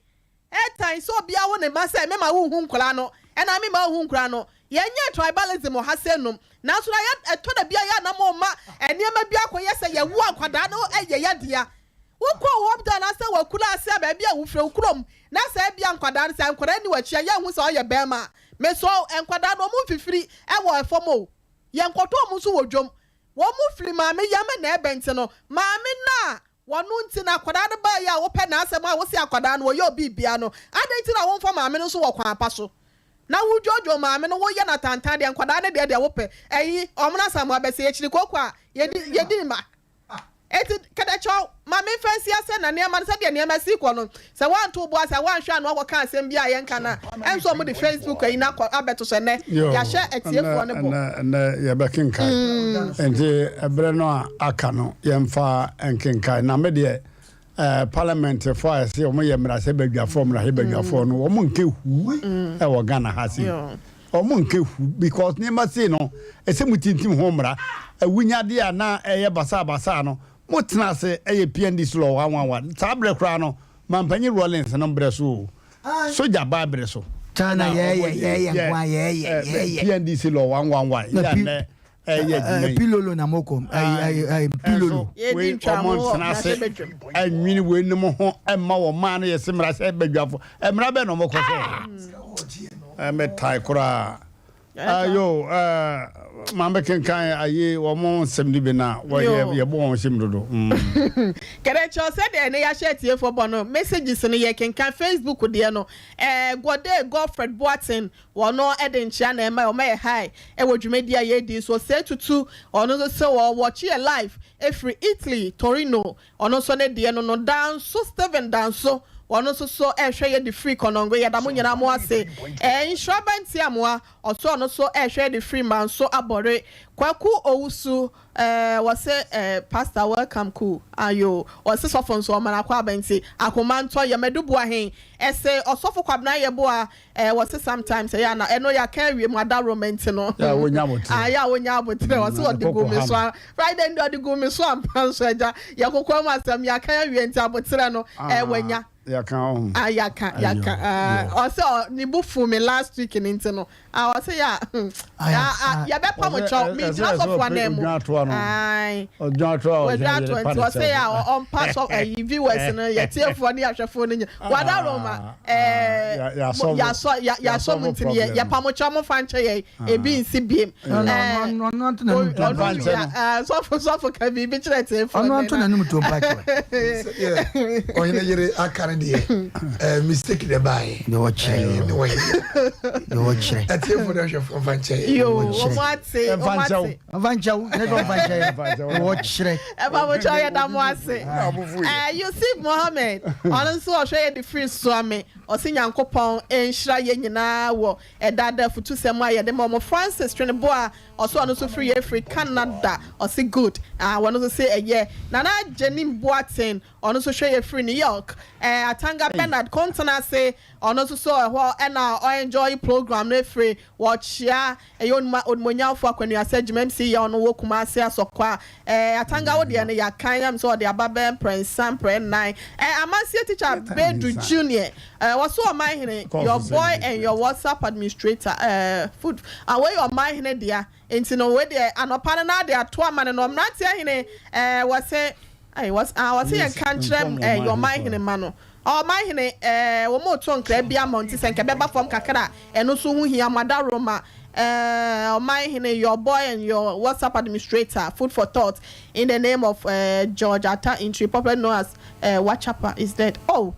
Ɛtan sɛ obiara wo ne mma sɛ mema wo nhu nkwadaa no ɛna mema wo hu nkwadaa no. Yɛnyɛɛ tribalism wɔ ha sɛ nom nanso na yɛ ɛtɔ da bi a yɛ a na mo ma nneɛma bi akɔyɛ sɛ yɛwo akwadaa no yɛ yɛ dea. Wo kɔ wo hometown anaasɛ wɔ akura ase a baabi a wo firi wo kurom na sɛ ebia nkwadaa no sɛ nkwadaa nni w'akyi a yɛnhu sɛ ɔyɛ bɛɛma a mesrɛ wo nkwadaa no wɔn mfifiri wɔ ɛfam o yɛnkɔtɔ wɔn nso wɔ dwom wɔn firi maame yam na ɛbɛ nti no maame no a Wɔno nti na akwadaa no baeɛ a wopɛ n'asɛm a wose akwadaa no wɔyɛ obibiaa no adɛn nti na womfa maame no nso wɔ kwan pa so na wodwoodwoo maame no woyɛ no atantan deɛ nkwadaa no deɛ deɛ wopɛ ɛyi ɔmono asamoah bɛsɛ yɛkyiri kooko a yɛdi yɛdi mma enti kɛdɛkyɛw ma memfa nsi ase na nneɛma no sɛdeɛ nneɛma si kɔ no Sɛ woanto wo bo ase a, woanhwɛ ano akɔka asɛm bi a yɛnka no a, ɛnso wɔde Facebook ayi no akɔ abɛto so ɛnnɛ. Yɛahyɛ atiefoɔ no bɔ. Ɛnnɛ, ɛnnɛ yɛbɛkenkan. Nti ɛberɛ no a aka no, yɛmfa nkenkan. Na me deɛ, eh, parliamentfoɔ a yɛse wɔn yɛ mmarahyɛbadwafoɔ, mmarahyɛbadwafoɔ no, wɔn nkɛ hu ɛwɔ Ghana ha sei. Wɔn nkɛ hu because nneɛma sei no, ɛsɛ mo tintim ho mmara. Awunyadeɛ a na ɛyɛ basaa basaa no, Mo tena ase yɛ PNDC law wanwanwa saa berɛ koraa no mampanyin Rawlings no berɛ so o sogya baa berɛ so China ɛna yɛɛyɛ ɔmo yɛɛyɛ yɛ nkoa yɛɛyɛ yɛɛyɛ. PNDC law wanwanwa Na yɛ a pi nnɛ ɛyɛ adwuma yi. pilolo na mo kɔm ɛyi ɛyi ɛyi pilolo. Yɛdi Wei ntwamu ɔmo wɔ ntena ase mmarahyɛbadwam. ɛnwene wei nom ho ɛmma wɔn maa no yɛ se mmarahyɛbadwafo mmara bɛn na ɔmo kɔ sɛ ɛmɛ tae koraa. Ayo, eh, ma mekenkan ayi wɔn nsɛm no bi na wɔyɛ yɛbɔ wɔn hyɛm dodo. Mm. Kɛdɛkyɛw sɛdeɛ ɛnɛ yɛahyɛ atiefoɔ bɔ no messages no yɛkenkan Facebook deɛ no eh, Gode Godfred Boateng wɔno de nkyea na ɛma wɔma yɛ hi ɛwɔ dwumadi a yɛredi so Osei Tutu ɔno nso sɛ wɔwɔkye yɛ live ɛfiri Italy Torino Ɔno nso ne deɛ no no Danso Stephen Danso ɔno nso so ɛrehwɛ yɛ de firi Kɔnɔngo yɛda mo nyinaa mo ase ɛɛ Nhyira Bɛntiamoa ɔso ɔno nso ɛrehwɛ yɛ de firi Manso Abɔre Kwaku Owusu ɛɛ wɔse ɛɛ Pastor welcome cool ayoo ɔse sɔfo nso ɔma no akɔ aba nti akoma ntɔ yɛm Adu Boahen ɛse ɔsɔfo Kwabena Yeboah Eh wɔse sometimes ɛyɛ ana ɛno yɛaka awie mu adaworoma nti no. Yɛ a wonya aboterɛ. Ah yɛ a wonya aboterɛ wɔse Mm, wɔde gu koko me ha so no. a Friday no deɛ ɔde gu me so ampa nso agya yɛ kokoa mu asɛm yɛaka awie nti aboterɛ no eh Ah, wanya. yɛaka ɔho. Ah yɛaka Ayo, yɛaka ah yo. ɔse ɔ ne bo fu me last week no nti no ah ɔse yɛ a hmm Aya, ah ah ah. yɛbɛpa mo Ɔsɛ kyɛw ɛ- ɛsɛ megyina ɛsɛ sɔfo ɔpɛ anan mu odwan atoa no. ae. Odwan atoa a ɔgyina Wadwa yere ato pa nti ne ɔsɛ kyɛw. yɛ a ɔmpa sɔ ayi viewers no yɛtiefoɔ ne yɛahwɛfoɔ no nyina wada roma ɛɛ yasɔ yasɔ mu nti yɛ yɛpa mo kyɛw mo fa nkyɛ yɛ ebi nsi biem ɛɛ ɔno wia sɔfo sɔfo ka biribi kyerɛ tiefoɔ ɔno anto n'anum to mpa kyɛ ɔhene yere aka no. no deɛ eh, mistake na ɛbaeɛ. Deɛ ɔkyerɛ. Eh, ne wɔyɛ. Deɛ ɔkyerɛ. Atiefo ne ahwɛfoɔ mfa nkyɛ yɛn. Yo, wɔn ate, wɔn ate. Mfa nkyɛ wo, ne sɛ ɔmfa nkyɛ yɛn. Deɛ ɔkyerɛ. Ɛfa mo kyɛw yɛda mo ase. Eh, Yusuf Mohammed, ɔno nso ɔhwɛ yɛ de firi Suame. Ɔse Nyankopɔn nhyira yɛn nyinaa wɔ ɛda da afutusɛm a yɛde ma wɔn. Francis Tweneboa, ɔse ɔno nso firi yɛ firi Canada. Ɔse good. Ah, wɔn nso se ɛyɛ. Nana Jenim Boateng, Ɔno nso hwɛ yɛ firi New York. Eh, Atanga Bernard Kontenase, ɔno nso so ɛhɔ ɛna ɔ enjoy program no efiri. Wɔkyea ɛyɛ onuma onimonyamfo Akwanuasɛ Gyima MC yɛ ɔno wɔ Kumasi Asɔkwa. Eh, Atanga wo deɛ no yakan yam sɛ ɔde aba bɛyɛ mprɛnsa mprɛ nnan. Eh, Amansie teacher Bedu Junior, eh, wɔso Ɔmanhene, your boy and your WhatsApp administrator, eh, food, ah, wei yɛ Ɔmanhene dea. Nti no wei deɛ anɔpa no na de ato ama no no mmeranteɛ hene ɛɛ wɔse ɛɛ wɔse ah wɔse yɛn ka nkyerɛ ɛɛ yɛ ɔman hene ma no ɔman hene ɛɛ wɔn reto nkra bi ama nti sɛ nka ɛbɛba fam kakra a ɛno nso ho hia mo adaworoma ɛɛ ɔman hene your boy and your WhatsApp administrator food for thought in the name of ɛɛ George Atta Ntwi popularly known as ɛɛ Wachapa is dead oh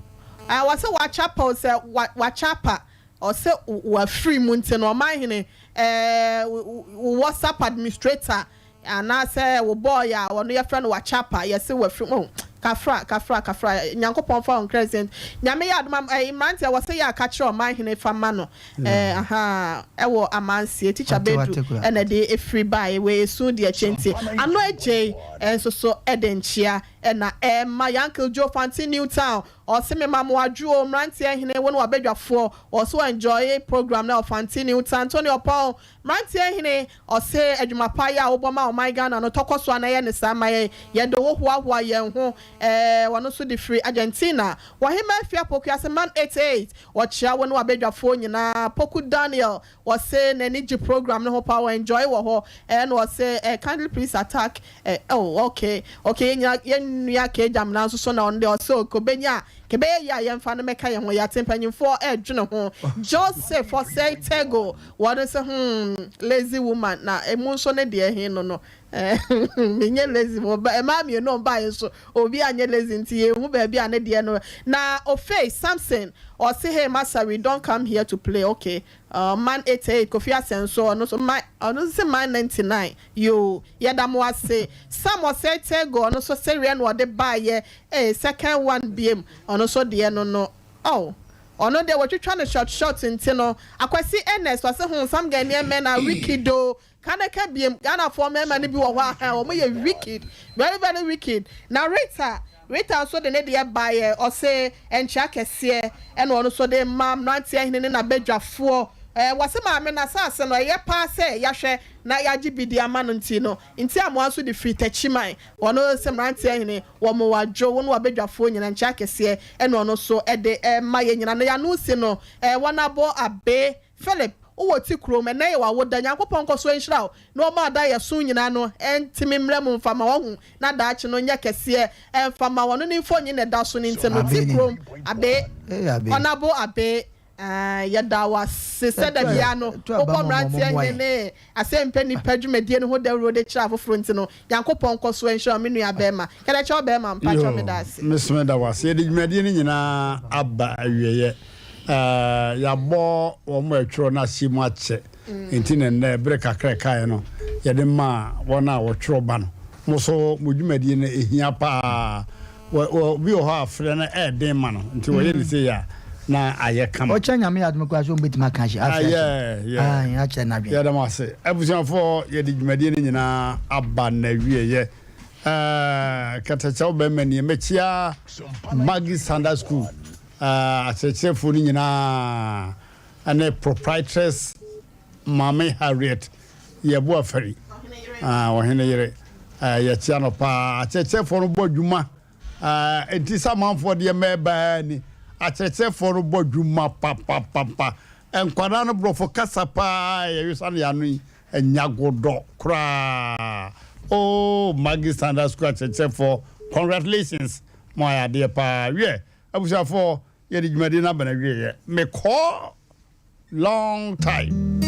ɛɛ wɔse Wachapa o sɛ wa Wachapa Ɔsɛ wafiri mu nti no ɔmanhene eh, wo WhatsApp administrator anaasɛ wo boy a ɔno yɛfrɛ no Wachapa yɛse wafiri mu oh, kafra kafra kafra Nyankopɔn fa wo nkra nsie Nyame yɛ adom a eh, mmeranteɛ wɔse yɛ a ka kyerɛ ɔmanhene fa ma no eh, ahaa ɛwɔ amansie teacher Bedu ɛna ɛde ɛfiri baeɛ wei esu deɛ kyɛ nti ano agyei nso so ɛde nkyea ɛna ɛma Yankel Joe Fante New Town Ɔse me ma mo adwo o mmeranteɛ hene wo ne wabadwafoɔ ɔse wɔ enjoy program no Ɔfante New Town Tony Ɔpɔn mmeranteɛ hene ɔse adwuma pa yi a wobɔ ma ɔman Ghana no tɔkɔ so a na yɛ ne saa ma yɛn yɛde wo hoahoa yɛn ho ɛɛ ɔno nso de firi Argentina Wɔhema Afia Pokuase Man 88 ɔkyea wo ne wabadwafoɔ nyinaa Poku Daniel Ɔse n'ani gye program no ho paa ɔ enjoy wɔ hɔ ɛna ɔse eh kindly please attack eh oh ok ok yɛn nyina yɛn nua Kay Gyamena nso so na ɔno deɛ ɔse ok ɔbɛnya a kɛbɛyɛ yie a yɛnfa no mɛka yɛn ho yɛate mpanyinfoɔ ɛredwene ho Joseph Osei Tego wɔn nso hmm lazy woman na emu nso ne deɛ he no no eh menyɛ lazy wɔ ba mmaa mmienu a ɔbaeɛ nso obi anyɛ lazy nti yɛnhu baabi a ne deɛ no na Ofei Samson ɔse hey masa we don't come here to play ok Uh, man 88 Kofi Asɛnso ɔno nso man ɔno nso se man 99 yoo yɛda mo ase Sam Osei Tego ɔno nso sereɛ na ɔde baayɛ ee second one biem ɔno nso deɛ no no oh ɔno deɛ wɔtwitwa no short short nti no Akwasi Ernest ɔse hmm some Ghanaian men are wicked oo Ka na ka biem, Ghanafoɔ mmarima no bi wɔ hɔ a hɛn wɔn yɛ wicked, very very wicked. Na Rita, Rita nso de ne deɛ baeɛ, ɔse nkyea kɛseɛ ɛna ɔno nso de ma mmeranteɛ hene ne n'abadwafoɔ. Ɛɛ wɔse maame no asaase no ɛyɛ paa sɛ yɛahwɛ na yɛagye bi de ama no nti no, nti amoa nso de firi Takyiman, ɔno se mmeranteɛ hene wɔn wadwo wo ne w'abadwafoɔ nyinaa nkyea kɛseɛ ɛna ɔno nso de ma yɛn nyinaa. Na yɛano si no ɛɛ wɔn abɔ abe Philip, wowɔ ti kurom, ɛnnɛ yɛ w'awoda, Nyankopɔn nkɔ so nhyira wo na ɔma adaeɛso nyinaa no ntimi mmrɛ mu mfa ma wahu na daakye no nyɛ kɛseɛ mfa ma wo, ɔno ne mfonyin na ɛda so no nti no, ti kurom, Abe, Honourable Abe, eh, yɛda wo ase sɛ da biara no wobɔ mmeranteɛ hene ne asɛmpɛ nnipa dwumadie no ho dawuro de kyerɛ afoforɔ nti no, Nyankopɔn nkɔ so nhyira wo me nua bɛɛma. Kɛdɛkyɛw bɛɛma, mpakyɛw meda ase. Yoo, me so meda wo ase. Yɛde dwumadie no nyinaa aba awieɛ. Ɛɛ, yɛabɔ wɔn a ɛtwerɛ no aseɛ mu akyɛ, enti na nnɛ bere kakra a ɛkaeɛ no, yɛde maa wɔn a wɔtwerɛ ba no. Mo nso, mo dwumadie no, ɛhia pa ara. Wɔ, wɔ, obi wɔ hɔ a, frɛ no ɛyɛ den ma no, nti wɔyɛ no sei a, na ayɛ kama. Ɔkyɛ Nyame yɛ adom koraa sɛ ɔmbɛtumi aka ahyɛ, Ah, ahyɛ yeah, yeah. Ae, akyerɛ n'adwene. Yɛda mo ase. Abusuafoɔ, yɛde dwumadie no nyinaa aba n'awieeɛ. Ɛɛ, kɛtɛkyɛw bɛrima nie, mɛkyia Maggie Sanders School. Akyerɛkyerɛfoɔ no nyinaa ne Proprietress Maame Harriet Yeboah Afari, ɔhene yere, yɛkyea no paa. Akyerɛkyerɛfoɔ no bɔ adwuma, nti sɛ amanfoɔ deɛ mɛɛbaa ni. Akyerɛkyerɛfoɔ no bɔ adwuma papapapa. Nkwadaa no borɔfo kasa paa yɛwesa no yɛano yi, nyagodɔ koraa. Oh, Maggie Standard School akyerɛkyerɛfoɔ, congratulations, mo ayɛ adeɛ paa. Wiɛ, Abusuafoɔ, yɛde dwumadie no aba n'awieɛ. Mekɔɔ long time.